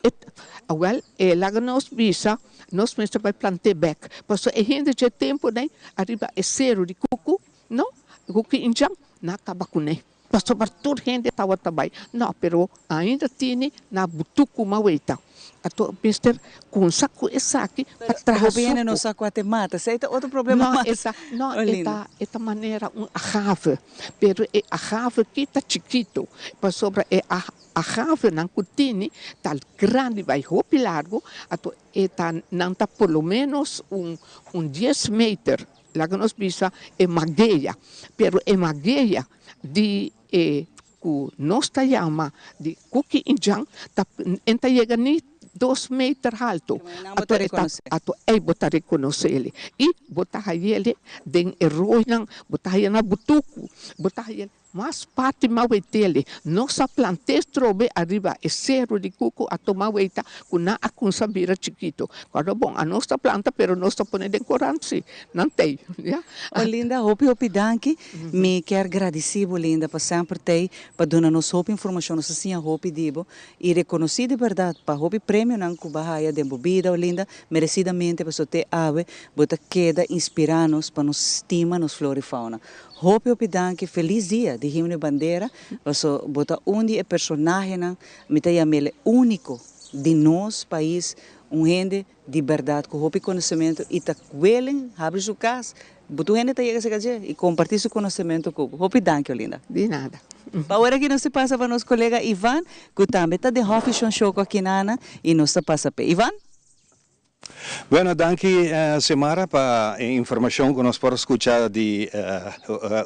Awel, e laga nos bisa, nos mester bai plant'é bek, pasobra e hende dje tempu nei ariba e seru di kuku, no, kuku indjan, nan a kaba kuné. Pasobra tur hende tabata bai. No, pero ainda tini na butuku maweta. Anto mester kunsa ku esaki pa traha Hopi hende no suku. sa kua te mata. Esei ta otro problema No, mas, e ta, no, e Olinda. ta, e ta manera un agave. Pero e agave ki ta chikitu. Pasobra e agavenan ku tini ta grandi bai hopi largu. Anto e ta, nan ta por lo menos un, un dies meter. Laga nos bisa e mageia, pero e mageia di e ku nos ta yama di Kuki Indjan ta en ta yega ni dos meter haltu. Ato e ta ato ei bo ta rekonosé i bo ta hayele den e roinan, bo ta haya na butuku, bo ta hayele. Mas parti mawetele, nos a plant'é strobe ariba e seru di kuku a tuma weita ku nan a kunsa bira chikito. Kòrda bon, anos ta planta pero nos ta pone den korant si, nan t'ei, ya. Olinda, hopi hopi danki. Mi kier gradisí bo Linda pa semper t'ei pa duna nos hopi informashon. Nos a siña hopi di bo i rekonosí di bèrdat pa hopi premionan ku bo a haya den bo bida Olinda, meresidamente pasobra te awe bo ta keda inspirá nos pa nos stima nos flora i fauna. Hopi hopi danki felis dia di himno y bandera paso bo ta un di e personahenan mi ta yamele unico di nos pais Un hende di berdad cu hopi conocemento y ta willing habri su cas, bo tur hende ta yega cerca dje y comparti su conocemento cu bo. Hopi danki Olinda. Di nada. Pa ora aki nos ta pasa pa nos colega Ivan cu tambe ta den Hofi Shon Shoko aki nana y nos ta pasa p'e. Ivan? Bueno, danki Xiomara pa e informacion cu nos por scucha di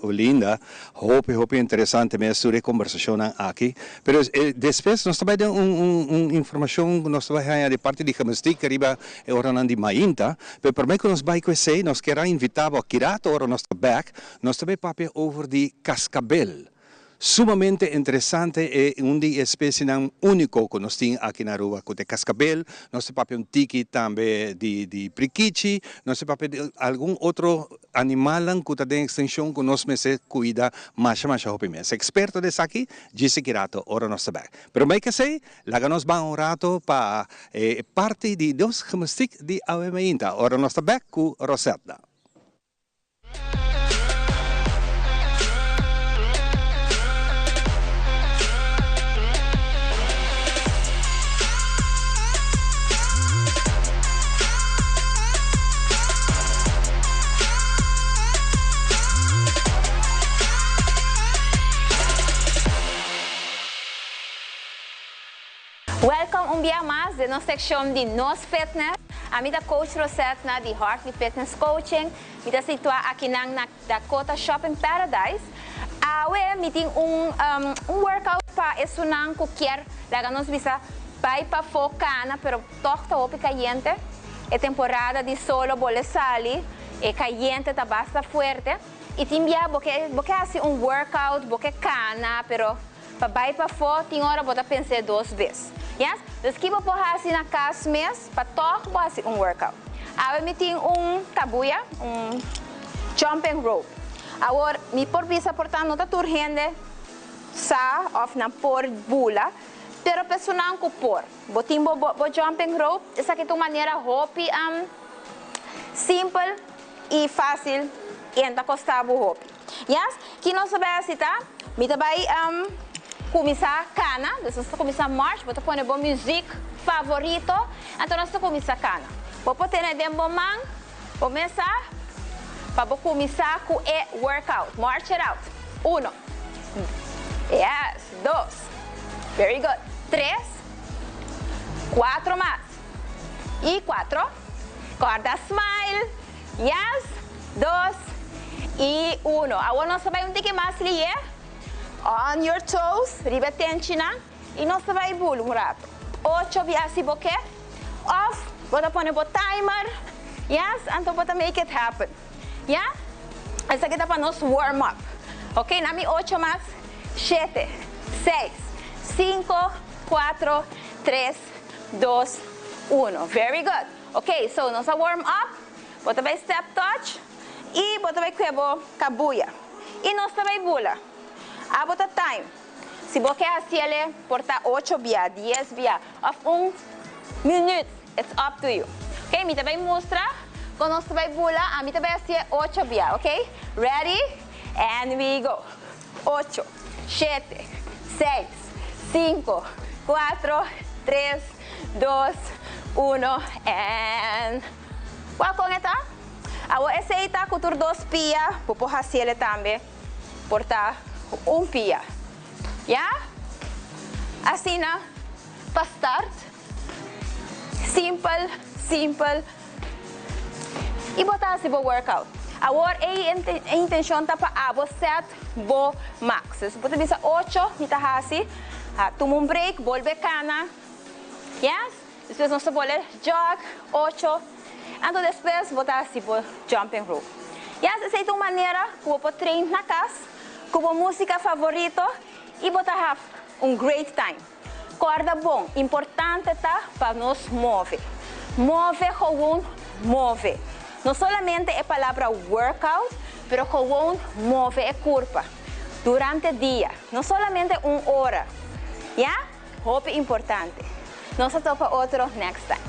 Olinda. Hopi hopi interesante mes tur e conversacionnan aki. Pero despues nos ta bay den un un informacion cu nos ta bay haya di parti di Gymnastiek riba e oranan di mainta. Pero prome cu nos bay cu esey nos kier a invita bo aki rato ora nos ta bek nos ta bay papia over di cascabel. Sumamente interesante e un di e especienan unico cu nos tin aki na Aruba cu ta e cascabel. Nos ta papia un tiki tambe di di prikichi, nos ta papia di algun otro animalnan cu ta den extincion cu nos mester cuida masha masha hopi mes. Experto di esaki djis aki rato ora nos ta bek. Pero mei kesey laga nos ban un rato pa e parti di nos gymnastiek di awe mainta ora nos ta bek cu Rosetna. Welcome un bia mas den nos seccion di Nos Fitness. Ami ta Coach Rosetna di Hartley Fitness Coaching. Mi ta situa akinan na Dakota Shopping Paradise. Awe mi tin un un workout pa esunnan cu kier laga nos bisa bay pafo cana pero toch ta hopi cayente. E temporada di solo bole sali, e cayente ta basta fuerte y tin bia bo ke bo ke haci un workout, bo ke cana pero Pa bai pafó tin ora bo ta pens'é dos bes. Yes? Dus ki bo por hasi na kas mes pa tòg bo hasi un workout? Awe mi tin un kabuya, un jumping rope. Awor, mi por bisa por ta no ta tur hende sa òf nan por bula, pero personan ku por. Bo tin bo bo jumping rope, esaki ta un manera hopi simpel i fásil i en ta kosta bo hopi. Yes, ki nos ta bai hasi ta, mi ta bai kuminsá kana, dus nos ta kuminsá march, bo ta pone bo muzik favorito, anto nos ta kuminsá kana. Bo por tene den bo man, bo mesa, pa bo kuminsá ku e workout. March it out. Uno. Yes, dos. Very good. Tres. Cuatro mas. I cuatro. Corda smile. Yes. Dos. I uno. Awor nos ta bai un tiki mas lihe. On your toes. Riba e tenchinan. I nos ta bai bula un rato. Ocho bia si bo ke. Of bo ta pone bo timer. Yes. Anto bo ta make it happen. Ya. Esaki ta pa nos warm up. Ok. Na mi ocho mas. Shete. Seis. Cinco. Cuatro. Tres. Dos, uno. Very good. Ok, so nos a warm up. Bo ta bai step touch y bo ta bai kue bo kabuya. Y nos ta bai bula. Abo ta time. Si bo ke hasiele por ta ocho bia, dies bia of un minuut. It's up to you. Ok, mi ta bai mustra kon nos ta bai bula. Ami ta bai hasie ocho bia, ok? Ready? And we go. Ocho, shete, seis, cinco, cuatro, tres, dos, uno, and wak con e ta? Awor esey ta cu tur dos pia, bo por haciele tambe por ta cu un pia. Ya? Asina pa start. Simpel, simpel. Y bo ta haci bo workout. Awor e intencion ta pa abo set bo max. Dus bo ta bisa ocho mi ta haci, tuma un break, bolbe cana. Yes? Despues nos ta bolbe jog, ocho. Anto despues bo ta haci bo jumping rope. Yes, esey ta un manera cu bo por train na cas cu bo musica favorito y bo ta have un great time. Corda bon, importante ta pa nos move. Move gewoon move. No solamente e palabra workout, pero gewoon move e curpa durante dia. No solamente un ora. Ya? Hopi importante. Nos ta topa otro next time.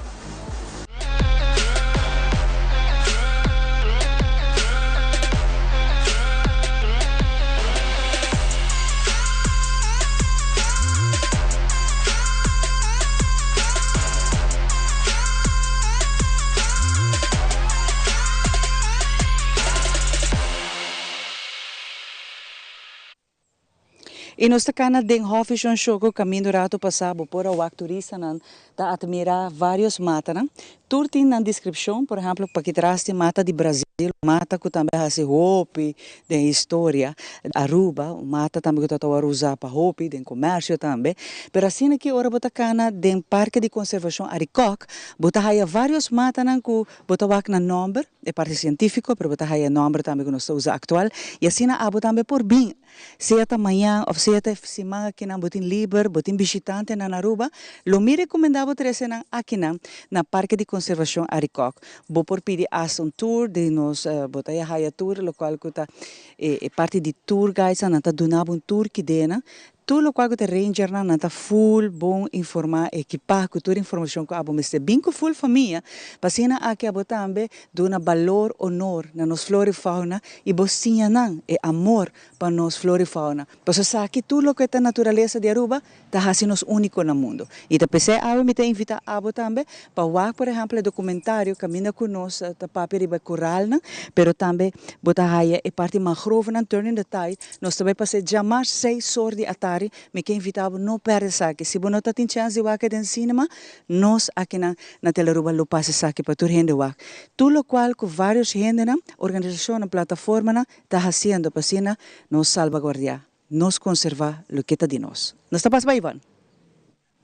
I nos ta kana den Hòfi Shon Shoko kaminda rato pasá bo por a wak turistanan ta atmirá vários matanan. Tur tin nan deskripshon, por ehèmpel pa kitras tin mata di Brazil, un mata ku tambe a hasi hopi den historia di Aruba, un mata tambe ku ta wòrdu usá pa hopi den komersio tambe. Pero asina ki ora bo ta kana den Parke di Konservashon Arikok, bo ta haya vários matanan ku bo ta wak nan nòmber, e parti sientífiko, pero bo ta haya e nòmber tambe ku nos ta usa aktual, i asina abo tambe por bin. Sea ta mañan of sea ta e siman akinan bo tin liber, bo tin bishitantenan na Aruba, lo mi recomenda bo trece nan akinan na Parke di Conservacion Arikok. Bo por pidi hasta un tour di nos, bo ta ya haya tour locual cu ta e parti di tour guidesnan, nan ta duna bo un tour kidenan. Tur locual cu ta rangernan, nan ta full bon informa, ekipa cu tur informacion cu abo mester. Bin cu full famia, pa asina aki abo tambe duna balor, honor na nos flora y fauna I bo siña nan e amor pa nos flora i fauna. Pasobra esaki tur loke ta naturalesa di Aruba ta hasi nos úniko na mundu. I ta p'esei awe mi ta invitá abo tambe pa wak por ehèmpel e dokumentario kaminda ku nos ta papia riba e koralnan, pero tambe bo ta haya e parti mangrovenan, Turning the Tide. Nos ta bai pas'é djamars seis or di atari. Mi ke invitá bo no pèrdè esaki. Si bo no ta tin chèns di wak e den sinema, nos akinan na Telearuba lo pasa esaki pa tur hende wak. Tur lokual ku vários hendenan, organisashonnan, plataformanan ta hasiendo pa asina nos salbaguardiá, nos konservá loke ta di nos. Nos ta pasa pa Ivon.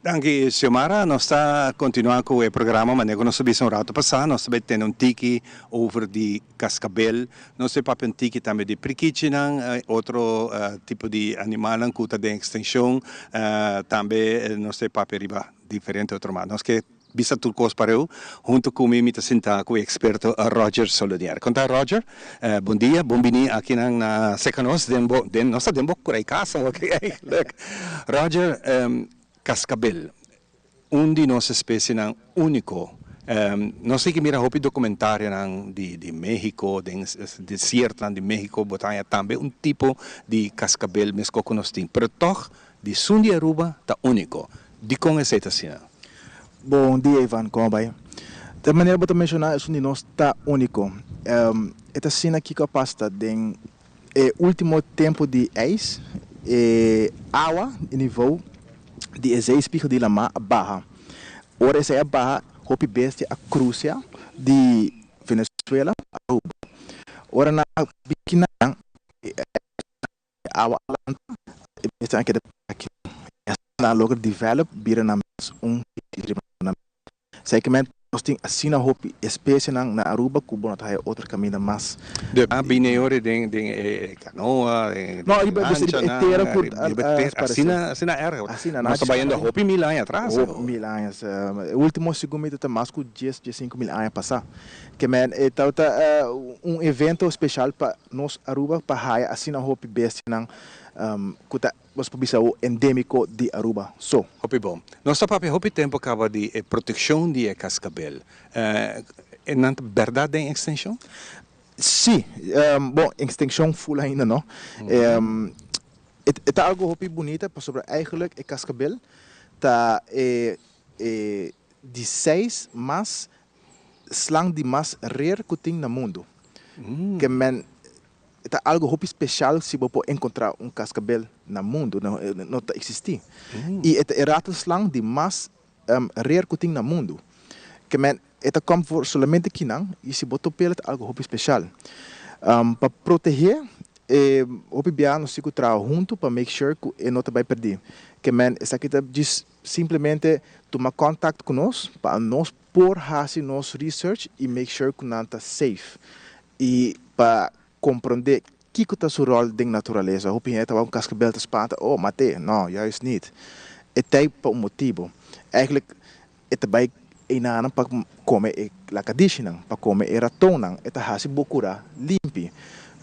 Danki Xiomara. Nos ta kontinuá ku e programa manera ku nos a bisa un ratu pasá. Nos ta bai tene un tiki over di kaskabel. Nos ta papia un tiki tambe di prikichinan, otro tipo di animalnan ku ta den ekstenshon. Tambe nos ta papia riba diferente otro mas. Nos ke bisa tur kos pareu. Hunto ku mi mi ta sinta ku e eksperto Roger Solonier. Kon ta Roger? Bon dia, bon bini akinan na seka nos den bo den nos ta den bo kurai kasa oke eigenlijk. Roger, kaskabel, un di nos espesienan úniko. Nos tin ke mira hopi dokumentarionan di di Mexico, den desiertonan di Mexico bo ta haña tambe un tipo di kaskabel meskos ku nos tin. Pero tòg Di sun di Aruba ta úniko. Dikon esei ta asina? Bon dia Ivan, komo bai? Den manera bo ta menshoná esun di nos ta úniko. E ta asina kiko a pasa ta den e último tempu di ijs e awa, e nivou di e zeespiegel di lamá a baha. Ora esei a baha hopi bestia a krusia di Venezuela pa Aruba. Ora nan a biki nan e E awa a lanta, e bestianan a keda aki. I asina nan a logra develop bira nan mes un riba nan mes. Zekermente nos tin asina hopi especienan na Aruba cu bo no ta haya otro caminda mas. De a bini ora den den e canoa, den No, riba e lanchanan, tera cu riba e tera, asina asina erg. Asina, Nos ta bayendo hopi mil aña atras. Hopi mil aña. E ultimo segun mi ta mas cu dies, diescinco mil aña pasa. Ke men e tabata un evento special pa nos Aruba pa haya asina hopi bestianan cu ta nos por bisa awo endemico di Aruba so. Hopi bon. Nos ta papia hopi tempo caba di e proteccion di e cascabel. E nan ta berdad den extincion? Si. Bon, extincion full ainda no. E ta algo hopi bunita pasobra eigenlijk e cascabel ta e di seis mas slang di mas rare ku tin na mundu. Ke men ta algu hopi speshal si bo por enkontrá un kaskabel na mundu, no ta eksistí. I e ta e ratelslang di mas rare ku tin na mundu. Ke men e ta kòm for solamente kinan i si bo top'el e ta algu hopi speshal. Pa protehé e hopi biaha nos tin ku traha huntu pa make sure ku e no ta bai pèrdí. Ke men esaki ta djis simplemente tuma kòntakt ku nos pa nos por hasi nos research y make sure cu nan ta safe y pa comprende kico ta su rol den naturaleza. Hopi hende ta wak un cascabel ta spanta, oh mate, no, juist niet. E ta pa un motibo. Eigenlijk e ta bay einanan pa come e lacadishinan, pa come e ratonnan, e ta hasi bo cura limpi.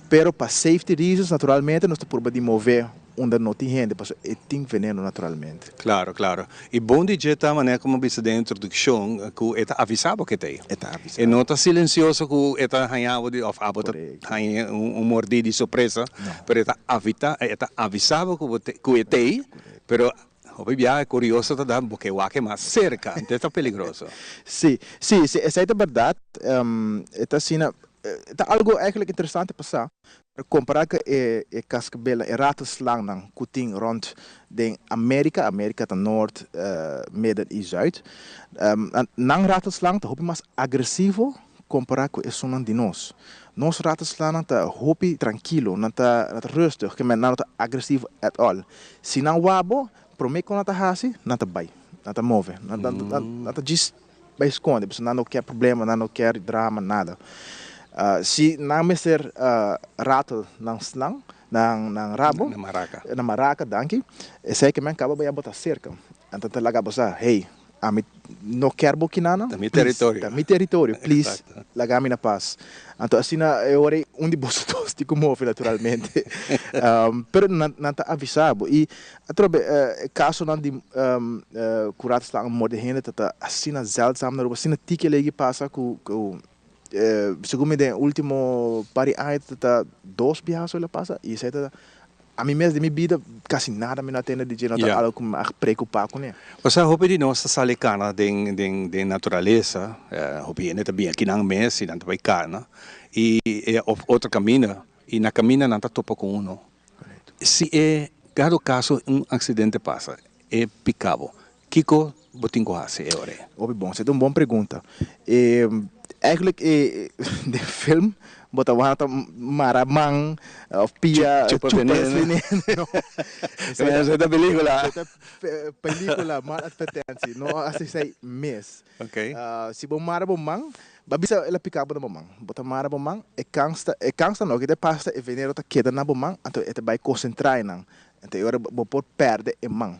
Pero pa safety reasons naturalmente nos ta purba di move unda no tin hende pasobra e tin veneno naturalmente. Claro, claro. Y bon di dje ta manera como a bisa den introduccion cu e ta avisa bo ke ta ey. E ta avisa. E no ta silencioso cu e ta haña bo di of abo ta haña un mordi di sorpresa, pero e ta avita, e ta avisa bo cu bo cu e ta ey, pero hopi biaha e curioso ta da bo ke wak e mas cerca, entonces ta peligroso. Si, si, si, esey ta berdad. E ta asina. Ta algo eigenlijk interesante pa sa, compara cu e e cascabel, e ratelslangnan cu tin rond den America, America ta noord, midden y zuid, nan ratelslang ta hopi mas agresivo compara cu esunnan di nos. Nos ratelslangnan ta hopi trankilo, nan ta nan ta rustig, ke men nan no ta agresivo at all. Si nan wak bo, prome cu nan ta haci, nan ta bay, nan ta move, nan nan ta djis Bai skonde, pasobra nan no kier problema, nan no kier drama, nada. Si nan mester ratel nan slang, nan nan rabo, Na maraka. na maraka, danki, esei ke men kaba bai a bota serka. Anto ta laga bo sa, hey, ami no kier bo kinana, Ta mi please, teritorio. ta mi teritorio, please, Exacto. laga mi na pas. Anto asina e ora ei un di boso dos tin ku move naturalmente. Pero nan nan ta avisa bo. I Atrobe e kasonan di ku ratoslang a morde hende ta ta asina zeldzaam na Aruba, asina tiki legi pasa ku ku segun mi den e ultimo par di aña ta ta dos biaha so el a pasa y esei ta ami mes den mi bida kasi nada mi no a tende di dje, no ta algo ku mi a preocupa kuné. Osea hopi di nos ta sali kana den den den naturalesa, hopi hende ta bin akinan mes y nan ta bai kana y of otro kaminda y na kaminda nan ta topa ku uno. Si e dado caso un accidente pasa, e pica bo, kico bo tin cu haci e ora ei? Hopi bon, esei ta un bon pregunta. E eigenlijk e den film bo ta wak ta mara man of pia Chupa veneno. No. Esei ta pelicula. Esei ta pelicula, mal advertentie. No haci esei mes. Si bo mara bo man, Ba bisa el a pica bo na bo man. Bo ta mara bo man, e kans ta, e kans ta no, ke ta pasa e veneno ta keda na bo man, anto e ta bai konsentrá einan. Anto e ora bo por pèrdè e man.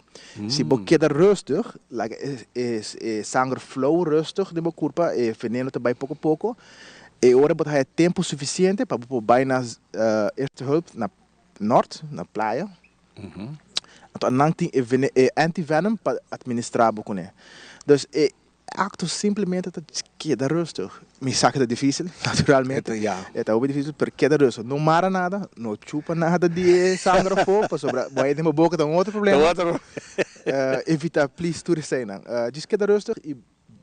Si bo keda rustig, laga e e e sanger flow rustig den bo kurpa, e veneno ta bai poko poko, e ora bo ta haya tempu sufisiente pa bo por bai na eerste hulp na nort, na playa. Anto nan tin e vene e antivenom pa administrá bo kuné. Dus e Acto simplemente ta keda rustig. Mi sa ke ta dificil, naturalmente. E ta hopi dificil, pero keda rustig. No mara nada, no chupa nada di e sanger afo, pasobra bo a den bo boca ta un otro problema. Evita please tur eseinan. Djis keda rustig y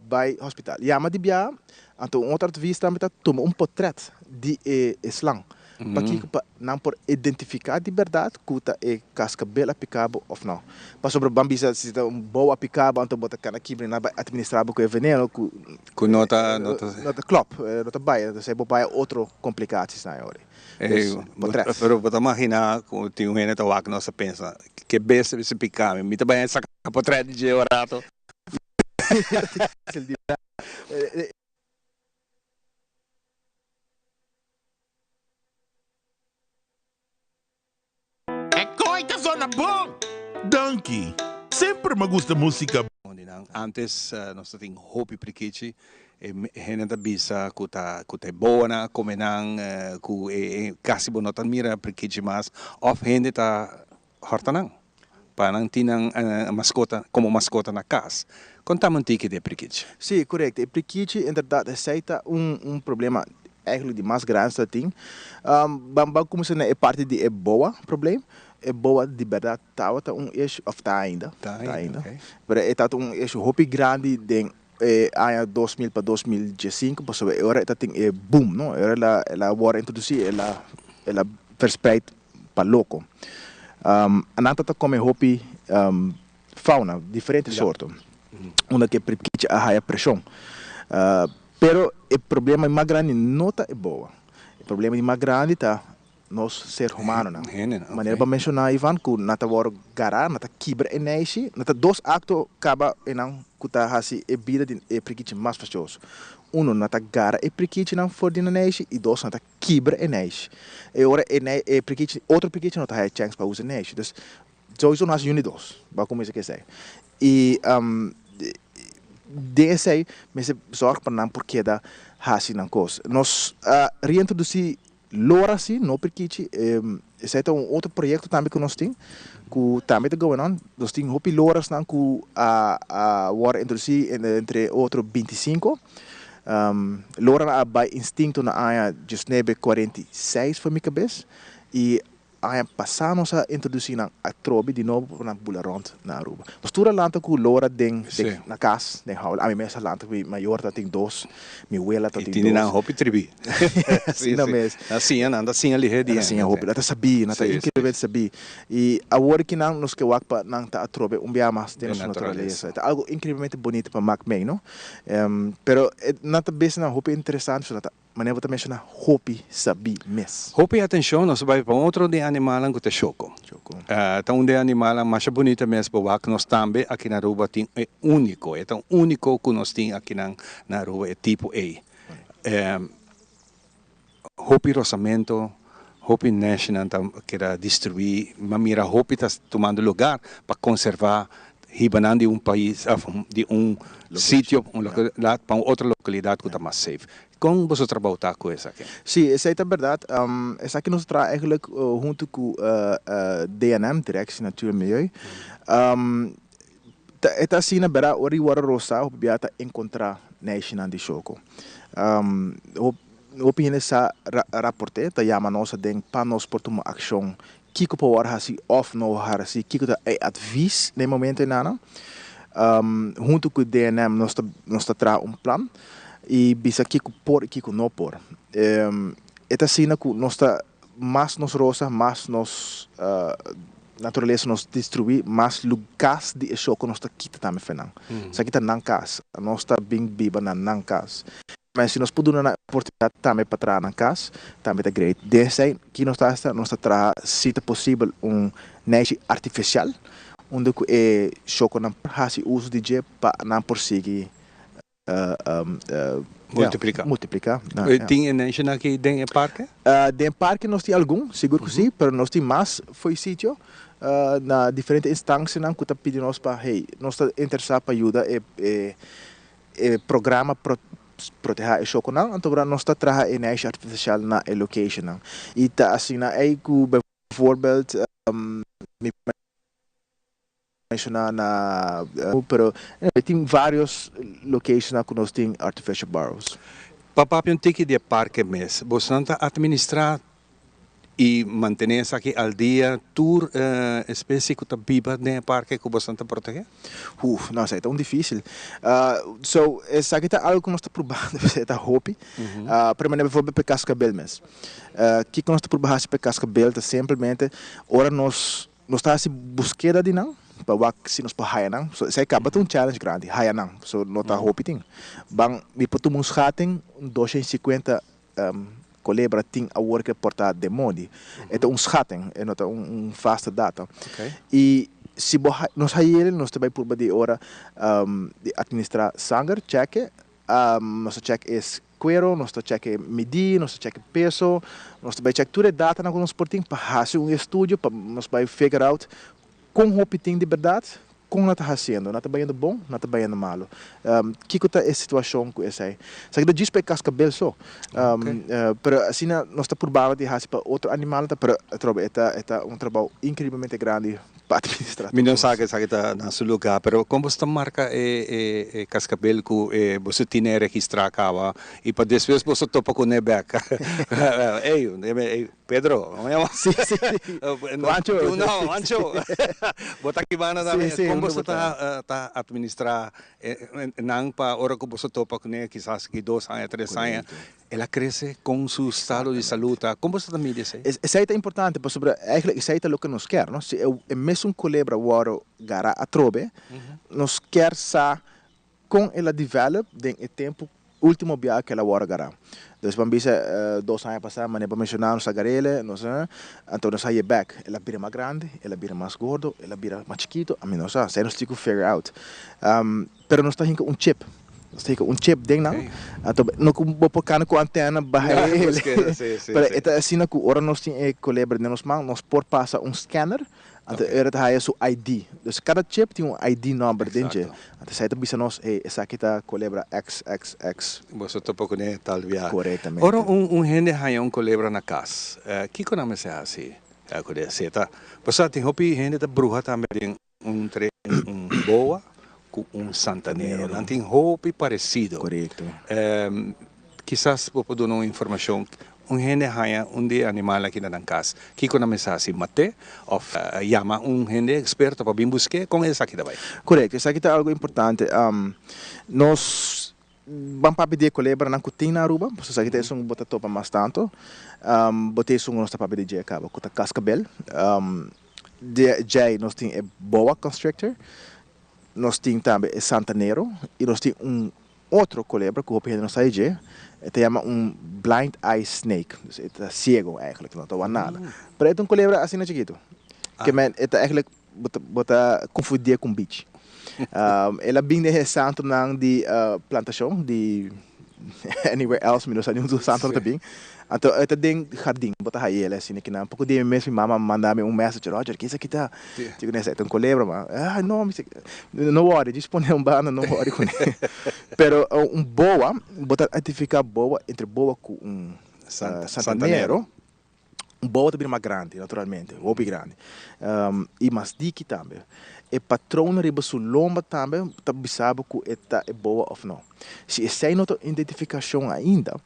bay hospital. Yama di biaha, anto un otro advies tambe ta tuma un potret di e slang. Pakiko pa nan por identifiká di bèrdat ku ta e kaskabel a piká bo òf nò. Pasobra ban bisa si ta un bou a piká bo anto bo ta kana kibra i nan bai atministrá bo ku e veneno ku Ku no ta no ta no ta klòp, no ta bai. Entonces bo bai otro komplikashis nan e ora ei. Dus potrèt. Pero bo ta maginá ku tin un hende ta wak nos ta pensa ke bestia mester piká mi, mi ta bai saka potrèt di dje un rato. E kooi ta zona bon! Danki. Semper m'a gusta musica. Antes nos ta tin hopi prikichi, e hende ta bisa ku ta ku ta e boanan a kome nan, ku e kasi bo no ta mira prikichi mas, òf hende ta hòrta nan pa nan tin nan maskota komo maskota na kas. Kontami un tiki di e prikichi. Sí, korekto. E prikichi inderdat esei ta un un problema eigenlijk di mas grandi ta tin. Ban ban kuminsá na e parti di e boa probleem. E boa di bèrdat tabata un issue, òf ta ainda, Ta ta ainda, ainda, oké. pero e tabata un issue hopi grandi den e aña 2000 pa 2015 pasobra e ora e ta tin e boom, no? E ora el a el a wòrdu introdusí el a el a verspreid pa loko. Nan ta ta kome hopi fauna, diferente sorto, unda ku e prikichi a haya preshon. Pero e problema mas grandi no ta e boa. E problema di mas grandi ta nos ser humanonan. Manera bo a menshoná, Ivan, ku nan ta wòrdu gará, nan ta kibra e neishi, nan ta dos akto kaba einan ku ta hasi e bida di e prikichi mas fastioso. Uno, nan ta gara e prikichinan for di nan neishi, i dos, nan ta kibra e neishi. E ora e nei e prikichi otro prikichi no ta haya chèns pa usa e neishi. Dus souiso no hasi uni dos, bo a kuminsá ku esei. I den esei mester zòrg pa nan por keda hasi nan kos. Nos a reintrodusí lora si, no prikichi. Esei ta un otro proyekto tambe ku nos tin ku tambe ta going on. Nos tin hopi lorasnan ku a a wòrdu introdusí entre otro 25. Lora a bai instinto na aña diesnuebe kuarenta i seis for mi kabes i. Aña pasá nos a introdusí nan atrobe di nobo pa nan bula rònt na Aruba. Nos tur a lanta ku lora den den na kas, den haula. Ami mes a lanta ku mi mayor ta tin dos, mi wela ta I tin tini nan dos. hopi tribí. Asina mes. Nan siña, nan ta siña lihé di Nan ta siña hopi, nan ta sabí, nan ta inkreibel sabí. I awor ki nan nos ke wak pa nan ta atrobe un bia mas den Den nos naturalesa. naturalesa. Ta algu inkreibelmente bunita pa mak mei, no? Pero nan ta bes nan hopi interesante, so nan ta Manera bo ta menshoná hopi sabí mes. Hopi atenshon, nos a bai pa un otro di e animalnan ku ta shoko. Ta un di e animalnan masha bunita mes bo wak. Nos tambe aki na Aruba tin e úniko, e ta un úniko ku nos tin akinan na Aruba e tipo ei. Hopi rosamento, hopi nèshinan ta keda destruí. Mi a mira hopi ta tumando lugar pa konservá hiba nan di un pais of di un sitio, un localidad pa un otro localidad cu ta mas safe. Con boso trabou ta cu esaki? Sí, esey ta berdad. Esaki nos ta traha eigenlijk hunto cu DNM, Directie Natuur en Milieu. E ta asina berdad ora di worde rosa hopi bia ta encontra neishinan di shoko. Hopi hende sa raporte, ta yama nos aden pa nos por tuma accion Kiko por wòrdu hasi òf no wòrdu hasi, kiko ta e advis na e momento enanan. Huntu ku DNM nos ta nos ta traha un plan i bisa kiko por i kiko no por. E ta asina ku nos ta mas nos rosa, mas nos naturalesa nos destruí, mas lugas di e shoko nos ta kita tambe for nan. Esaki ta nan kas, nos ta bin biba na nan kas. Ma si nos por duna nan oportunidat tambe pa traha nan kas, tambe ta great. Den esei, ki nos ta hasta? Nos ta traha, si ta posibel, un neishi artifisial, unda ku e shokonan por hasi uso di dje pa nan por sigui Multipliká. multipliká. Tin e neishinan aki den e parke? Den e parke nos tin algun, sigur ku si, pero nos tin mas fo'i sitio na diferente instansianan ku ta pidi nos pa, hey, nos ta interesá pa yuda e E programa pro proteha e shokonan, anto bra nos ta traha e neishi artifisial na e locationnan. I ta asina ei ku bijvoorbeeld mi menshoná na pero anyway tin varios locationnan ku nos tin artificial burrows. Pa papia un tiki di e parke mes, bosonan ta administrá I mantené esaki al dia tur especie ku ta biba den e parke ku boso ta protegé? Uf, no, esaki ta un difícil. So, esaki ta algo ku nos ta probando, e ta hopi. Por manera bijvoorbeeld pa e cascabel mes. Kiko nos ta proba hasi pa e cascabel ta simplemente ora nos nos ta hasi buskeda di nan pa wak si nos por haya nan. So, esaki kaba ta un challenge grandi, haya nan. So, no ta hopi tin. Ban, mi por tuma un schatting, un 250 Colebra tin awor ke por ta den modi. E ta un schatting, e no ta un vaste data. I si bo nos haye el, nos ta bai purba di ora di administra sanger, cheke, nos ta chek e kuero, nos ta chek e midi, nos ta chek e peso, nos ta bai chek tur e datanan ku nos por tin pa hasi un estudio pa nos bai figure out kon hopi tin di bèrdat, Kon nan ta hasiendo? Nan ta bayendo bon? Nan ta bayendo malu? Kiko ta e situashon ku esei? Esaki ta djis pa e kaskabel so. Pero asina nos ta purbaba di hasi pa otro animalnan ta, pero atrobe e ta e ta un trabou inkreiblemente grandi pa administra Mi tur no sa kos. ku esaki ta na su lugá, pero kon boso ta marka e e e kaskabel ku e boso tine registrá kaba i pa despues boso topa kuné bèk? Ey, ey. Pedro, ¿cómo llama? Sí, sí, sí. Juancho. No, Juancho. Bo ta aki banda tambe. Sí, sí, Kon boso ta ta administra nan pa ora ku boso topa kuné kisas aki dos aña, tres aña, el a krese kon su estado di salud ta? Kon boso ta midi esei? Esei ta importante pasobra eigenlijk esei ta loke nos kier, no? Si e mesun kolebra wòrdu gara atrobe, nos kier sa Kon el a develop den e tempu ultimo biaha ku el a wòrdu agará. Dus ban bisa dos aña pasá manera bo menshoná nos a agar'el, nos anto nos a haye bèk. El a bira mas grandi, el a bira mas gordo, el a bira mas chikitu, ami no sa, esei nos tin ku figure out. Pero nos ta hinka un chip, nos ta hinka un chip den nan, anto no ku bo por kana ku antena baha el, pero e ta asina ku ora nos tin e kolebra den nos man nos por pasa un scanner Anto e ora ta haya su ID. Dus kada chip tin un ID number den dje. Anto esei ta bisa nos, hey, esaki ta kolebra XXX. Boso topa kuné tal bia. Korektamente. Ora un hende haña un kolebra na kas, kiko nan mester hasi kuné? Si e ta, pasobra tin hopi hende ta bruha tambe den un tre un boa ku un santanero. Nan tin hopi paresido. Korekto. Kisas bo por duna un informashon. Un hende haña un di e animal aki na nan kas, kiko nan mester hasi? Mat'é òf yama un hende eksperto pa bin busk'é? Kon esaki ta bai? Korekto, esaki ta algu importante. Nos ban papia di e kolebranan ku tin na Aruba, pasobra esaki ta esun ku bo ta topa mas tantu. Bo ta esun ku nos ta papia di dje kaba, ku ta kaskabel. Di djei nos tin e boa constrictor, nos tin tambe e santanero i nos tin un Otro kolebra ku hopi hende no sa di dje, e ta yama un blind eye snake. Dus e ta siego eigenlijk, no ta wak nada. Pero e ta un kolebra asina chikitu. Ke men e ta eigenlijk bo ta bo ta konfundié ku un bich. El a bin den e santonan di plantashon di anywhere else, mi no sa ni unda santo ta bin. Anto e ta den jardin, bo ta haye el asina kinan. Poko dia mi mes mi mama a manda mi un message, Roger, kisa ki ta? Digo, Nessa, e ta un kolebra, ma. Ah, no, mi si, no worry, djis pone un banda, no worry kuné. Pero un boa, bo ta identifiká boa entre boa ku un santanero. Un boa ta bira mas grandi, naturalmente, hopi grandi. I mas diki tambe. E patron riba su lomba tambe ta bisa bo ku e ta e boa òf no. Si esei no ta un identifikashon ainda,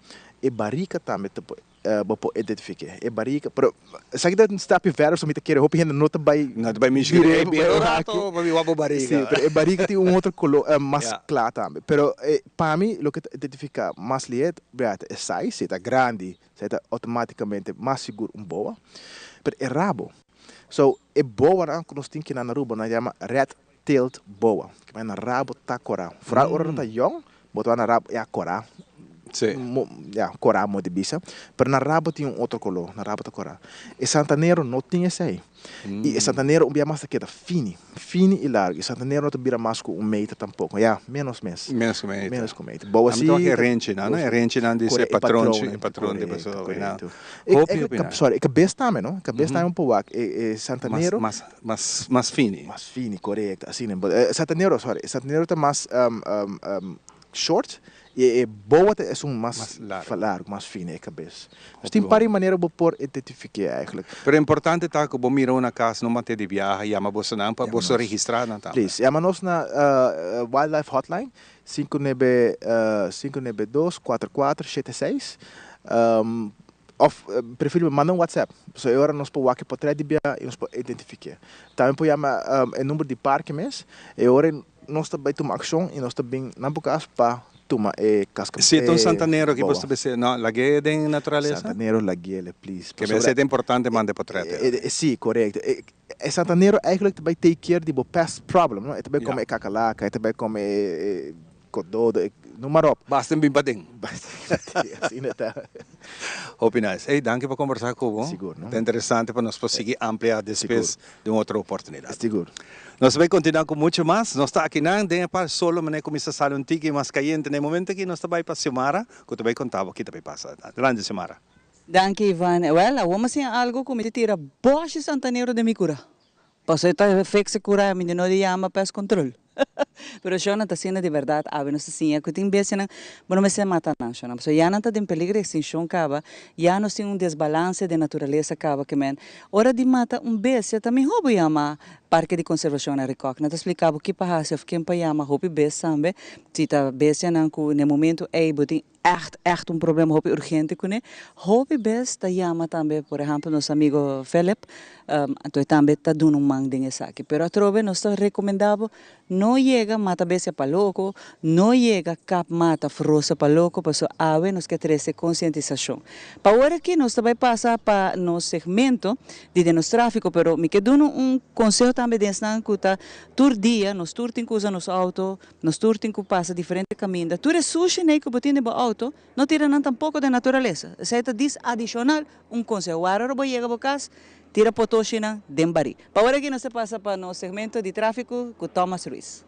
E barika tambe ta por bo por identifiké. E barika, pero esaki ta un stapje verder pasobra mi ta kere hopi hende no ta bai No ta bai mishi bira e bira un aki. rato pa mi wak bo Sí, barika. pero e barika tin un otro koló mas Ya. kla tambe. Pero pa mi loke ta identifiká mas lihe bira ta e size, si e ta grandi, si e ta outomátikamente mas sigur un boa. Pero e rabo, so e boanan ku nos tin kinan na Aruba nan yama red tailed boa, ke nan rabo ta korá. Foral ora nan ta yòn, bo ta wak nan rabo ya korá. Sí. Ya, korá mo di bisa. Pero nan rabo tin un otro koló, nan rabo ta korá. E santanero no tin esei. I e santanero un bia mas ta keda fini, fini i largu. E santanero no ta bira mas ku un meter tampoko. Ya, ménos mes. Ménos ku meter. Ménos ku meter. Boa Ami si ta wak e ta renchinan, no? E renchinan di Kore, e e patronchi, patronnan. e patron di Korekto, pasobra nan. korekto. E, Hopi, e, hopi nan. sorry, e kabes tambe, no? E kabes tambe por wak. E, e santanero. Mas, mas, mas, mas fini. Mas fini, korekto. Asina. But e santanero, sorry, e santanero ta mas short i e boa ta esun mas Mas largo. largo, mas fini e kabes. Dus Hopi tin bon. par di manera bo por identifiké eigenlijk. Pero importante ta ku bo mira una kas no mant'é di biaha, yama bosonan pa Yama boso nos. registrá nan tambe. Please, yama nos na Wildlife Hotline, sinku nebe 592 4476. Of preferibel manda un WhatsApp, pasobra e ora nos por wak e potret di bia i nos por identifiké. Tambe por yama e number di parke mes, e ora nos ta bai tuma akshon i nos ta bin nan bo kas pa tuma e kaska Si ta un e santanero ki boa. bo ta bisa no lag'é den naturalesa? Santanero lag'é please, Ke pasobra mester ta importante manda e potret e ora. Si, korekto. E santanero eigenlijk ta bai take care di bo pest problem, no? E ta bai kome e kakalaka, e ta bai kome e kododo, e noem maar op. Basta en bin paden. Basta en bin paden, asina ta. Hopi nice. Ey, danki pa kombersá ku bo. Sigur, no? Ta interesante pa nos por sigui amplia despues Sigur. di un otro oportunidat. Sigur. Nos ta bai kontinuá ku muchu mas. Nos ta akinan den e par solo manera kuminsá sali un tiki mas kayente. Na e momento aki nos ta bai pa Xiomara ku ta bai konta bo ki ta bai pasa. Adelante, Xiomara. Danki Ivan. Wel, awor mi a siña algo ku mi ta tira bòshi santanero den mi kura. Pasobra e ta fix e kura mi no di yama pest control. Pero shownan ta asina di berdad awe nos ta siña ku tin bestianan bo no mester mata nan shownan pasobra ya nan ta den peligro di extinshon kaba, ya nos tin un desbalanse den naturalesa kaba ke men ora di mata un bestia ta mihó bo yama parke di konservashon na Rikòk. Nan ta splika bo ki pa hasi òf ken pa yama hopi bes tambe si ta bestianan ku na e momento ei bo tin Ègt, ègt un problema hopi urgente kuné. Hopi bes ta yama tambe, por ehèmpel, nos amigo Philip, anto e tambe ta duna un man den esaki. Pero atrobe nos ta rekomendá bo, no yega mata bestia pa loko, no yega kap mata frosa pa loko, pasobra awe nos ke trese konsientisashon. Pa ora aki nos ta bai pasa pa nos segmento di den nos tráfiko, pero mi ke duna un konseho tambe den esnan ku ta tur dia, nos tur tin ku usa nos outo, Nos tur tin ku pasa diferente kaminda. Tur e sushi nei ku bo tin den bo outo, no tira nan tampoko den naturalesa. Esei ta dis adishonal un konseho. Wara ora bo yega bo kas, tira potoshinan den barí. Pa ora aki nos ta pasa pa nos segmento di tráfiko ku Thomas Ruiz.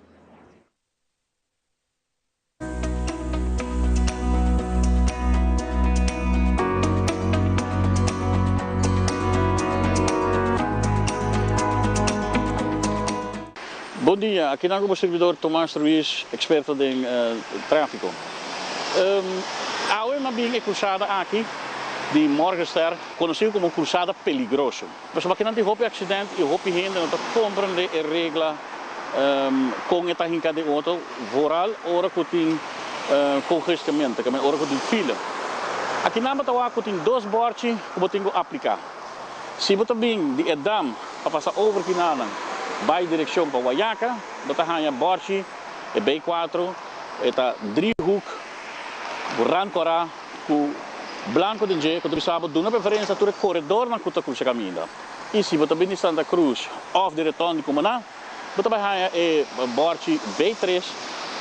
Bon dia, aki nan ku bo sirbidor Tomas Ruiz, eksperto den tráfiko. Awe m'a bin e krusada aki di Morgenster, konosí komo krusada peligroso. Pasobra aki nan tin hopi aksident i hopi hende no ta komprendé e regla kon e ta hinká den oto, vooral ora ku tin kongestionamento, ora ku tin fila. Akinan bo ta wak ku tin dos bòrchi ku bo tin ku apliká. Si bo ta bin di e dam pa pasa over kinanan bai direkshon pa Wayaca, bo ta haña bòrchi e B cuatro, e ta driehoek ku rand kòrá ku blanko den dje ku ta bisa bo duna preferensia tur e koredornan ku ta krusa kaminda. I si bo ta bin di Santa Cruz òf di Reton di Cumaná, bo ta bai haña e bòrchi B tres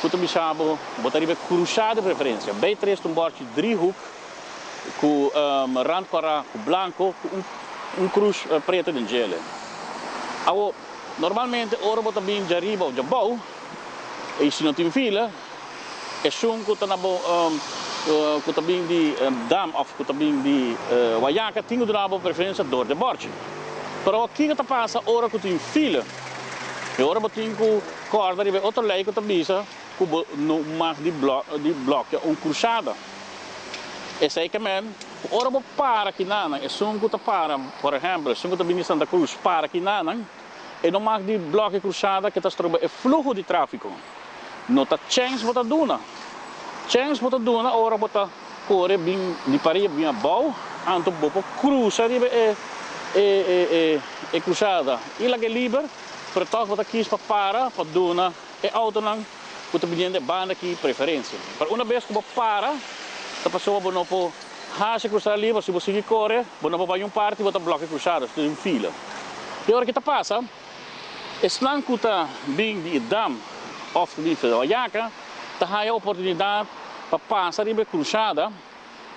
ku ta bisa bo bo ta riba e krusá di preferensia. B tres ta un bòrchi driehoek ku rand kòrá ku blanko ku un krus pretu den djele. Awor, normalmente ora bo ta bin djariba òf djabou i si no tin fila, esun ku ta na bo ku ta bin di Dam òf ku ta bin di Wayaca tin ku duna bo preferensia dor di e bòrchi. Pero awor kiko ta pasa ora ku tin fila? E ora bo tin ku kòrda riba e otro lei ku ta bisa ku bo no mag di blòkia un krusada. Esei ke men ku ora bo para kinanan, esun ku ta para, por ehèmpel, esun ku ta bini Santa Cruz para kinanan, e no mag di blòkia krusada ke ta stroba e fluho di tráfiko. No ta chèns bo ta duna. Chèns bo ta duna ora bo ta kore bin di pariba bin abou, anto bo por krusa riba e e e krusada i laga e liber, pero tòg bo ta kis pa para pa duna e outonan ku ta biniendo e banda aki preferensia. Pero una bes ku bo para, ta pasobra bo no por hasi e krusada liber, si bo sigui kore, bo no por bai un parti, bo ta blòk e krusada, ta den fila. I ora ki ta pasa, esnan ku ta bin di e dam òf ta bin di Wayaca ta haña oportunidat pa pasa riba e krusada,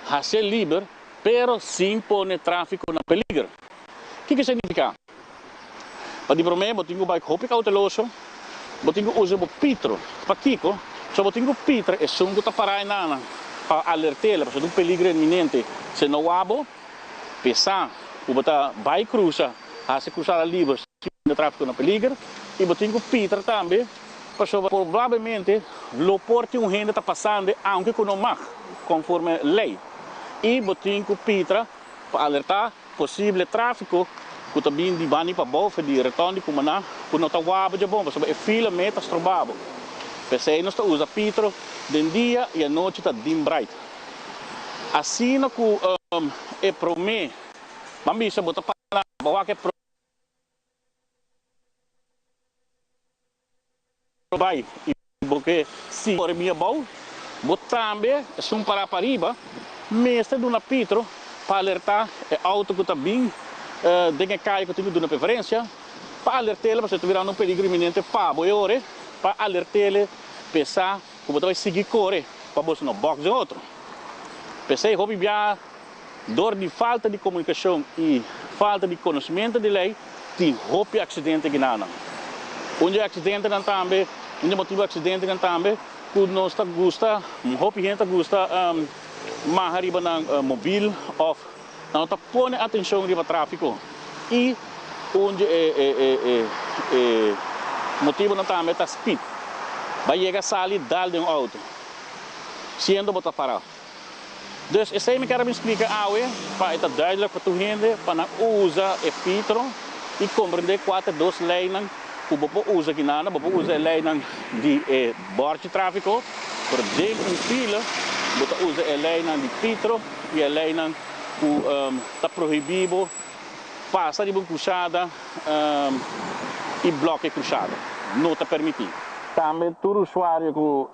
hasié liber, pero sin pone tráfiko na peliger. Kiko esei nifiká? Pa di promé bo tin ku bai hopi kouteloso, bo tin ku usa bo pitro. Pakiko? Pasobra bo tin ku pitra esun ku ta pará enanan pa alert'el pasobra ta un peligro inminente. Si no wak bo, pesa ku bo ta bai krusa, hasi krusada liber sin pone tráfiko na peliger. I bo tin ku pitra tambe pasobra probablemente lo por tin un hende ta pasando aunke ku no mag konforme lei. I bo tin ku pitra pa alertá Posible tráfiko ku ta bin di bani pa boven di reton di Cumaná ku no ta waba dje bon pasobra e fila me ta stroba bo. P'esei nos ta usa pitro den dia i anochi ta dim bright. Asina ku e promé ban bisa bo ta para bo wak e Bai i bo ke si kore mi abou, bo tambe esun pará pariba mester duna pitro pa alertá e outo ku ta bin den e kaya ku tin ku duna preferensia, pa alert'el pasobra ta birando un peligro inminente pa bo e ora pa alert'el p'e sa ku bo ta bai sigui kore pa boso no bòks den otro. P'esei hopi biaha dor di falta di komunikashon i falta di konosementu di lei tin hopi aksidente ginanan. Un di e aksidentenan tambe, un di e motibu aksidentenan tambe ku nos ta gusta, hopi hende ta gusta maha riba nan mobil òf nan no ta pone atenshon riba tráfiko. I un di e e motibunan tambe ta speed. Bai yega sali dal den un outo siendo bo ta pará. Dus esei mi ker a bin splika awe pa e ta duidelijk pa tur hende pa nan usa e pitro i komprendé kua ta e dos leinan ku bo por usa kinana. Bo por usa e leinan di e bòrchi tráfiko, pero den un fila bo ta usa e leinan di pitro i e leinan ku ta prohibí bo pasa riba un krusada i blòk e krusada. No ta permití. Tambe tur usuario ku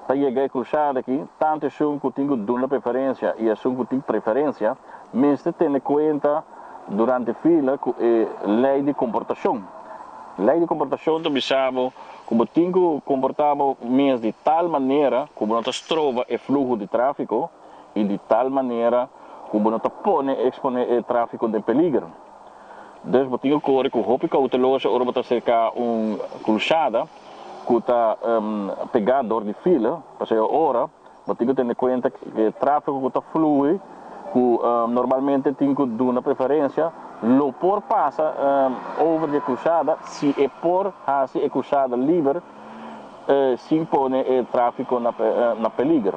ta yega e krusada aki, tantu esun ku tin ku duna preferensia i esun ku tin preferensia, mester tene kuenta durante fila ku e lei di komportashon. Lei di komportashon ta bisa bo ku bo tin ku komportá bo mes di tal manera ku bo no ta stroba e fluho di tráfiko i di tal manera ku bo no ta pone eksponé e tráfiko den peliger. Dus bo tin ku kore ku hopi kouteloso ora bo ta serka un krusada ku ta pegá dor di fila, pasobra e ora bo tin ku tene kuenta ku e tráfiko ku ta flui ku normalmente tin ku duna preferensia lo por pasa over di e krusada si e por hasi e krusada liber sin pone e tráfiko na peliger.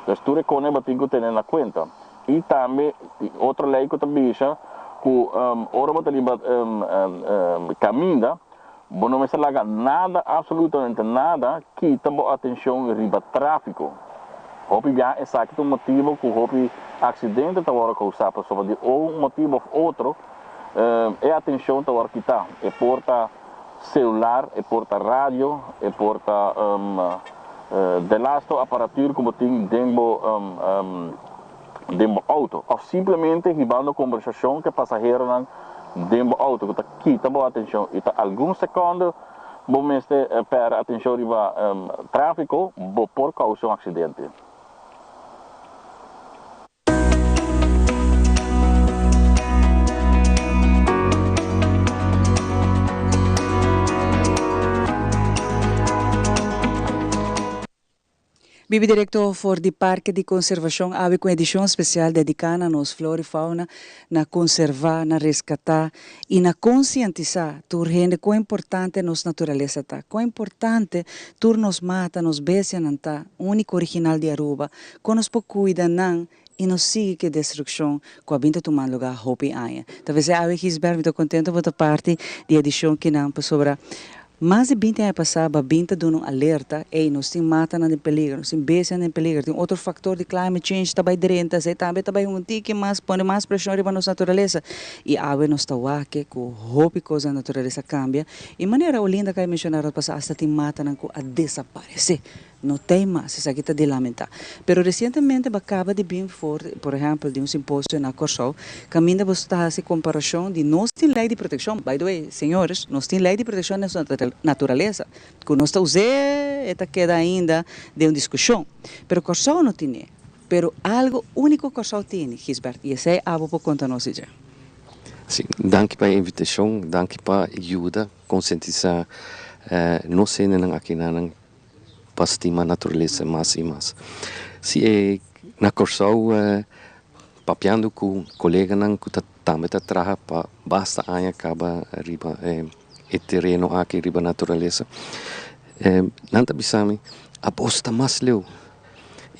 Dus tur e kone bo tin ku tene na kuenta. I tambe tin otro lei ku ta bisa ku ora bo ta riba kaminda bo no mester laga nada, absolutamente nada, kita bo atenshon riba tráfiko. Hopi biaha esaki ta un motibo ku hopi aksidente ta wòrdu kousá pasobra di un motibo òf otro e atenshon ta wòrdu kitá. E por ta selular, e por ta radio, e por ta delasto aparatuur ku bo tin den bo den bo outo òf simplemente hibando kombersashon ku e pasaheronan den bo outo ku ta kita bo atenshon i ta algun sekònde bo mester pèrdè atenshon riba tráfiko, bo por kousa un aksidente. Bibi directo for di Parke di Conservacion awe cu un edicion special dedica na nos flora y fauna, na conserva, na rescata y na concientisa tur hende con importante nos naturalesa ta, con importante tur nos mata, nos bestianan ta, unico original di Aruba, con nos por cuida nan y no sigui cu e destruccion cu a bin ta tuma lugar hopi aña. Ta pesey awe Gisbert mi ta contento pa ta parti di edicion kinan pasobra mas di binti aña pasa ba bin ta duna un alerta, ey nos tin matanan den peligro, nos tin bestianan den peligro, tin otro factor di climate change ta bay drenta, esey tambe ta bay un tiki mas pone mas presion riba nos naturalesa y awe nos ta wak cu hopi cos den naturalesa a cambia y manera Olinda a cay menciona rato pasa hasta tin matanan cu a desaparece. No t'ei mas, esaki ta di lamentá. Pero resientemente bo a kaba di bin for, por ehèmpel, di un simposio na Kòrsou, kaminda bo ta hasi komparashon di nos tin lei di protekshon, by the way, señores, nos tin lei di protekshon di nos naturalesa, ku nos ta us'é, e ta keda ainda den un diskushon. Pero Kòrsou no tin'é. Pero algu úniko Kòrsou tini, Gisbert, i esei abo por konta nos di dje. Sí, danki pa e invitashon, danki pa yuda konsientisá nos hendenan akinanan pa stima naturalesa mas i mas. Si e na Kòrsou papiando ku koleganan ku ta tambe ta traha pa basta aña kaba riba e tereno aki riba naturalesa, nan ta bisa mi abos ta mas leu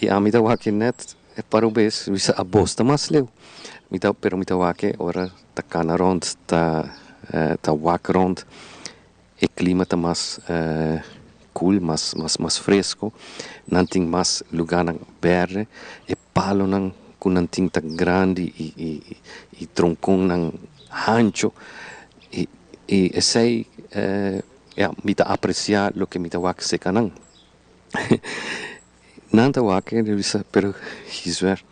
i ami ta wak nèt para un bes bisa abos ta mas leu mi ta pero mi ta wak ora ta kana rònt ta ta wak rònt. E klima ta mas koel, mas mas fresko. Nan tin mas lugánan bèrdè. E palonan ku nan tin ta grandi i i i tronkonnan hancho. I i esei ya mi ta apresiá loke mi ta wak seka nan. Nan ta wak e bisa, pero Gisbert,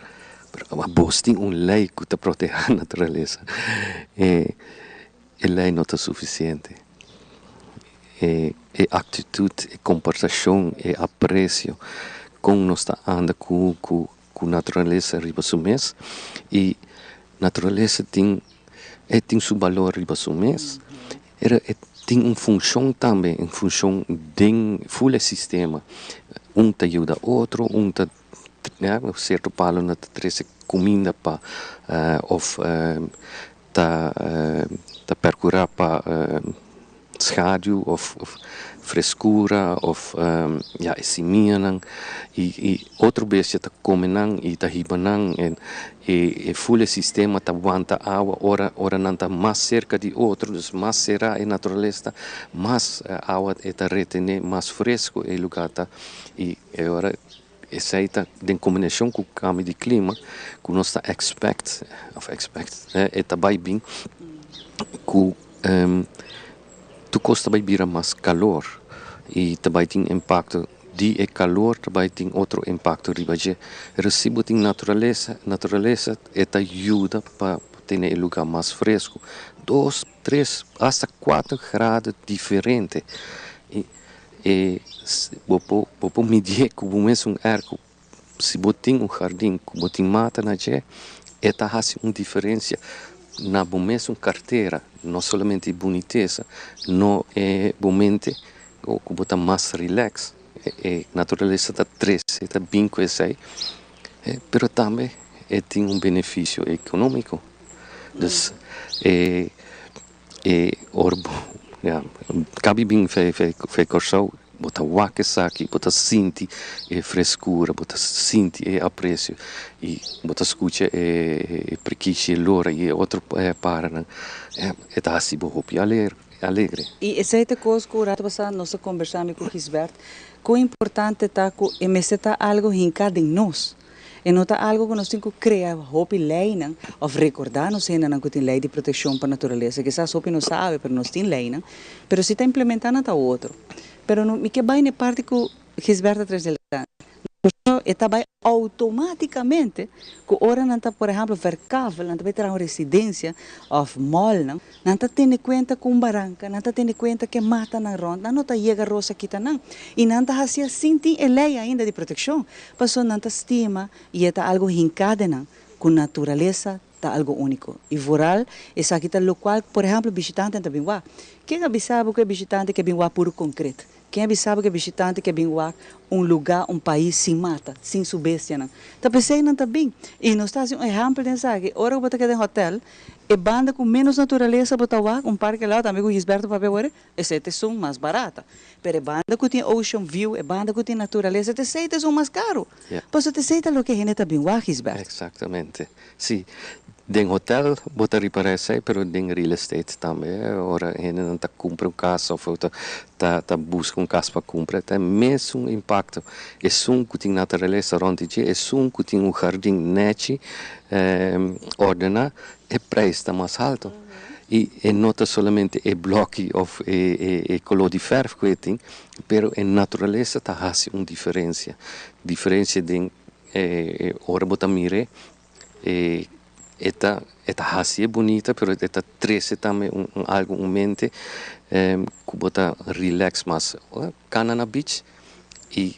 pero abos tin un lei ku ta protehá naturalesa. E E lei no ta sufisiente. E e aktitut, e komportashon, e apresio kon nos ta anda ku ku ku naturalesa riba su mes i naturalesa tin e tin su balor riba su mes pero e tin un funshon tambe, un funshon den ful e sistema. Un ta yuda otro, un ta ya sierto palonan ta trese kuminda pa òf ta ta percura pa schaduw of frescura of ya e simianan y y otro bestia ta come nan y ta hiba nan en e e ful e sistema ta wanta awa ora ora nan ta mas cerca di otro dus mas cera e naturalesa ta mas awa e ta retene mas fresco e lugar ta y e ora Esei ta den kombinashon ku kambio di klima ku nos ta expect of expect e ta bai bin ku tur kos ta bai bira mas kalor i ta bai tin impakto di e kalor ta bai tin otro impakto riba dje. Pero si bo tin naturalesa, naturalesa e ta yuda pa tene e luga mas fresku dos, tres asta kuater grado diferente. E bo por bo por midié ku bo mesun èrko. Si bo tin un hardin ku bo tin mata na dje, e ta hasi un diferensia na bo mesun kartera, no solamente e bunitesa, no e bo mente ku bo ta mas rilèks. E naturalesa ta trese, ta bin ku esei, pero tambe e tin un benefisio ekonómiko. Dus e E ora bo ya kabi bin fe fe fe Kòrsou bo ta wak esaki bo ta sinti e freskura bo ta sinti e apresio i bo ta skucha e e prikishi e lora i e otro paranan e ta hasi bo hopi alegre. alegre. I esei ta kos ku rato pasá nos a kombersá mi ku Gisbert, kon importante ta ku e mester ta algu hinká den nos. E no ta algu ku nos tin ku krea hopi leinan òf rekordá nos hendenan ku tin lei di protekshon pa naturalesa. Kisas hopi no sabe, pero nos tin leinan. Pero si ta implementá nan ta otro. Pero no mi ke bai na e parti ku Gisbert a trese dilanti. Pasobra e ta bai outomátikamente ku ora nan ta por ehèmpel verkavel, nan ta bai traha un residensia òf mòlnan, nan ta tene kuenta ku un baranka, nan ta tene kuenta ku e matanan rònt, nan no ta yega rosa kita nan. I nan ta hasi asin tin e lei ainda di protekshon, pasobra nan ta stima i e ta algu hinká den nan ku naturalesa ta algu úniko. I vooral esaki ta lokual por ehèmpel bishitantenan ta bin wak. Ken a bisa bo ku e bishitante ke bin wak puru konkret? Ken a bisa bo ku e bishitante ke bin wak un lugá, un pais sin mata, sin su bestianan? Ta p'esei nan ta bin. I nos ta hasi un ehèmpel den esaki. Ora ku bo ta keda den hotèl, e banda ku ménos naturalesa bo ta wak, un parke lao, tambe ku Gisberto papia wor, esei ta esun mas barata. Pero e banda ku tin ocean view, e banda ku tin naturalesa, ta esei ta esun mas karu. Pasobra ta esei ta loke hende ta bin wak, Gisberto. Eksaktamente. Sí, den hotel bo ta ripará esei, pero den real estate tambe. Ora hendenan ta kumpra un kas òf ta ta buska un kas pa kumpra, ta e mesun impakto. Esun ku tin naturalesa rònt di dje, esun ku tin un hardin nèchi ordená, e preis ta mas haltu. I e no ta solamente e blòki òf e koló di fèrf ku e tin, pero e naturalesa ta hasi un diferensia. Diferensia den E ora bo ta mir'é, e e ta e ta hasié bunita pero e ta trese tambe un un algu un mente ku bo ta relax mas. Kana na beach i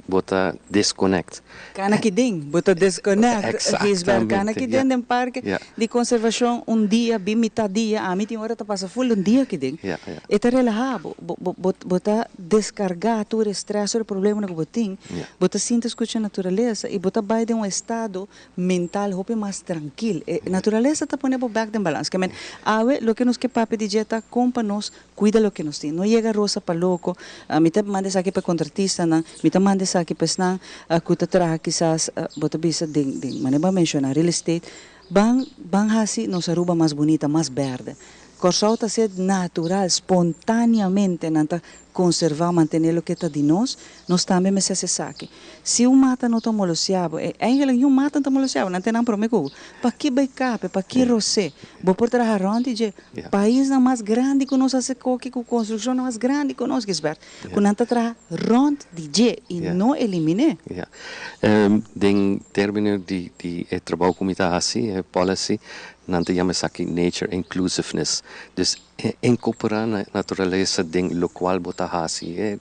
bo ta disconnect. Kana kiden, bo ta disconnect, Gisbert. Kana kiden den parke di konservashon un dia, bin mitad dia, ami tin ora ta pasa ful un dia kiden. E ta relahá bo, bo bo bo ta deskargá tur e strès, tur e problemanan ku bo tin. Bo ta sinta skucha naturalesa i bo ta bai den un estado mental hopi mas trankil. E naturalesa ta pone bo bèk den balans. Ke men, awe loke nos ke papia di dje ta kon pa nos kuida loke nos tin. No yega rosa pa loko. Mi ta manda esaki pa e kontratistanan, mi ta manda esaki pa esnan ku ta traha kisas, bo ta bisa den, den manera bo a menshoná, real estate. Ban, ban hasi nos Aruba mas bunita, mas bèrdè. Kòrsou ta ser natural, spontaneamente nan ta konservá, mantené loke ta di nos, nos tambe mester hasi esaki. Si un mata no ta molostia bo, e eigenlijk niun mata no ta molostia bo, nan ten nan promé ku bo. Paki bai kape, paki rosé? Bo por traha rònt di dje. Paisnan mas grandi ku nos hasi koki ku konstrukshonnan mas grandi ku nos, Gisbert, ku nan ta traha rònt di dje i no eliminé. Ya. Den término di di e trabou ku mi ta hasi, e policy, nan ta yama esaki nature inclusiveness. Dus Incorporá naturalesa den lokual bo ta hasi.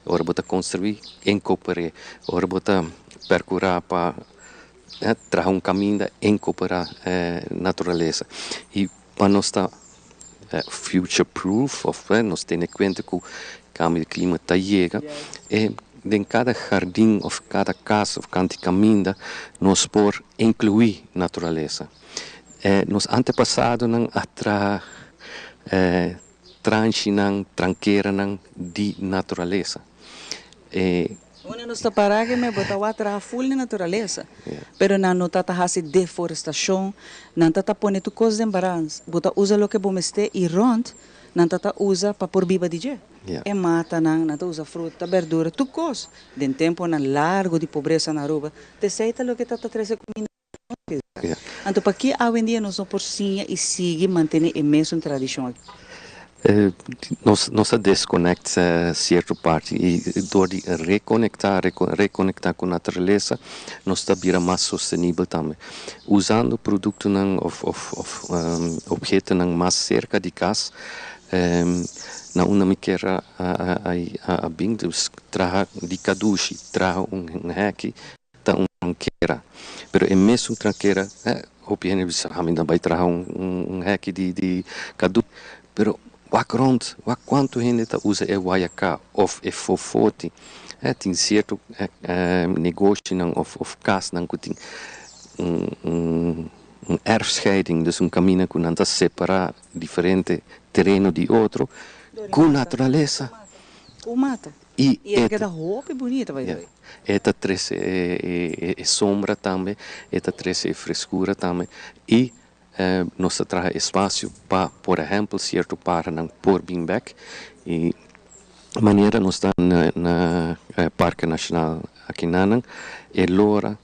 Ora bo ta konstruí, inkorpor'é. Ora bo ta perkurá pa traha un kaminda, inkorporá naturalesa. I pa nos ta future proof òf nos tene kuenta ku kambio di klima ta yega, den kada hardin òf kada kas òf kanti kaminda nos por inkluí naturalesa. Nos antepasadonan a traha tranchinan, trankeranan di naturalesa. Unda nos ta para ke me bo ta wak traha ful di naturalesa, pero nan no ta ta hasi deforestashon, nan ta ta pone tur kos den balans. Bo ta usa loke bo mester i rònt nan ta ta usa pa por biba di dje. E matanan, nan ta usa fruta, berdura, tur kos. Den temponan largu di pobresa na Aruba, t'esei ta loke ta ta trese kuminda. Anto paki awendia nos no por siña i sigui mantené e mesun tradishon aki? Nos nos a deskonekt sierto parti i dor di rekonektá, rekonektá ku naturalesa nos ta bira mas sostenibel tambe. Usando produktonan òf òf òf ophetonan mas serka di kas na unda mi kier a a a bin, dus traha di kadushi, traha un hèki Ta un trankera. Pero e mesun trankera, eh, hopi hende bisa, ah, mi ta bai traha un, un hèki di, di kadu. Pero wak rònt, wak kuantu hende ta usa e wayaká òf e fofoti. Eh, tin sierto negoshinan òf, òf kasnan ku tin un, un, un erfscheiding, dus un kaminda ku nan ta separá diferente tereno di otro ku naturalesa. Ku mata. I I e ta keda hopi bunita by the way. E ta trese e sombra tambe, e ta trese e freskura tambe i Nos ta traha espasio pa, por ehèmpel, sierto paranan por bin bèk i manera nos ta na Parke Nashonal akinanan, e lora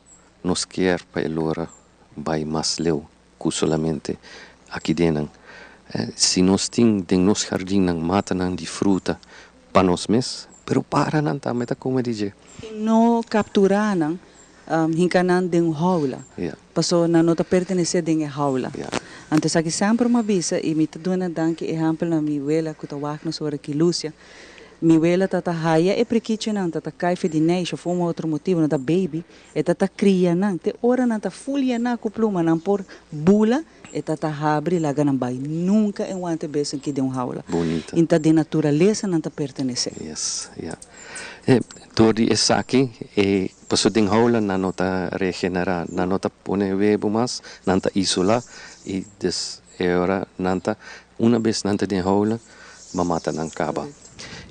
nos kier pa e lora bai mas leu ku solamente aki dennan. Si nos tin den nos hardinnan matanan di fruta pa nos mes, pero paranan tambe ta kome di dje. I no kapturá nan Hinka nan den un haula, pasobra nan no ta pertenesé den e haula. Anto esaki semper mi a bisa i mi ta duna danki ehèmpel na mi wela ku ta wak nos ora aki, Lucia. Mi wela ta ta haya e prikichinan, ta ta kai fe di neisha òf un otro motibu, nan ta baby, e ta ta kria nan te ora nan ta ful yená ku pluma, nan por bula, e ta ta habri laga nan bai. Nunka e wanta e beso aki den un haula. Bunita. I ta den naturalesa nan ta pertenesé. Yes, ya. Dor di esaki e paso den houla nan no ta regenera, nan no ta pone webo mas, nan ta isola y des e ora nan ta una bes nan ta den houla bo mata nan caba.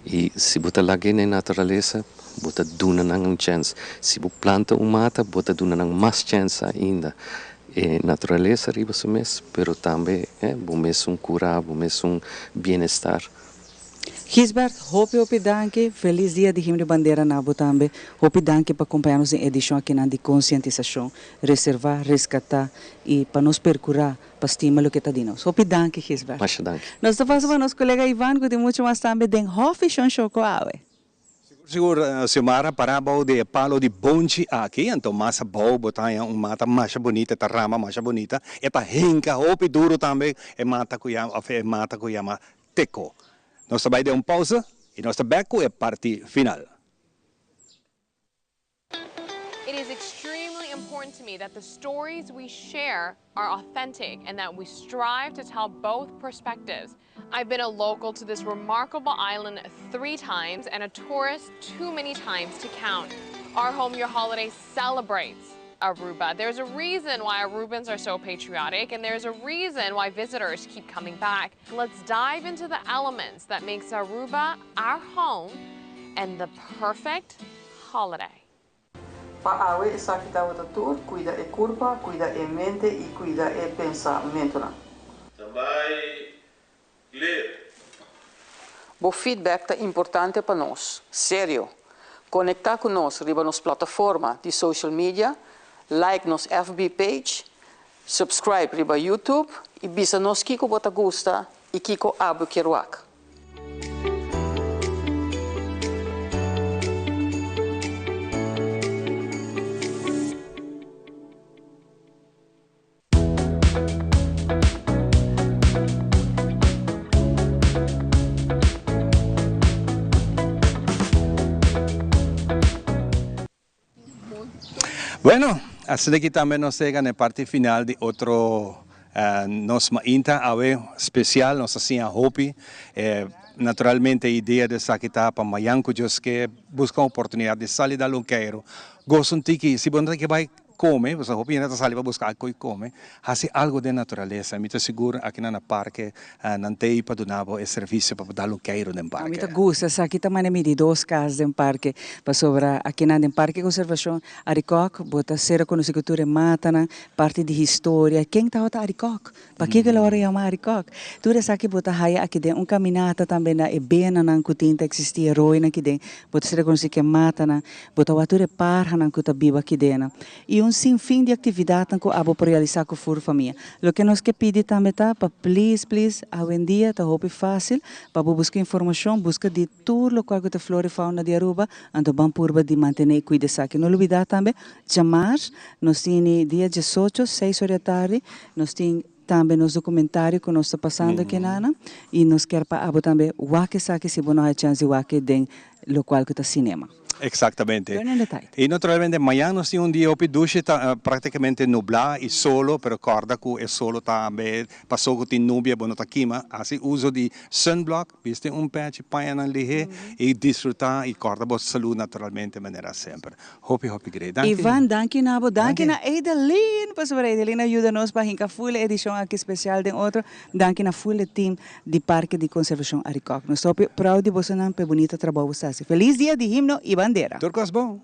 Y si bo ta lag'e na e naturalesa bo ta duna nan un chens, si bo planta un mata bo ta duna nan mas chens ainda. E naturalesa riba su mes pero tambe bo mes un cura, bo mes un bienestar. Gisbert, hopi hopi danki. Felis dia di Himno di Bandera na bo tambe. Hopi danki pa kompañá nos den edishon akinan di konsientisashon, reservá, reskatá i pa nos perkurá pa stima loke ta di nos. Hopi danki Gisbert. Masha danki. Nos ta pasa pa nos kolega Ivan ku tin muchu mas tambe den Hòfi Shon Shoko awe. Sigur sigur Xiomara, pará bou di e palo di bonchi aki, anto mas abou bo ta haña un mata masha bunita, e ta rama masha bunita, e ta hinka hopi duru tambe e mata ku yama òf e mata ku yama Teco. Nos ta bai den un pausa y nos ta bek cu e parti final. It is extremely important to me that the stories we share are authentic and that we strive to tell both perspectives. I've been a local to this remarkable island three times and a tourist too many times to count. Our Home Your Holiday celebrates Aruba. There's a reason why Arubans are so patriotic and there's a reason why visitors keep coming back. Let's dive into the elements that makes Aruba our home and the perfect holiday. Pa awe esaki tabata tur, cuida e curpa, cuida e mente y cuida e pensamentonan. Standby, clear. Bo feedback ta importante pa nos. Serio! Conecta cu nos riba nos plataforma di social media, like nos FB page, Subscribe riba YouTube y bisa nos kico bo ta gusta y kico abo kier wak. Bueno, asina aki tambe nos ta yega na e parti final di otro nos mainta awe special, nos a siña hopi, naturalmente e idea di esaki ta pa mayan cu Dios ke busca un oportunidad di sali dal un keiro, gosa un tiki, si bo no ta ke bay kome, pasobra hopi hende ta sali pa buska algo di kome, hasi algo den naturalesa. Mi ta sigur akinan na parke nan ta ei pa duna bo e servisio pa bo dal un keiru den Mi ta parke. gusta esaki ta manda mi di dos kas den parke, pasobra akinan den Parke Konservashon Arikok bo ta ser rekonosí ku tur e matanan, parti di historia. Ken tabata Arikok? Pakiko el a wòrdu yamá Arikok? Tur esaki bo ta haya aki den un kaminata tambe na e benanan ku tin ta eksistí, e roinan aki den. Bo ta ser rekonosí ku e matanan. Bo ta wak tur e parhanan ku ta biba aki den. I un sinfin di aktividatnan ku abo por realisá ku fur famia. Loke nos ke pidi tambe ta pa please, please, awendia ta hopi fásil pa bo buska informashon, buska di tur lokual ku ta flora i fauna di Aruba, anto ban purba di mantené i kuida esaki. No lubidá tambe, djamars nos tini dia diesocho, seis ora di atardi, nos tin tambe nos dokumentario ku nos ta pasando aki nana i nos kier pa abo tambe wak esaki si bo no haya chèns di wak e den lokual ku ta sinema. Exactamente. Turn in the tide. Y naturalmente mañan nos tin un dia hopi dushi, ta practicamente nubla y solo, pero corda cu e solo tambe paso cu tin nubia bo no ta kima, haci uzo di sunblock, bisti un pechi pañanan lihe y disfruta y corda bo salud naturalmente manera semper. Hopi hopi great. Danki. Ivan, danki na bo. Danki na Edeline, pasobra Edeline a yuda nos pa hinca full e edicion aki special den otro. Danki na full e team di Parke di Conservacion Arikok. Nos ta hopi proud di bosonan pa e bunita trabou bo sa haci. Feliz dia di Himno y Bandera! Tur cos bon.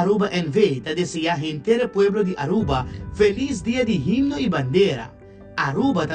Aruba NV ta desea henter pueblo di Aruba feliz dia di himno y bandera. Aruba ta.